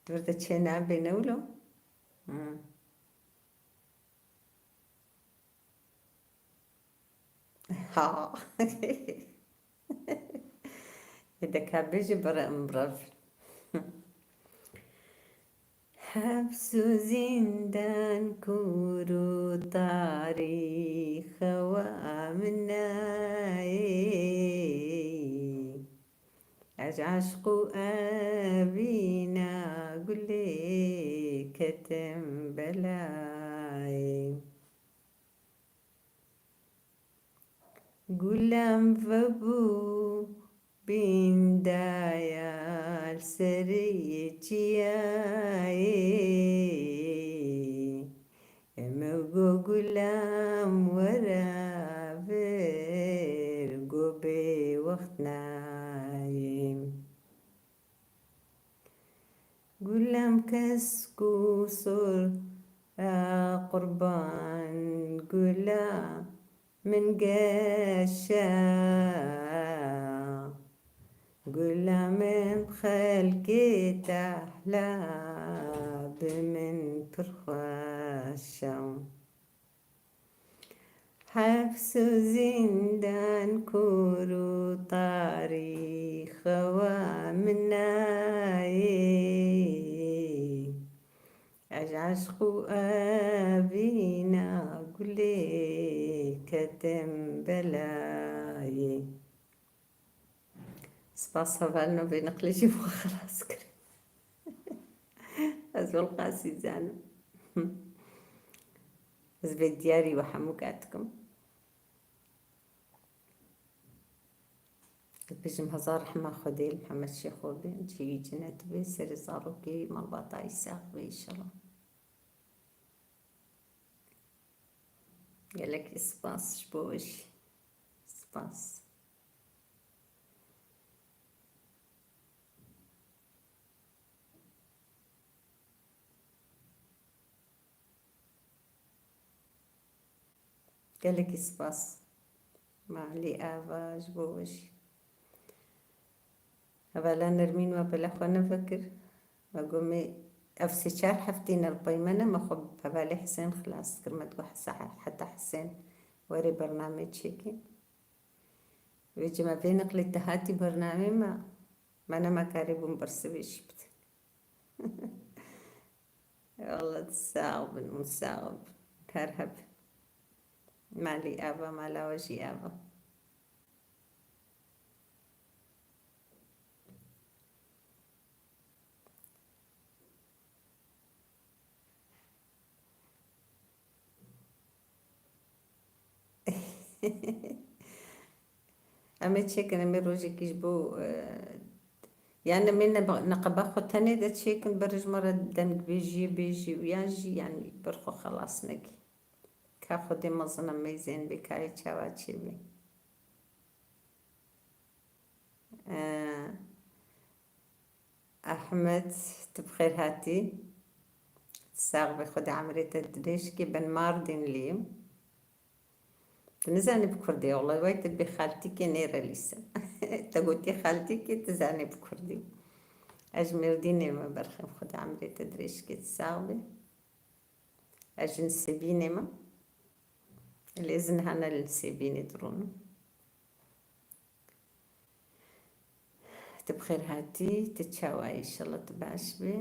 Di vir de çê nabê ne wilo? Hmm. Ha. Ê de ka bêje bere em rev. Heps û zîndan kûr û tarîxa we min nayê. Ez eşq û evîna gulê ketim belayê. Gulem vebû bîndaya li serê çiyayê. Em ê go gulem were bi Wan gula min geşa, gula min xelkê tehla, bi min pir xweşa. Hefs û zîndan, kûr û tarî xewa min nayê. Ez eşq û evîna gulê ketim belayê. Spas hevalno, vê niqlê jî xwe xelas kir. Ez wilqasî zanim. Ez vê diyarî we hemû ket dikim. Dibêjim hezar rehma Xwedê li Mihemed Şêxo be, cihê wî cinet be, serê zarokê wî malbata wî sax be înşallah. Gelekî spas ji bo we jî. Spas. Gelekî spas. Malî ava ji bo we jî. Hevala Nermîn we bela xwe nevekir. Me got me ev sê çar heftê ne li pey me ne, me xwe bi hevalê Hisên xilas kir. Me digot hesa heta Hisên were bernameyê çêkê. Vêca me vê niqlê te hatî bernameyê me, me nema karîbûn bersivê jî bidin. Walla sax bin, hûn sax bin. Her hebin. Malî ava, mala we jî ava. Em ê çêkin, em ê rojekî ji bo, e, yani em ê nebe-, neqeba xwe tenê de çêkin, berê ji me re dengbêjiyê bêjî û yan jî yani ber xwe xelas nekî. Ka Xwedê mezin e, meyzên bê, ka yê çawa çêbê. E, Ahmet, tu bi xêr hatî. Sax be, Xwedê emrê te dirêj ke, ben Mardînliyim. Tu nizanî bi kurdî, wela wey tu bê xaltîkê nêre lîstin. Te gotî xaltîkê, tu zanî bi kurdî. Ez ji Mêrdînê me berxem, Xwedê emrê te dirêj ke, tu sax be. Ez ji Nisêbînê me. Lê ez niha ne li Nisêbînê dirûnim. Tu bi xêr hatî, tu çawa yî? Înşallah tu baş bî.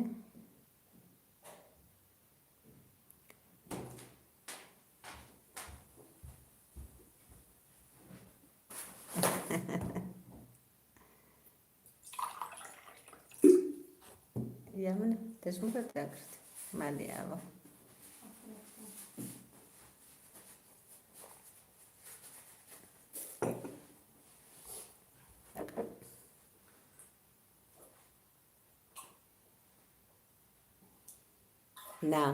Ya min, te ji min re dagirt. Malê ava. Na.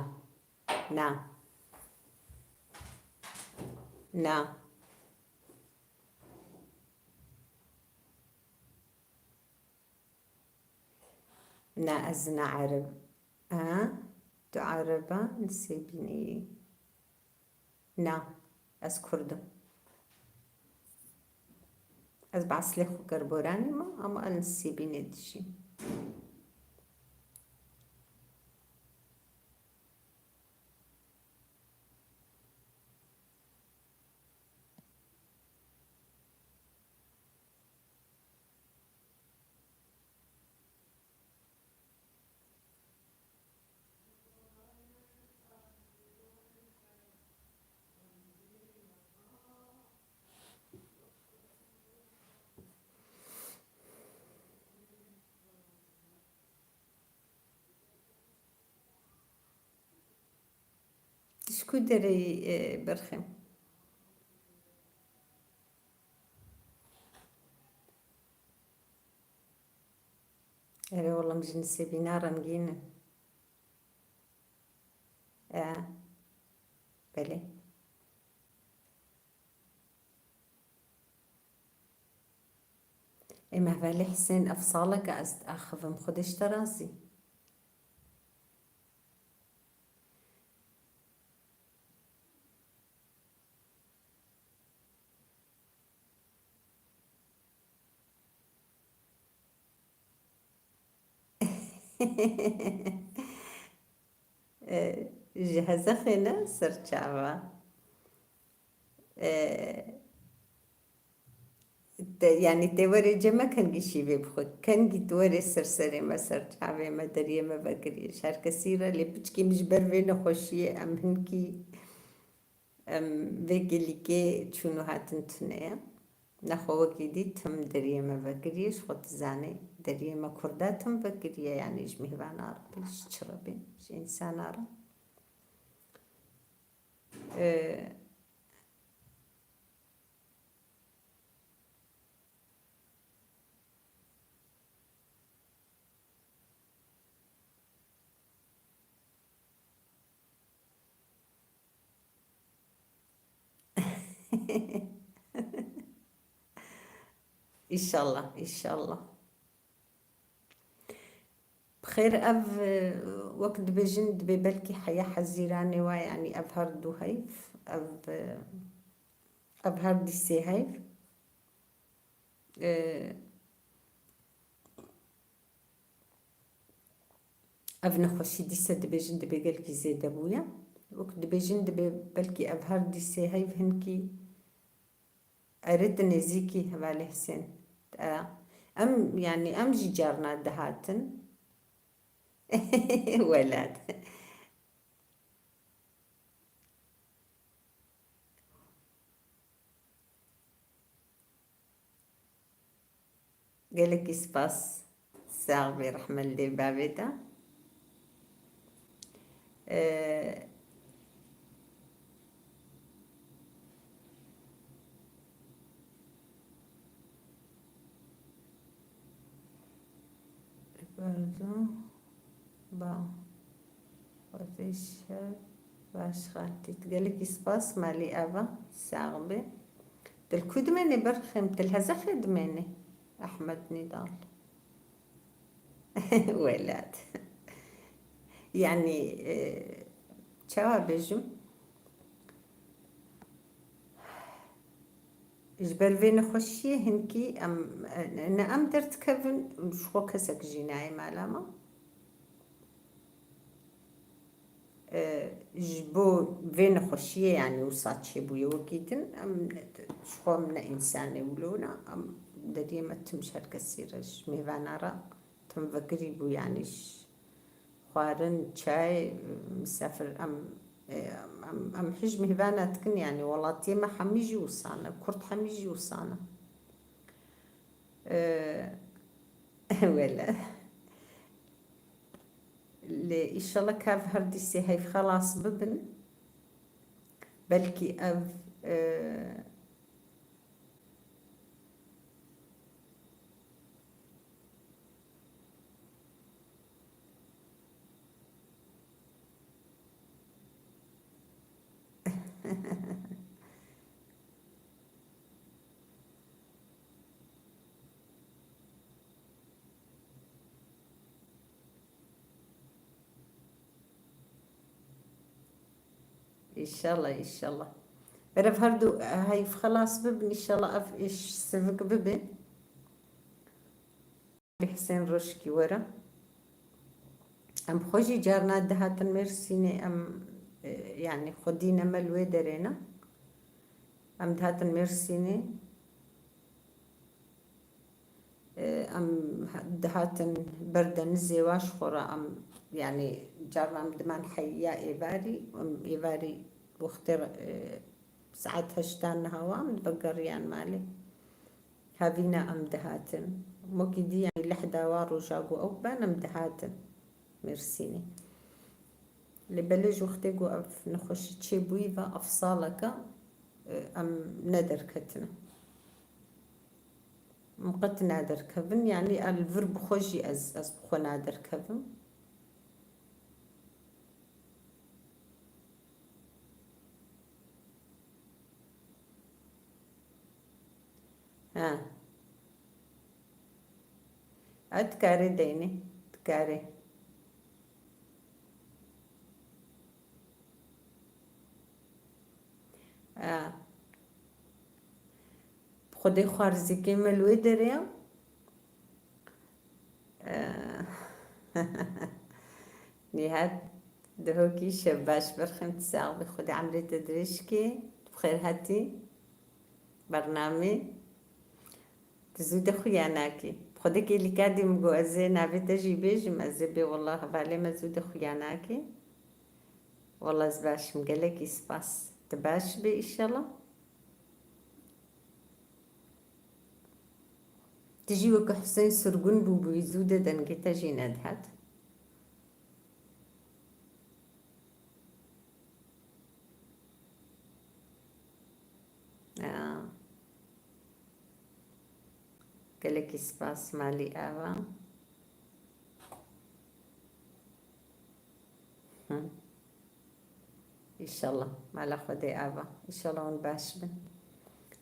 Na. Na. Na, ez ne Ereb. Ha? Tu Ereba, Nisêbînî yî. Na, ez Kurd im. Ez bi eslê xwe Kerboranî me, ama ez Nisêbînê dijîm. Tu ji ku derê yî, e, Berxem? Erê, wela min ji Nisêbîna rengîn in. E, belê. Ê, me hevalê Hisên, ev saleke ez diaxivim, Xwedê ji te razî. E, ji hezexê ne ser çava. E, te, yanî tê werê cem me kengî şîvê bixwe. Kengî tu werê ser serê me, ser çavê me, deriyê me vekiriye. Ji her kesî re lê piçkî min ji ber vê nexweşiyê em hinkî, em, vê gelîkê çûn û hatin tune ye. Nexwe wekî dî tim deriyê me vekiriye, ji xwe tu zanî deriyê me kurda tim vekiriye, yanî ji mêvana re bê, ji çi re bê, ji însana re. Ee, Înşallah, înşallah. Bi xêr ev, e, wek dibêjin, dibê belkî heya hezîranê wa, yanî ev her du heyv, ev, e, ev her dîsê heyv. E, Ev nexweşî dîse dibêjin dibê gelkî zêde bûye. Wek dibêjin dibê belkî ev her dîsê heyv hinkî ere di nêzîkî hevalê Hisên. E, em, yanî em jî carna dihatin. Welat. Gelekî spas. Sax bê, rehmet lê bavê te. Ee, Pardon. Ba. Xwezî şev baş xaltî. Gelekî spas, malî ava. Sax bê. Til ku dimênê berxê min, til Hezexê dimênê. Ehmed Nîdal. Welat. Yanî, e, çawa bêjim? Ji ber vê nexweşiyê hinkî em, ne em derdikevin, ji xwe kesek jî nayê mala me. E, ji bo vê nexweşiyê, yanî wisa çêbûye wekî din, em ji xwe em ne însanê wilo ne, em deriyê me tim ji her kesî re, ji mêvana re tim vekirî bû, yanî ji xwarin, çay, misafir, em, em, em hîç mêvana dikin, yanî welatiyê me hemî jî wisa ne, kurd hemî jî wisa ne. E, wele. Lê îşallah ka ev her dîsê heyv xelas bibin. Belkî ev, e, Înşallah, înşallah. Berev her du heyv xelas bibin, înşallah ev êş sivik bibe. Bi Hisên Roşkî were. Em xwe jî carna dihatin Mêrsînê, em, e, yanî xwedî ne me li wê derê ne. Em dihatin Mêrsînê. E, em dihatin ber denizê wa ji xwe re em, yanî carna em diman heya êvarî, em êvarî wextê, e, saet heştan niha wa em digeriyan malê. Havîna em dihatin. Mokî dî, yanî lehda wa roja ku ew ben em dihatin Mêrsînê. Lê belê ji wextê ku ev nexweşî çêbûyî ve ev saleke, e, em nederketine. Em qet naderkevin, yanî a li vir bi xwe jî ez, ez bi xwe naderkevim. Ha. Ew dikarê deynê, dikarê. Ha. Xwedê xwarzîkê me li wê derê ye. Eh, Nîhat, dihokî şev baş, berxem, tu sax bî, Xwedê emrê te dirêj kê. Bi xêr hatî bernamê. Tu zû de xuya nakî. Xwedê kêlîka dî min got, ez ê navê te jî bêjim, ez ê bê, wallah, hevalê me zû de xuya nakî. Wallah, ez baş im, gelekî spas. Tu baş bî, înşallah. Tu jî weke Husên Surgun bûbûyî, zû de dengê te jî nedihat. Ya. Gelekî spas, malî ava. Hı. Înşallah, mala Xwedê ava. Înşallah hûn baş bin.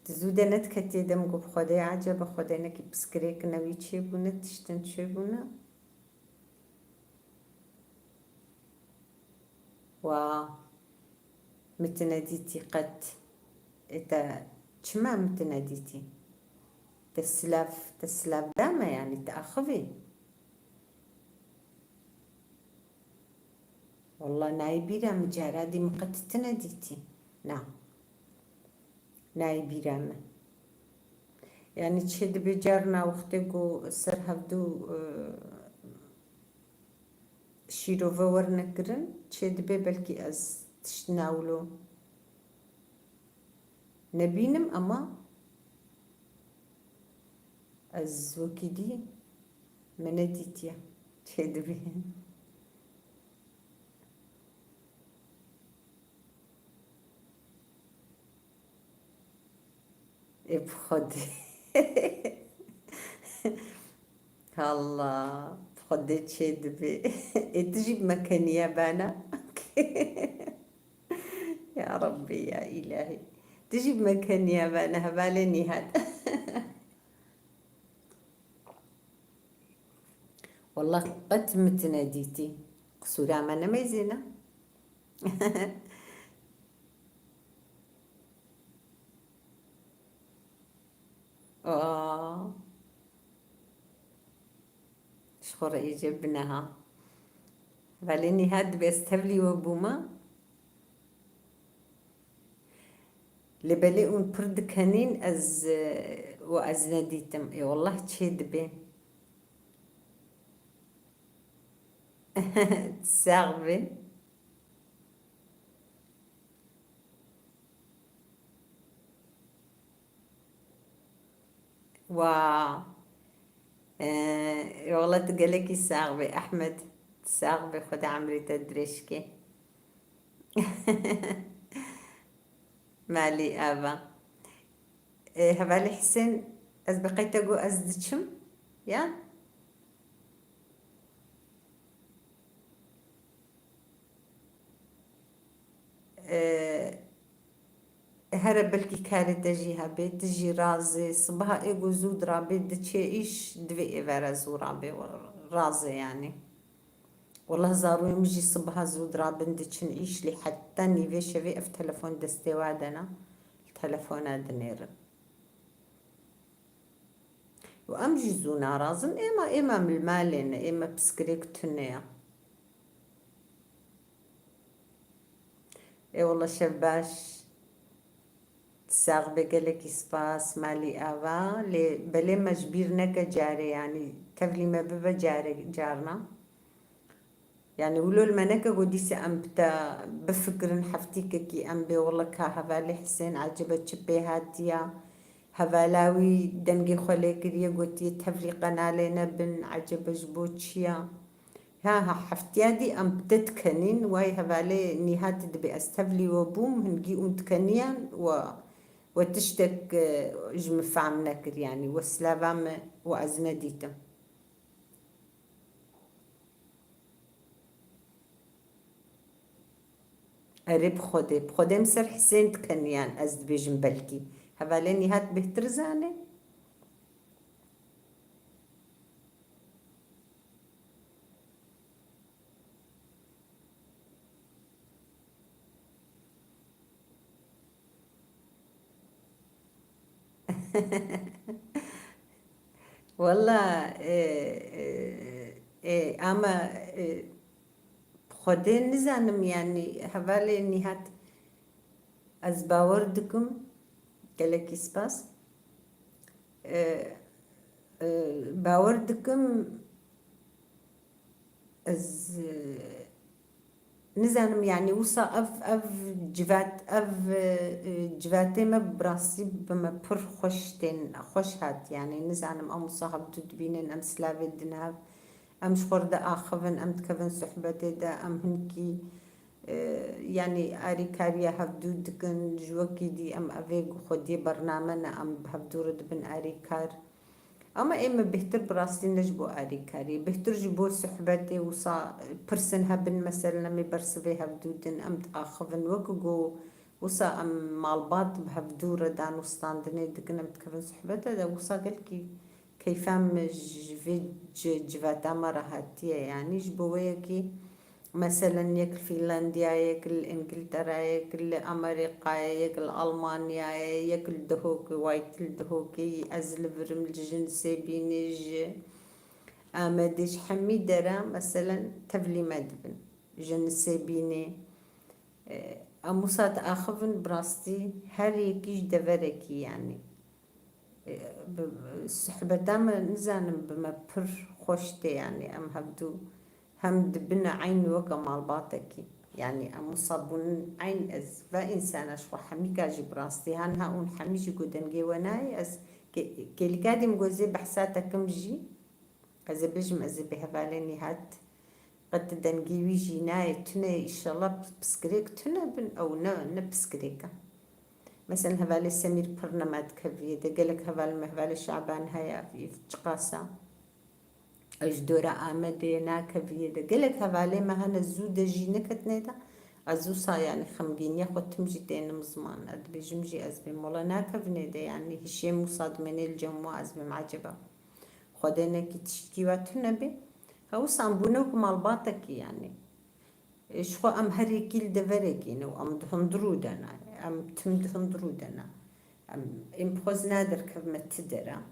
Tu zû de nediketiye dem ku bi Xwedê, ecebe Xwedê nekî piskirêk newî çêbûne, tiştin çêbûne. Wa, min tu nedîtî qet. Ê te çima min tu nedîtî? Te silav, te silav da me, yanî te axivî? Wallah nayê bîra min, cara dî min qet tu nedîtî. Na. Nayê bîra min. Yanî çê dibe carna wextê ku ser hevdû, e, şîrove werine kirin, çê dibe belkî ez tişt nawlo nebînim, ama ez wekî dî me nedîtiye. Çê dibe. Ê bi Xwedê. Allah, bi Xwedê çê dibe. Ê tu jî bi me keniye bana. Ya Rabbî, ya Îlahî. Tu jî bi me keniye bana, hevalê Nîhat. Wallah qet min tu nedîtî. Qisûra me nemeyzêne. Aa. Ji xwe re êce bine ha. Belê Nîhat, dibê ez tevlî we bûma. Lê belê hûn pir dikenîn, ez, e, û ez nedîtim. Ê wallah çê dibe. Sax be. Wa. Ee, wala tu gelekî sax bî Ehmed. Tu sax bî, Xweda emrê te dirêj ke. Malî ava. Ee, hevalê Hisên, ez bi qey te got ez diçim, ya? Ee, here belkî karê te jî hebe, tu jî razê, sibaha ê ku zû dirabê diçê îş, divê ê vere zû rabê, razê yanî. Wallah zarûyê min jî sibaha zû dirabin diçin îş, lê heta nîvê şevê ev telefon destê wa de ne, li telefona dinêrin. Û em jî zû narazin, êma, êma milmalê ne, êma piskirêk tune ya. Ê wala şev baş. Sax be, gelekî spas, malî ava. Lê belê me ji bîr neke carê, yanî tevlî me bibe carê, carna. Yanî wilo li me neke ku dîse em bi te bifikirin, heftîkekî em bê wele ka hevalê Hisên ecibe çi pê hatiya. Hevala wî dengê xwe lê kiriye, gotiye tevlî qenalê nebin, ecibe ji bo çi ya? Ha, ha, heftiya dî em bi te dikenîn, way hevalê Nîhat dibê ez tevlî we bûm, hingî hûn dikeniyan we, we tiştek, e, ji min fehm nekir, yanî we silava min we ez nedîtim. Erê bi Xwedê, bi Xwedê min ser Hisên dikeniyan, ez dibêjim belkî. Hevalê Nîhat bêhtir zane. Wela, e, e, E, ama, e, Xwedê nizanim, yanî hevalê Nîhat, ez bawer dikim, gelekî spas. E, e, bawer dikim, ez, e, nizanim, yanî wisa ev, ev civat, ev, e, civatê me bi rastî bi me pir xweş tên, xweş hat, yanî nizanim, em wisa hevdû dibînin, em silavê didin hev, em ji xwe re diaxivin, em dikevin sohbetê de, em hinkî, e, yanî arîkariya hevdû dikin, ji wekî dî em evê xwediyê bername ne, em bi hevdû re dibin arîkar. Ama ê me bêhtir bi rastî ne ji bo arîkariyê, bêhtir ji bo sohbetê wisa, e, pirsin hebin, meselen em ê bersivê hevdû din, em diaxivin, wek ku wisa em malbat bi hevdû re danûstandinê dikin, em dikevin sohbete de, wisa gelkî keyfa me ji vê ci-, civata me re hatiye, yanî ji bo wê yekê, meselen, yek li Fînlandiyayê, yek li Îngilterayê, yek li Amerîkayê, yek li Almanyayê, yek li Dihokê, wayt li Dihokê, ez li vir im, li Jinsêbînê, ji Amedê, ji hemî dera, meselen, tevlî me dibin. Jinsêbînê, e, em wisa diaxivin, bi rastî her yekî ji deverekî, yanî. E, bi, bi, sohbeta me, nizanim, bi me pir xweş tê, yanî em hevdû hem dibine eyn weke malbatekî. Yanî em wisa bûnin eyn, ez ve însana ji xwe hemîka jî bi rastî, ha niha hûn hemî jî ku dengê we nayê, ez kê-, kêlîka dî min got zê behsa te kim jî, ez ê bêjim, ez ê bê hevalê Nîhat. Qet dengê wî jî nayê tune, îşallah piskirêk tune bin, ew ne, ne piskirêk e. Mesela hevalê Semîr pir nema dikeviyê de, gelek heval me, hevalê Şaban heye, ev çiqas e. Ew ji dora Amedê ye, nakeviyê de. Gelek hevalê me hene zû de jî neketine de. Ez wisa, yanî, xemgîniya xwe tim jî tênim ziman. Ez dibêjim jî ez bê mola nakevinê de, yanî, hişê wisa dimênê li cem wan, ez bêm eceba. Xwedê nekî tiştkî we tune bê. He, wisa em bûne wek malbatekî, yanî. Ji xwe em her yekî li deverekî ne û em di hundirû de ne. Em tim di hundirû de ne. Em, êm bi xwe ez naderkevime ti dera.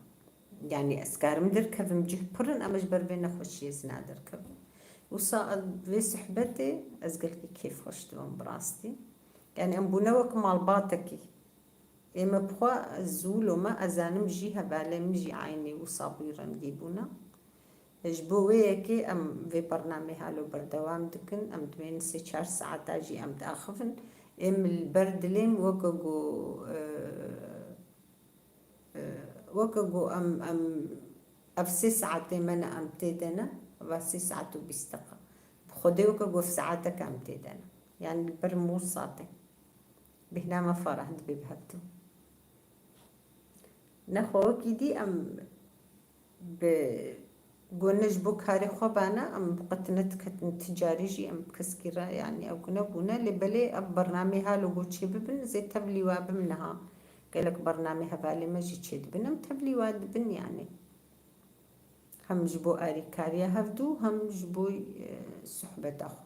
Yanî ez karim derkevim, cih pir in, ama ji ber vê nexweşiyê ez naderkevim. Wisa vê sohbetê ez gelkî kêfxweş dibim bi rastî. Yanî em bûne wek malbatekî. Ê me bi xwe, ez zû loma, ez zanim jî hevalê min jî eynî wisa bû rengî bûne. Ji bo wê yekê em vê bernamê halo berdewam dikin. Em dibên sê çar saeta jî em diaxivin. Ê min li ber dilê min weke ku, e, e, weke ku em, em ev sê saetê me ne em tê de ne, va sê saet û bîst deqa. Bi Xwedê weke ku ev saeteke em tê de ne. Yanî li ber min wisa tê. Bêhna me farah dibe bi hevdû. Nexwe wekî dî em bi gone ji bo karê xwe bane, em bi qet nediketin ti carî jî em bi keskî re, yanî ew gune bûne, lê belê ev bernamê halo ku çêbibin, zê tevlî wa bim niha. Gelek bernamê hevalê me jî çêdibin, em tevlî wa dibin yanî. Hem ji bo arîkariya hevdû, hem ji bo, e, sohbeta xwe.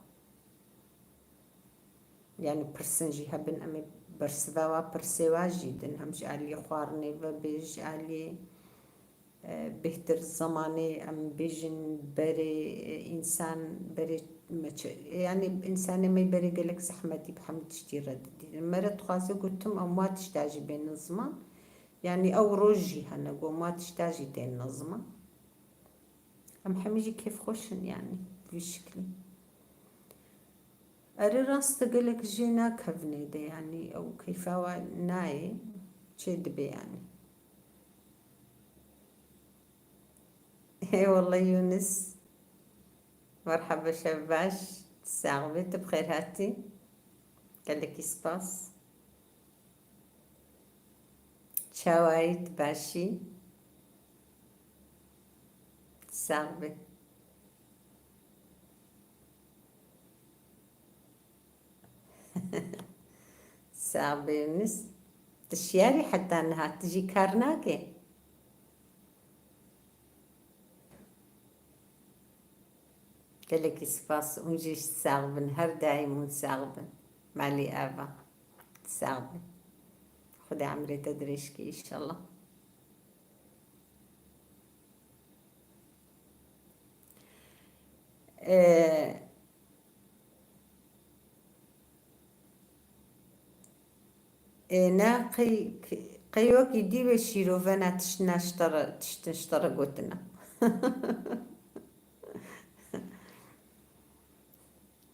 Yanî pirsin jî hebin, em ê bersiva wa, pirsê wa jî din, hem ji aliyê xwarinê ve bê, ji aliyê, e, bêhtir zemanê, em bêjin berê, e, însan berê me çi, yanî însanê me berê gelek zehmetî bi hemû tiştî re didînin. Me re dixwaze ku tim em wa tişta jî bênin ziman. Yanî ew roj jî hene ku em wa tişta jî tênin ziman. Em hemî jî kêfxweş in, yanî, bi vî şiklî. Erê, rast e, gelek jê nakevnê de, yanî, ew keyfa wa nayê, çê dibe, yanî. Ê wele Yûnis. Merhaba, şev baş. Sax bî, tu bi xêr hatî. Gelekî spas. Çawayî, tu baş î? Sax bî. Sax bî Yûnis. Tu şiyarî heta niha, tu jî kar nakê? Gelekî spas, hûn jî sax bin, her daîm hûn sax bin. Malî ava, sax bin. Xwedê emrê te dirêj ke, înşallah. E, e, ne qey, qey wekî dî wê şîrove ne tişt, ne ji te re, tiştin ji te re gotina.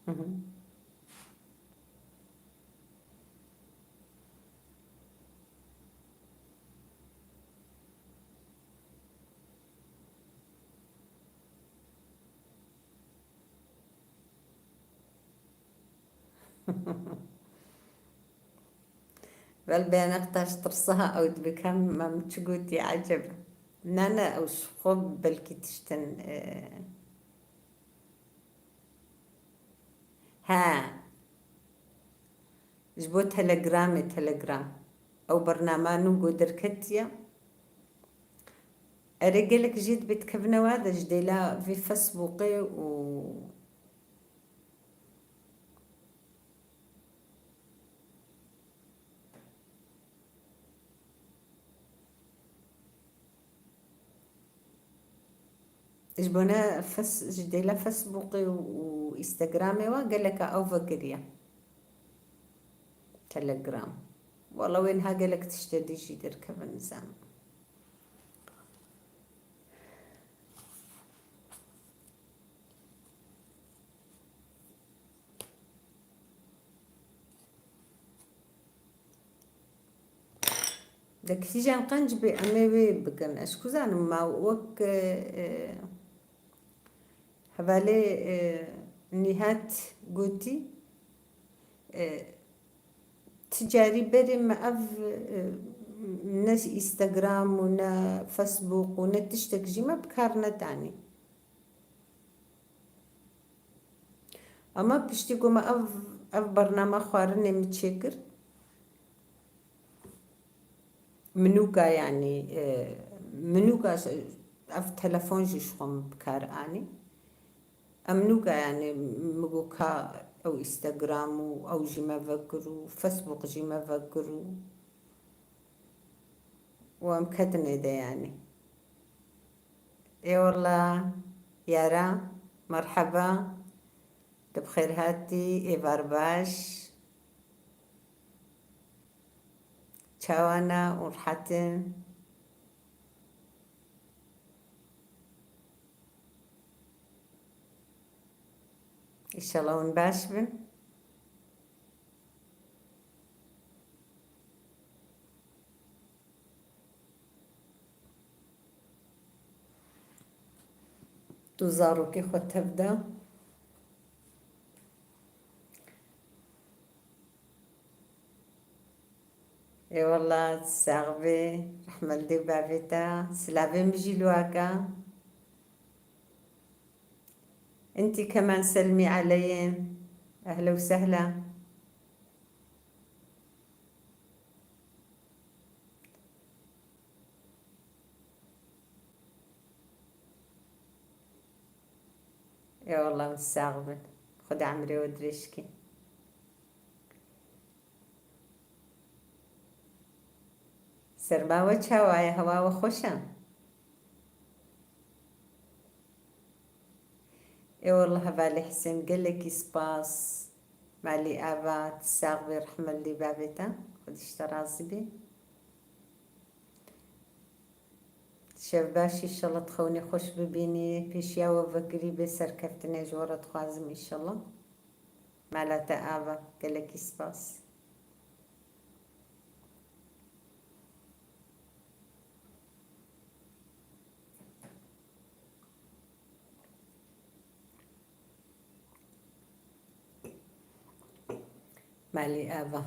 Mhm. Vel bêneq taş tirsa ew dibik hem, hem çi gotî eceb. Ne, ne, ew ji xwe belkî tiştin, e, he. Ji bo Telegramê, Telegram. Ew bernama nû ku derketiye. Erê gelek jê dibê dikevine wa de ji dêla vê Facebookê û Ji bona fes-, ji dêla Facebookê û, û Instagramê wa geleka ew vekiriye. Telegram. Wala wê niha gelek tiştê dî jî derkevin, nizanim. De kîjan qenc bê, em ê wê bikin. Ez ku zanim ma wek, e, e, hevalê, e, Nîhat gotî, e, ti carî berê me ev, e, ne Instagram û ne Facebook û ne tiştek jî me bi kar nedanî. Ama piştî ku me ev, ev bername xwarinê min çêkir, min nûka, yanî, e, min nûka, ev telefon jî ji xwe min bi kar anî. Em nûka, yanî, min got ka ew Instagram û ew jî me vekir û Facebook jî me vekir û, û em ketinê de, yanî. Ê wela, yara, merheba, tu bi xêr hatî, êvar baş. Çawa ne û rihet in? Înşallah hûn baş bin. Tu zarokê xwe tev de. Ê wela, sax bê, rehmet li dê û bavê te. Silavê min jî li we ke. Intî kemen selmî eleyên. Ehla û sehla. Ê wela, sax bin. Xuda emrê we dirêj ke. Serma we çawa ye? Hewa we xweş e? Ê wela, hevalê Hisên, gelekî spas. Malî ava, tu sax bî, rehmet li dê û bavê te. Xwedî ji te razî bî. Şev baş, înşallah tu xewnê xweş bibînî. Pêşiya we vekirî bê, serkeftinê ji we re dixwazim, înşallah. Mala te ava, gelekî spas. Malî ava.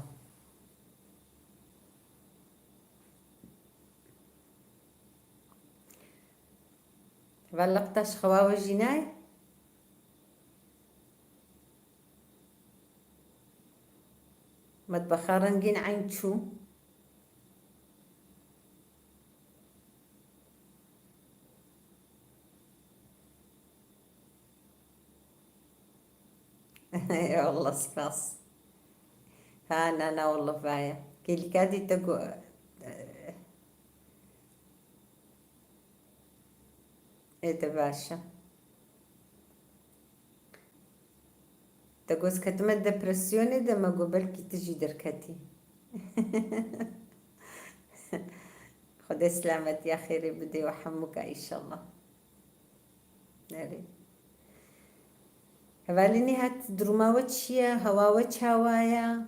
Valla qtaş xewa we jî nayê? Metbexa rengîn eyn çû. Ey wallah, spas. Ha, na, na, wallah, vaye. Kêlîka dî te gu-, e, ê te baş e. Te got ketime depresyonê de, me got belkî tu jî derketî. Xwedê selametiya xêrê bidê we hemûka înşallah. Erê. Hevalî Nîhat, duruma we çi ye? Hewa we çawa ye?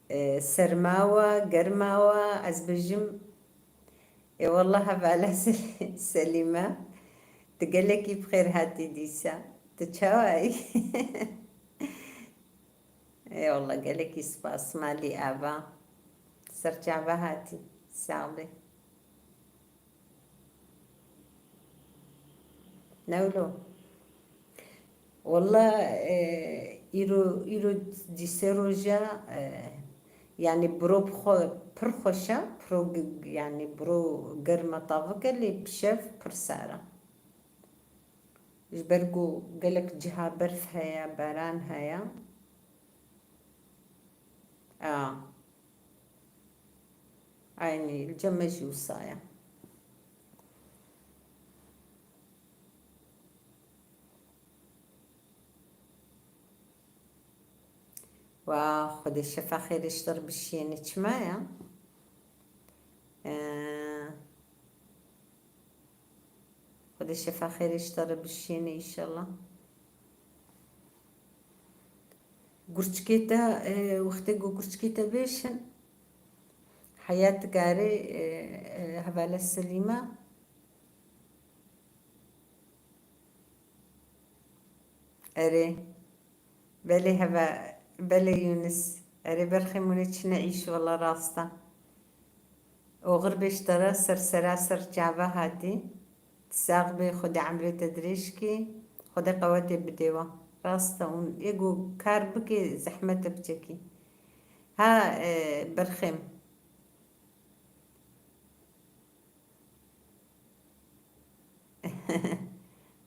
E, serma we, germa we, ez bêjim, ê wallah hevala Se-, Selîme, tu gelekî bi xêr hatî dîsa. Tu çawa yî? Ê wallah gelekî spas, malî ava. Ser çava hatî. Sax bê. Ne wilo? Walla, e, îro, îro dîse roja, e, yanî biro bi xwe pir xweş e, piro g-, yanî biro germ e tavik e, lê bi şev pir sar e. Ji ber ku gelek ciha berf heye, baran heye. A. Eynî li cem me jî wisa ye. Wa Xwedê şefa xêrê ji te re bişiyêne, çima ye? Ee, Xwedê şefa xêrê ji te re bişiyêne înşallah. Gurçikê te, e, wextê ku gurçikê te bêşin, heyat dikarê, e, e, hevala Selîma. Erê. Belê heve, belê Yûnis. Erê berxê min ê çine îş, wela rast e. Oxir bê ji te re, ser sera ser çava hatî. Sax bê, Xwedê emrê te dirêj kî. Xwedê qewetê bidê we. Rast e, hûn ê ku kar bikê, zehmet e biçekî. Ha, e, berxê min.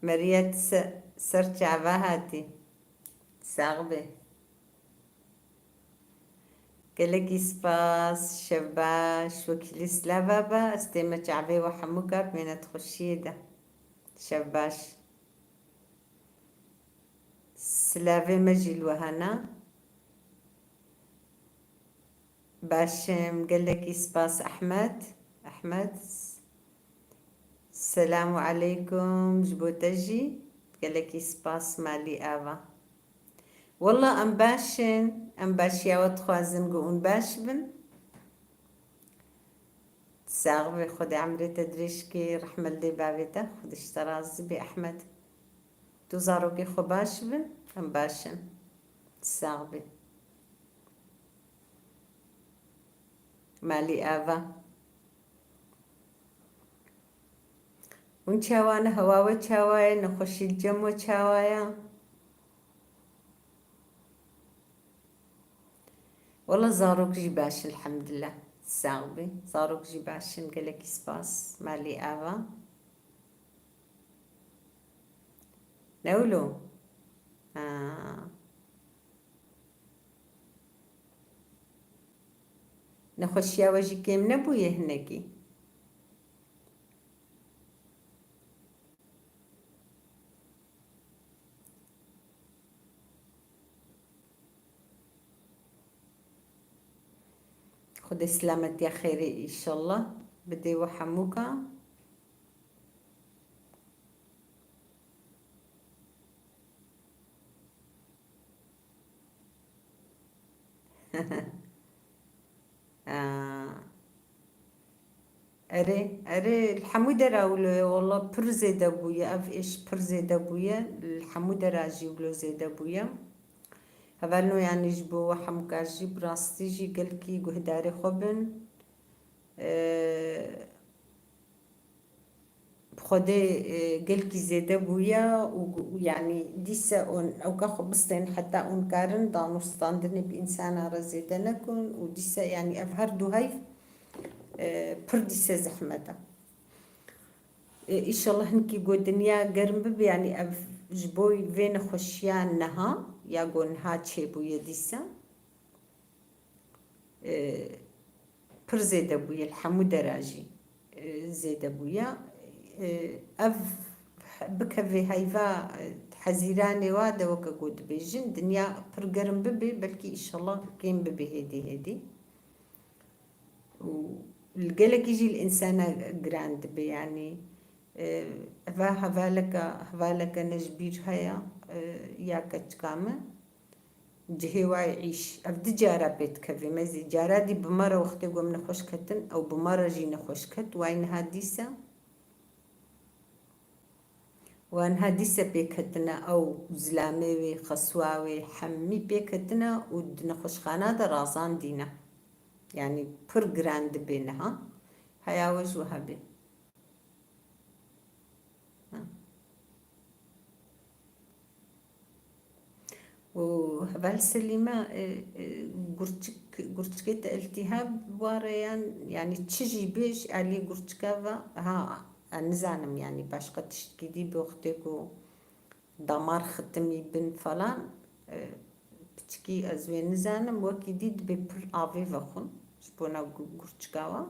Meriyet se-, ser çava hatî. Sax bê. Gelekî spas, şev baş, wekîlî silava be, ez tême çavê we hemûka bi mînet xweşiyê de. Şev baş. Silavê me jî li we hene. Baş im, gelekî spas Ehmed. Ehmed, selamu aleykum ji bo te jî. Gelekî spas, malî ava. Wela em baş in, em başiya we dixwazin ku hûn baş bin. Sax bê, Xwedê emrê te dirêj kê, rehmet lê bavê te, Xwedê ji te razî bê Ehmed. Tu zarokê xwe baş bin, em baş in. Sax bê. Malî ava. Hûn çawa ne, hewa we çawa ye, nexweşî li cem we çawa ye? Wela zarok jî baş in, elhemdulillah. Sax bî. Zarok jî baş in, gelekî spas. Malî ava. Ne wilo? Ha. Nexweşiya we jî kêm nebûye hinekî? Xwedê silametiya xêrê înşallah bidê we hemûka. Aa. Erê, erê, li hemû dera wilo ye, wela pir zêde bûye, ev êş pir zêde bûye, li hemû dera jî wilo zêde bûye. Hevalno, yanî ji bo we hemûka jî bi rastî jî gelkî guhdarê xwe bin. Ee, Bi Xwedê, e, gelkî zêde bûye û, û yanî dîse hûn ewka xwe bistên heta hûn karin danûstandinê bi însana re zêde nekin û dîse yanî ev her du heyv, e, pir dîse zehmet e. E, îşallah hinkî go dinya germ bibe, yanî ev ji bo vê nexweşiya niha ya go niha çêbûye dîse. E, pir zêde bûye, li hemû dera jî, e, zêde bûye. E, ev bikeve heyva, e, Hezîranê wa de weke ku dibêjin, dinya pir germ bibe, belkî îşallah kêm bibe hêdî hêdî. Û li gelekî jî li însana giran dibe, yanî, e, eva hevaleke, hevaleke ne ji bîr heye, e, ya keçika min, cihê wa yê îş. Ev di cara pê dikeve, mezî cara dî bi me re wextê ku em nexweş ketin, ew bi me re jî nexweş ket, way niha dîsa. Wan ha dîse pêketine ew zilamê wê, xeswa wê, hemî pêketine û di nexweşxana de razandîne. Yanî pir giran dibe niha. Heya we ji wiha be. Ha. Û heval Selîme, e, e, gurçik, gurçikê te îltîhab ware yan, yanî çi jî bê ji alî gurçika ve, ha, ez nizanim, yanî başqa tiştkî dî bi wextê ku damar xitimî bin falan, e, piçikî ez wê nizanim, wekî dî dibê pir avê vexwin ji bona gu-, gurçika we.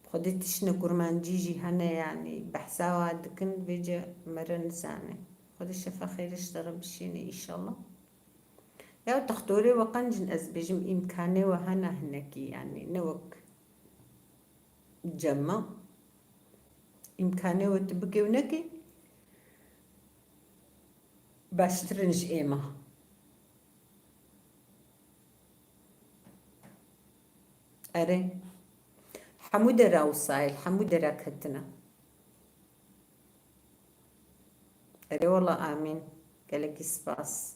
Xwedê tiştine kurmancî jî hene, yanî behsa wa dikin, vêce mere nizane. Xwedê şefa xêrê ji te re bişîne înşallah. Ya textorê we qenc in, ez bêjim îmkanê we hene hinekî, yanî ne wek cem me. Îmkanê we tu bikê û nekê, baştir in ji êma. Erê. Hemû dera wisa ye, hemû dera ketine. Erê wela amîn. Gelekî spas.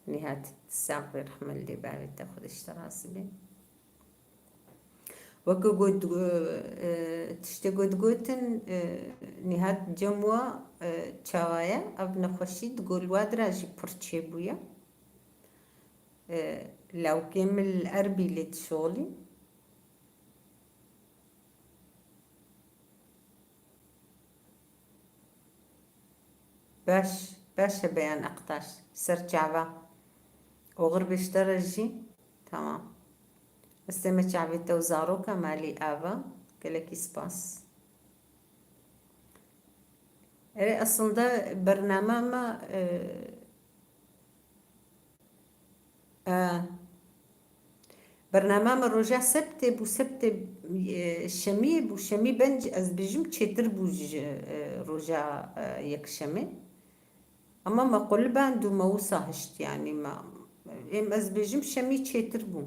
Nîhat sax be, rehmet li bavê te, Xwedê ji te razî be. Weke got, e, tiştê got gotin, e, Nîhat cem wa, e, çawa ye? Ev nexweşî di gol wa dira jî pir çêbûye. E, lawkê min li Erbîlê dişolî. Baş, baş e Beyan Aktaş. Ser çava. Oxir bêşte re jî. Tamam. Ez tême çavê te û zaroka malî ava. Gelekî spas. Erê, aslında bernama me, e, e, bernama me roja sebtê bû, sebtê, e, şemiyê bû, şemî benc ez bijim çêtir bû ji, e, roja, e, yekşemê. Ama me quliband û me wisa hişt, yanî me, êm ez bêjim şemî çêtir bû.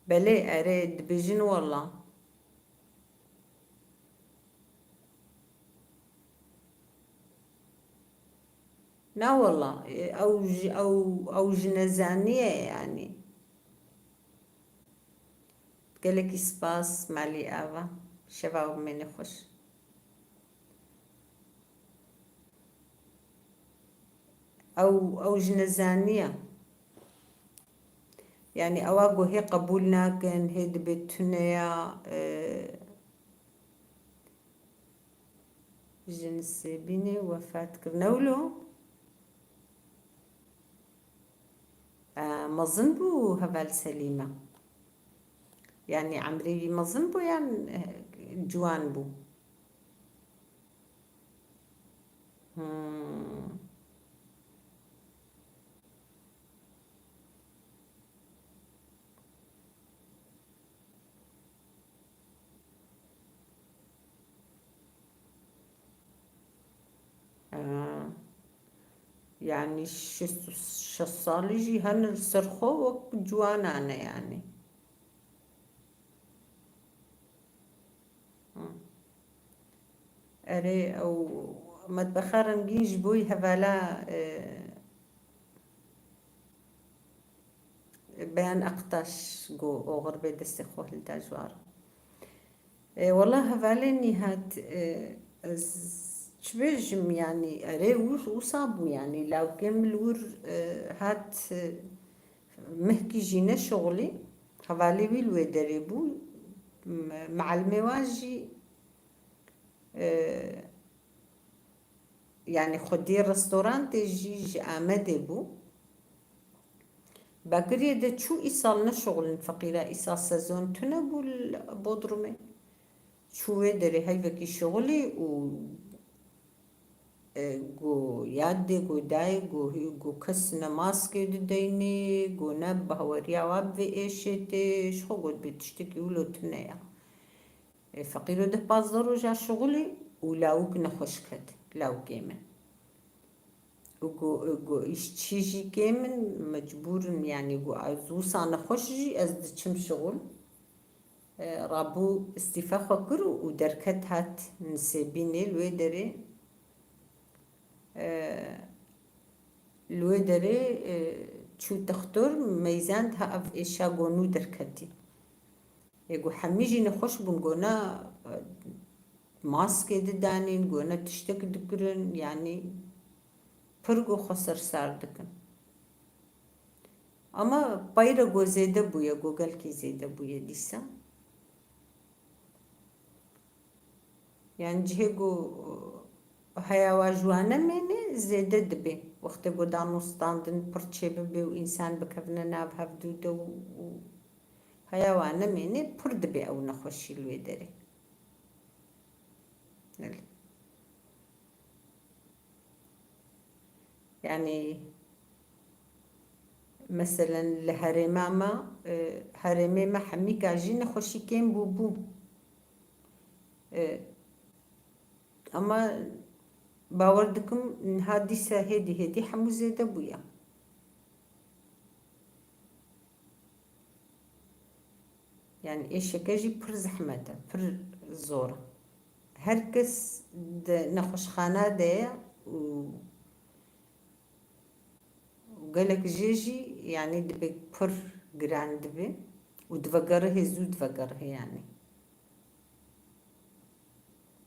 Belê, erê, dibêjin wela. Na wela, ew ji, ew, ew ji nezanî ye, yanî. Gelekî spas, malî ava. Şeva we bimêne xweş. Ew, ew ji nezanî ye. Yanî ewa ku hê qebûl nakin, hê dibe tune ya, e, ji nisêbînê wefat kir. Ne wilo? E, mezin bû heval Selîme. Yanî emrê wî mezin bû yan, e, ciwan bû? Hmm. Ee, yanî şêst, şêst salî jî hene li ser xwe wek ciwanan e yanî. Hı. Erê, ew metbexa rengîn ji bo hevala, e, Beyan Aktaş got, oxir bê destê xwe hilda ji war. E, wela hevalê Nîhat, e, ez çi bêjim, yanî erê wir wisa bû, yanî lawkê min li wir, e, hat, e, mehkî jî neşixulî, hevalê wî li wê derê bû, me-, mealimê wan jî, e, yanî xwedî restorantê jî ji Amedê bû. Bakiriyê de çû îsal neşixulin feqîra, îsal sezon tune bû li Bodrumê. Çû wê derê heyvekî şixulî û, e, got yadê, got dayê, got hî-, got kes ne maskê dideynê, got ne bahweriya wa bi vê êşê tê, ji xwe got bê tiştekî wilo tune ya. E, feqîro deh pazdeh roja şixulî û lawik nexweş ket, lawikê min. Û got, got, îşçî jî kêm in, mecbûr in, yanî got, ez wisa nexweş jî ez diçim şixul. E, rabû îstîfa xwe kir û derket hat Nisêbînê li wê derê. E, li wê derê, e, çû textor meyzand ha ev êşa got nû derketî. Ê got hemî jî nexweş bûn, got ne, e, maskê didanîn, got ne tiştek dikirin, yanî pir got xwe sersar dikin. Ama peyre got zêde bûye, got gelkî zêde bûye dîsa. Yanî cihê got heya wa ji wan nemêne zêde dibe. Wextê got danûstandin pir çêbibe û însan bikevine nav hevdû de û, û heya wan nemêne pir dibe ew nexweşî li wê derê. Belê. Yanî, meselen, li herêma me, e, herêmê me hemîka jî nexweşî kêm bûbû. E, ama bawer dikim, niha dîsa hêdî hêdî hemû zêde bûye. Yanî êşeke jî pir zehmet e, pir zor e. Her kes di nexweşxana de ye û gelek jê jî, yanî dibe pir giran dibe û divegerihê zû divegerihê yanî.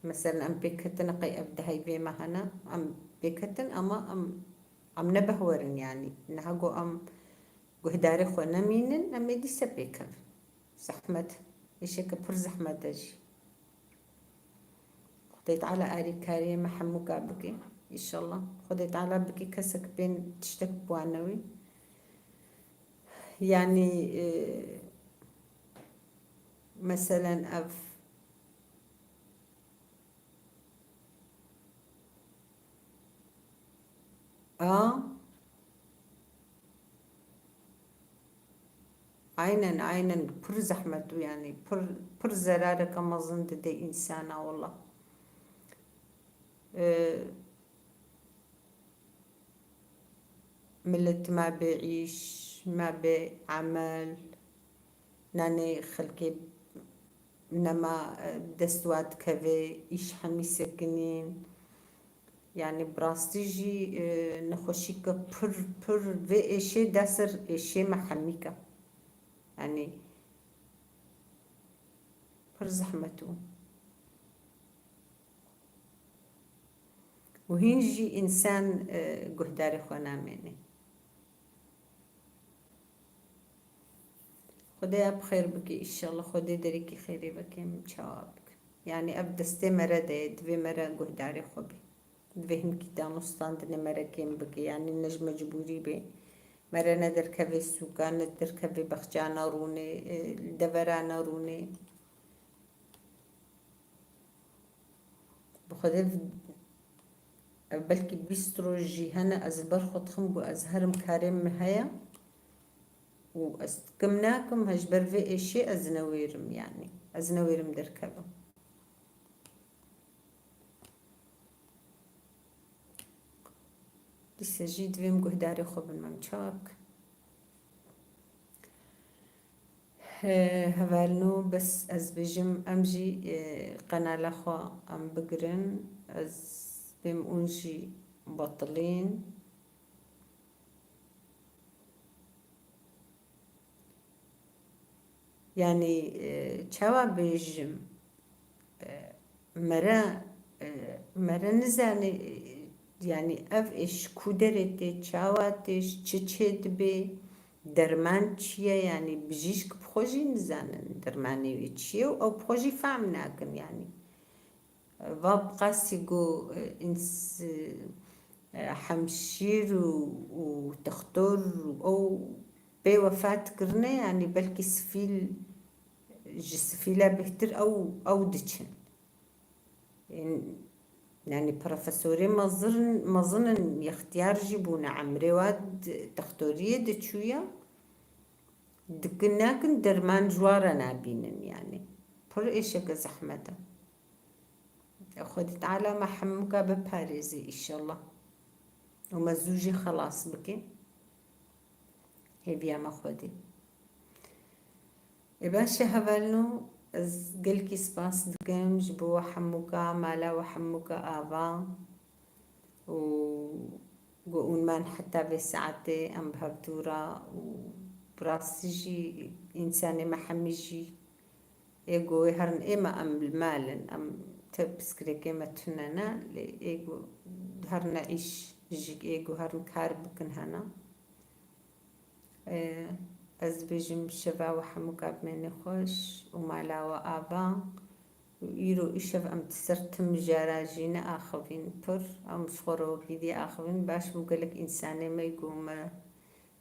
Meselen, em pêk ketine qey ev di heyvê me hene, em pêk ketin, ama em, em ne behwerin, yanî niha got em guhdarê xwe nemînin, em ê dîse pêkevin. Zehmet, êşeke pir zehmet e jî. Xwedê Teala arîkariyê me hemûka bike, înşallah. Xwedê Teala bike kesek bên tiştek biwanewî. Yanî, e, meselen ev A. Aynen, aynen. Pir zehmet û yanî pir, pir zerareke mezin dide însana wela. E, Milet ma bê îş, ma bê emel, nanê xelkê nema, e, dest wa dikeve, îş hemî sekinîn. Yanî bi rastî jî, e, nexweşîke pir, pir vê êşê da ser êşê me hemîke. Yanî pir zehmet bû. Û hîn jî însan, e, guhdarê xwe namêne. Xwedê ya bi xêr bike, înşallah Xwedê derekî xêrê veke, em çawa bikin. Yanî ev destê me re de ye, divê me re guhdarê xwe be. Divê hinkî danûstandinê me re kêm bike, yanî ne ji mecbûrî be. Me re ne derkeve sûka, ne derkeve bexçana rûnê, e, li devera nerûnê. Bi Xwedê v-, ev belkî bîst roj jî hene, ez li ber xwe dixim ku ez herim karê min heye û ez kim nakim, he ji ber vê êşê ez newêrim, yanî ez newêrim derkevim. Dîsa jî divê em guhdarê xwe bin, em çawa bikin? He, hevalino, bes ez bêjim, em jî, e, qenala xwe em bigirin, ez bêm ûn jî betilîn. Yanî, e, çawa bêjim, e, mere, e, mere nizane, e, yanî ev êş ji ku derê tê, çawa tê, ji çi çê dibe, derman çi ye, yanî bijîşk bi xwe jî nizanin dermanê wê çi ye û ew bi xwe jî fehm nakin, yanî. Va bi qasî ku, e, îns-, e, hemşîr û, û textor û ew pê wefat kirine, yanî belkî sifîl, ji sifîla bêhtir ew, ew diçin. Ên, yanî profesorê mezin, mezin in, yextiyar jî bûne, emrê wa d-, dextoriyê diçûya, dikin nakin derman ji wa re nabînin, yanî pir êşeke zehmet e. Xwedê Teala me hemûka biparêzê, înşallah. Û me zû jî xelas bike. Hêviya me Xwedê. Ê baş e hevalno, ez gelkî spas dikim ji bo we hemûka, mala we hemûka ava û ku hûn man heta vê saetê em bi hev dû re û bi rastî jî însanê me hemî jî ê ku wê herin ê me em li mal in, em ti pirsgirêkê me tune ne, lê ê ku herine îş, jî ê ku herin kar bikin hene. Ê, ez dibêjim şeva we hemûka bimêne xweş û mala we ava. Û îro îşev em di ser tim jara jî neaxivîn pir. Em ji xwe re wekî dî axivîn. Baş bû gelek însanê me ku me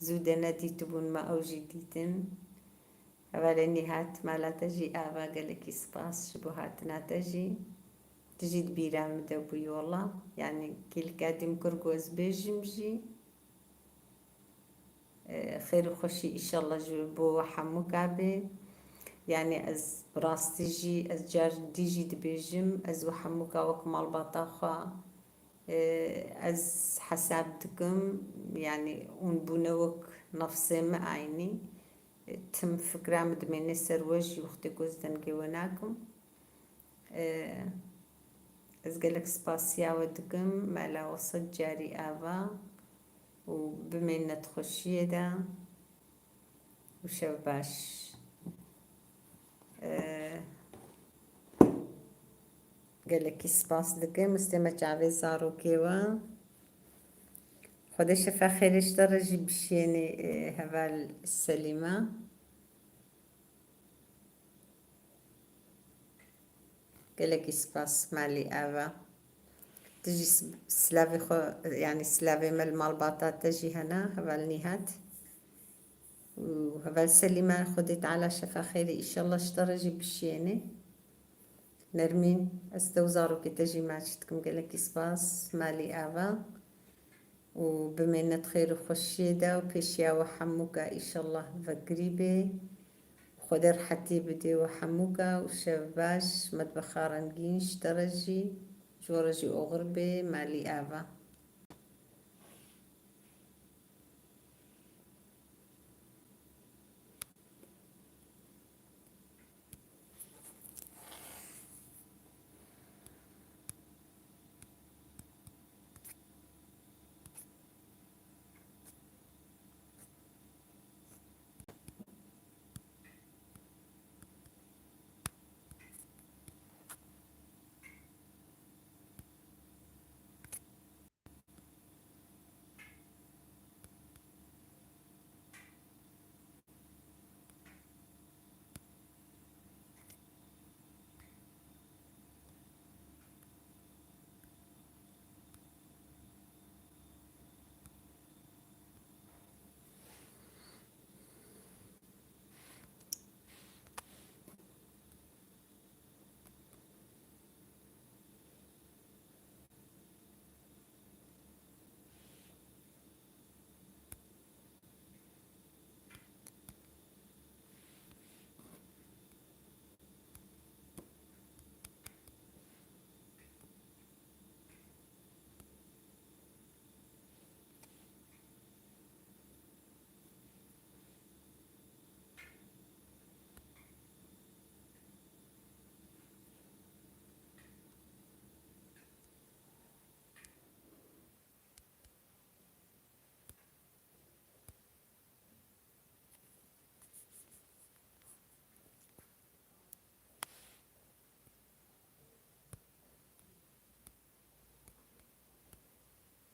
zû de nedîtibûn, me ew jî dîtin. Hevalê Nîhat, mala te jî ava, gelekî spas ji bo hatina te jî. Tu jî di bîra min de bûyî wela. Yanî kêlika dî min kir ku ez bêjim jî. Xêr û xweşî înşallah ji bo we hemûka be. Yanî ez bi rastî jî, ez car dî jî dibêjim, ez we hemûka wek malbata xwe, e, ez hesab dikim, yanî hûn bûne wek nefsê min eynî. E, tim fikra min dimêne ser we jî wextê ku ez dengê we nakim. E, ez gelek spasiya we dikim, mela we sed carî ava û bimêne di xweşiyê de û şev baş. E, gelekî spas dikim, ez tême çavê zarokê we. Xwedê şefa xêrê ji te re jî bişiyênê, e, heval Selîma. Gelekî spas, malî ava. Tu jî s-, silavê xwe, yanî silavê me li malbata te jî hene, heval Nîhat. Û heval Selîma, Xwedê Teala şefa xêrê înşallah ji te re jî bişiyêne. Nermîn, ez te û zarokê te jî maç dikim, gelekî spas, malî ava. û bimêne di xêr û xweşiyê de û pêşiya we hemûka înşallah vekirî bê. Xwedê rihetî bidê we hemûka û şev baş, metbexa rengîn ji te re jî, ji we re jî oxir bê, malî ava.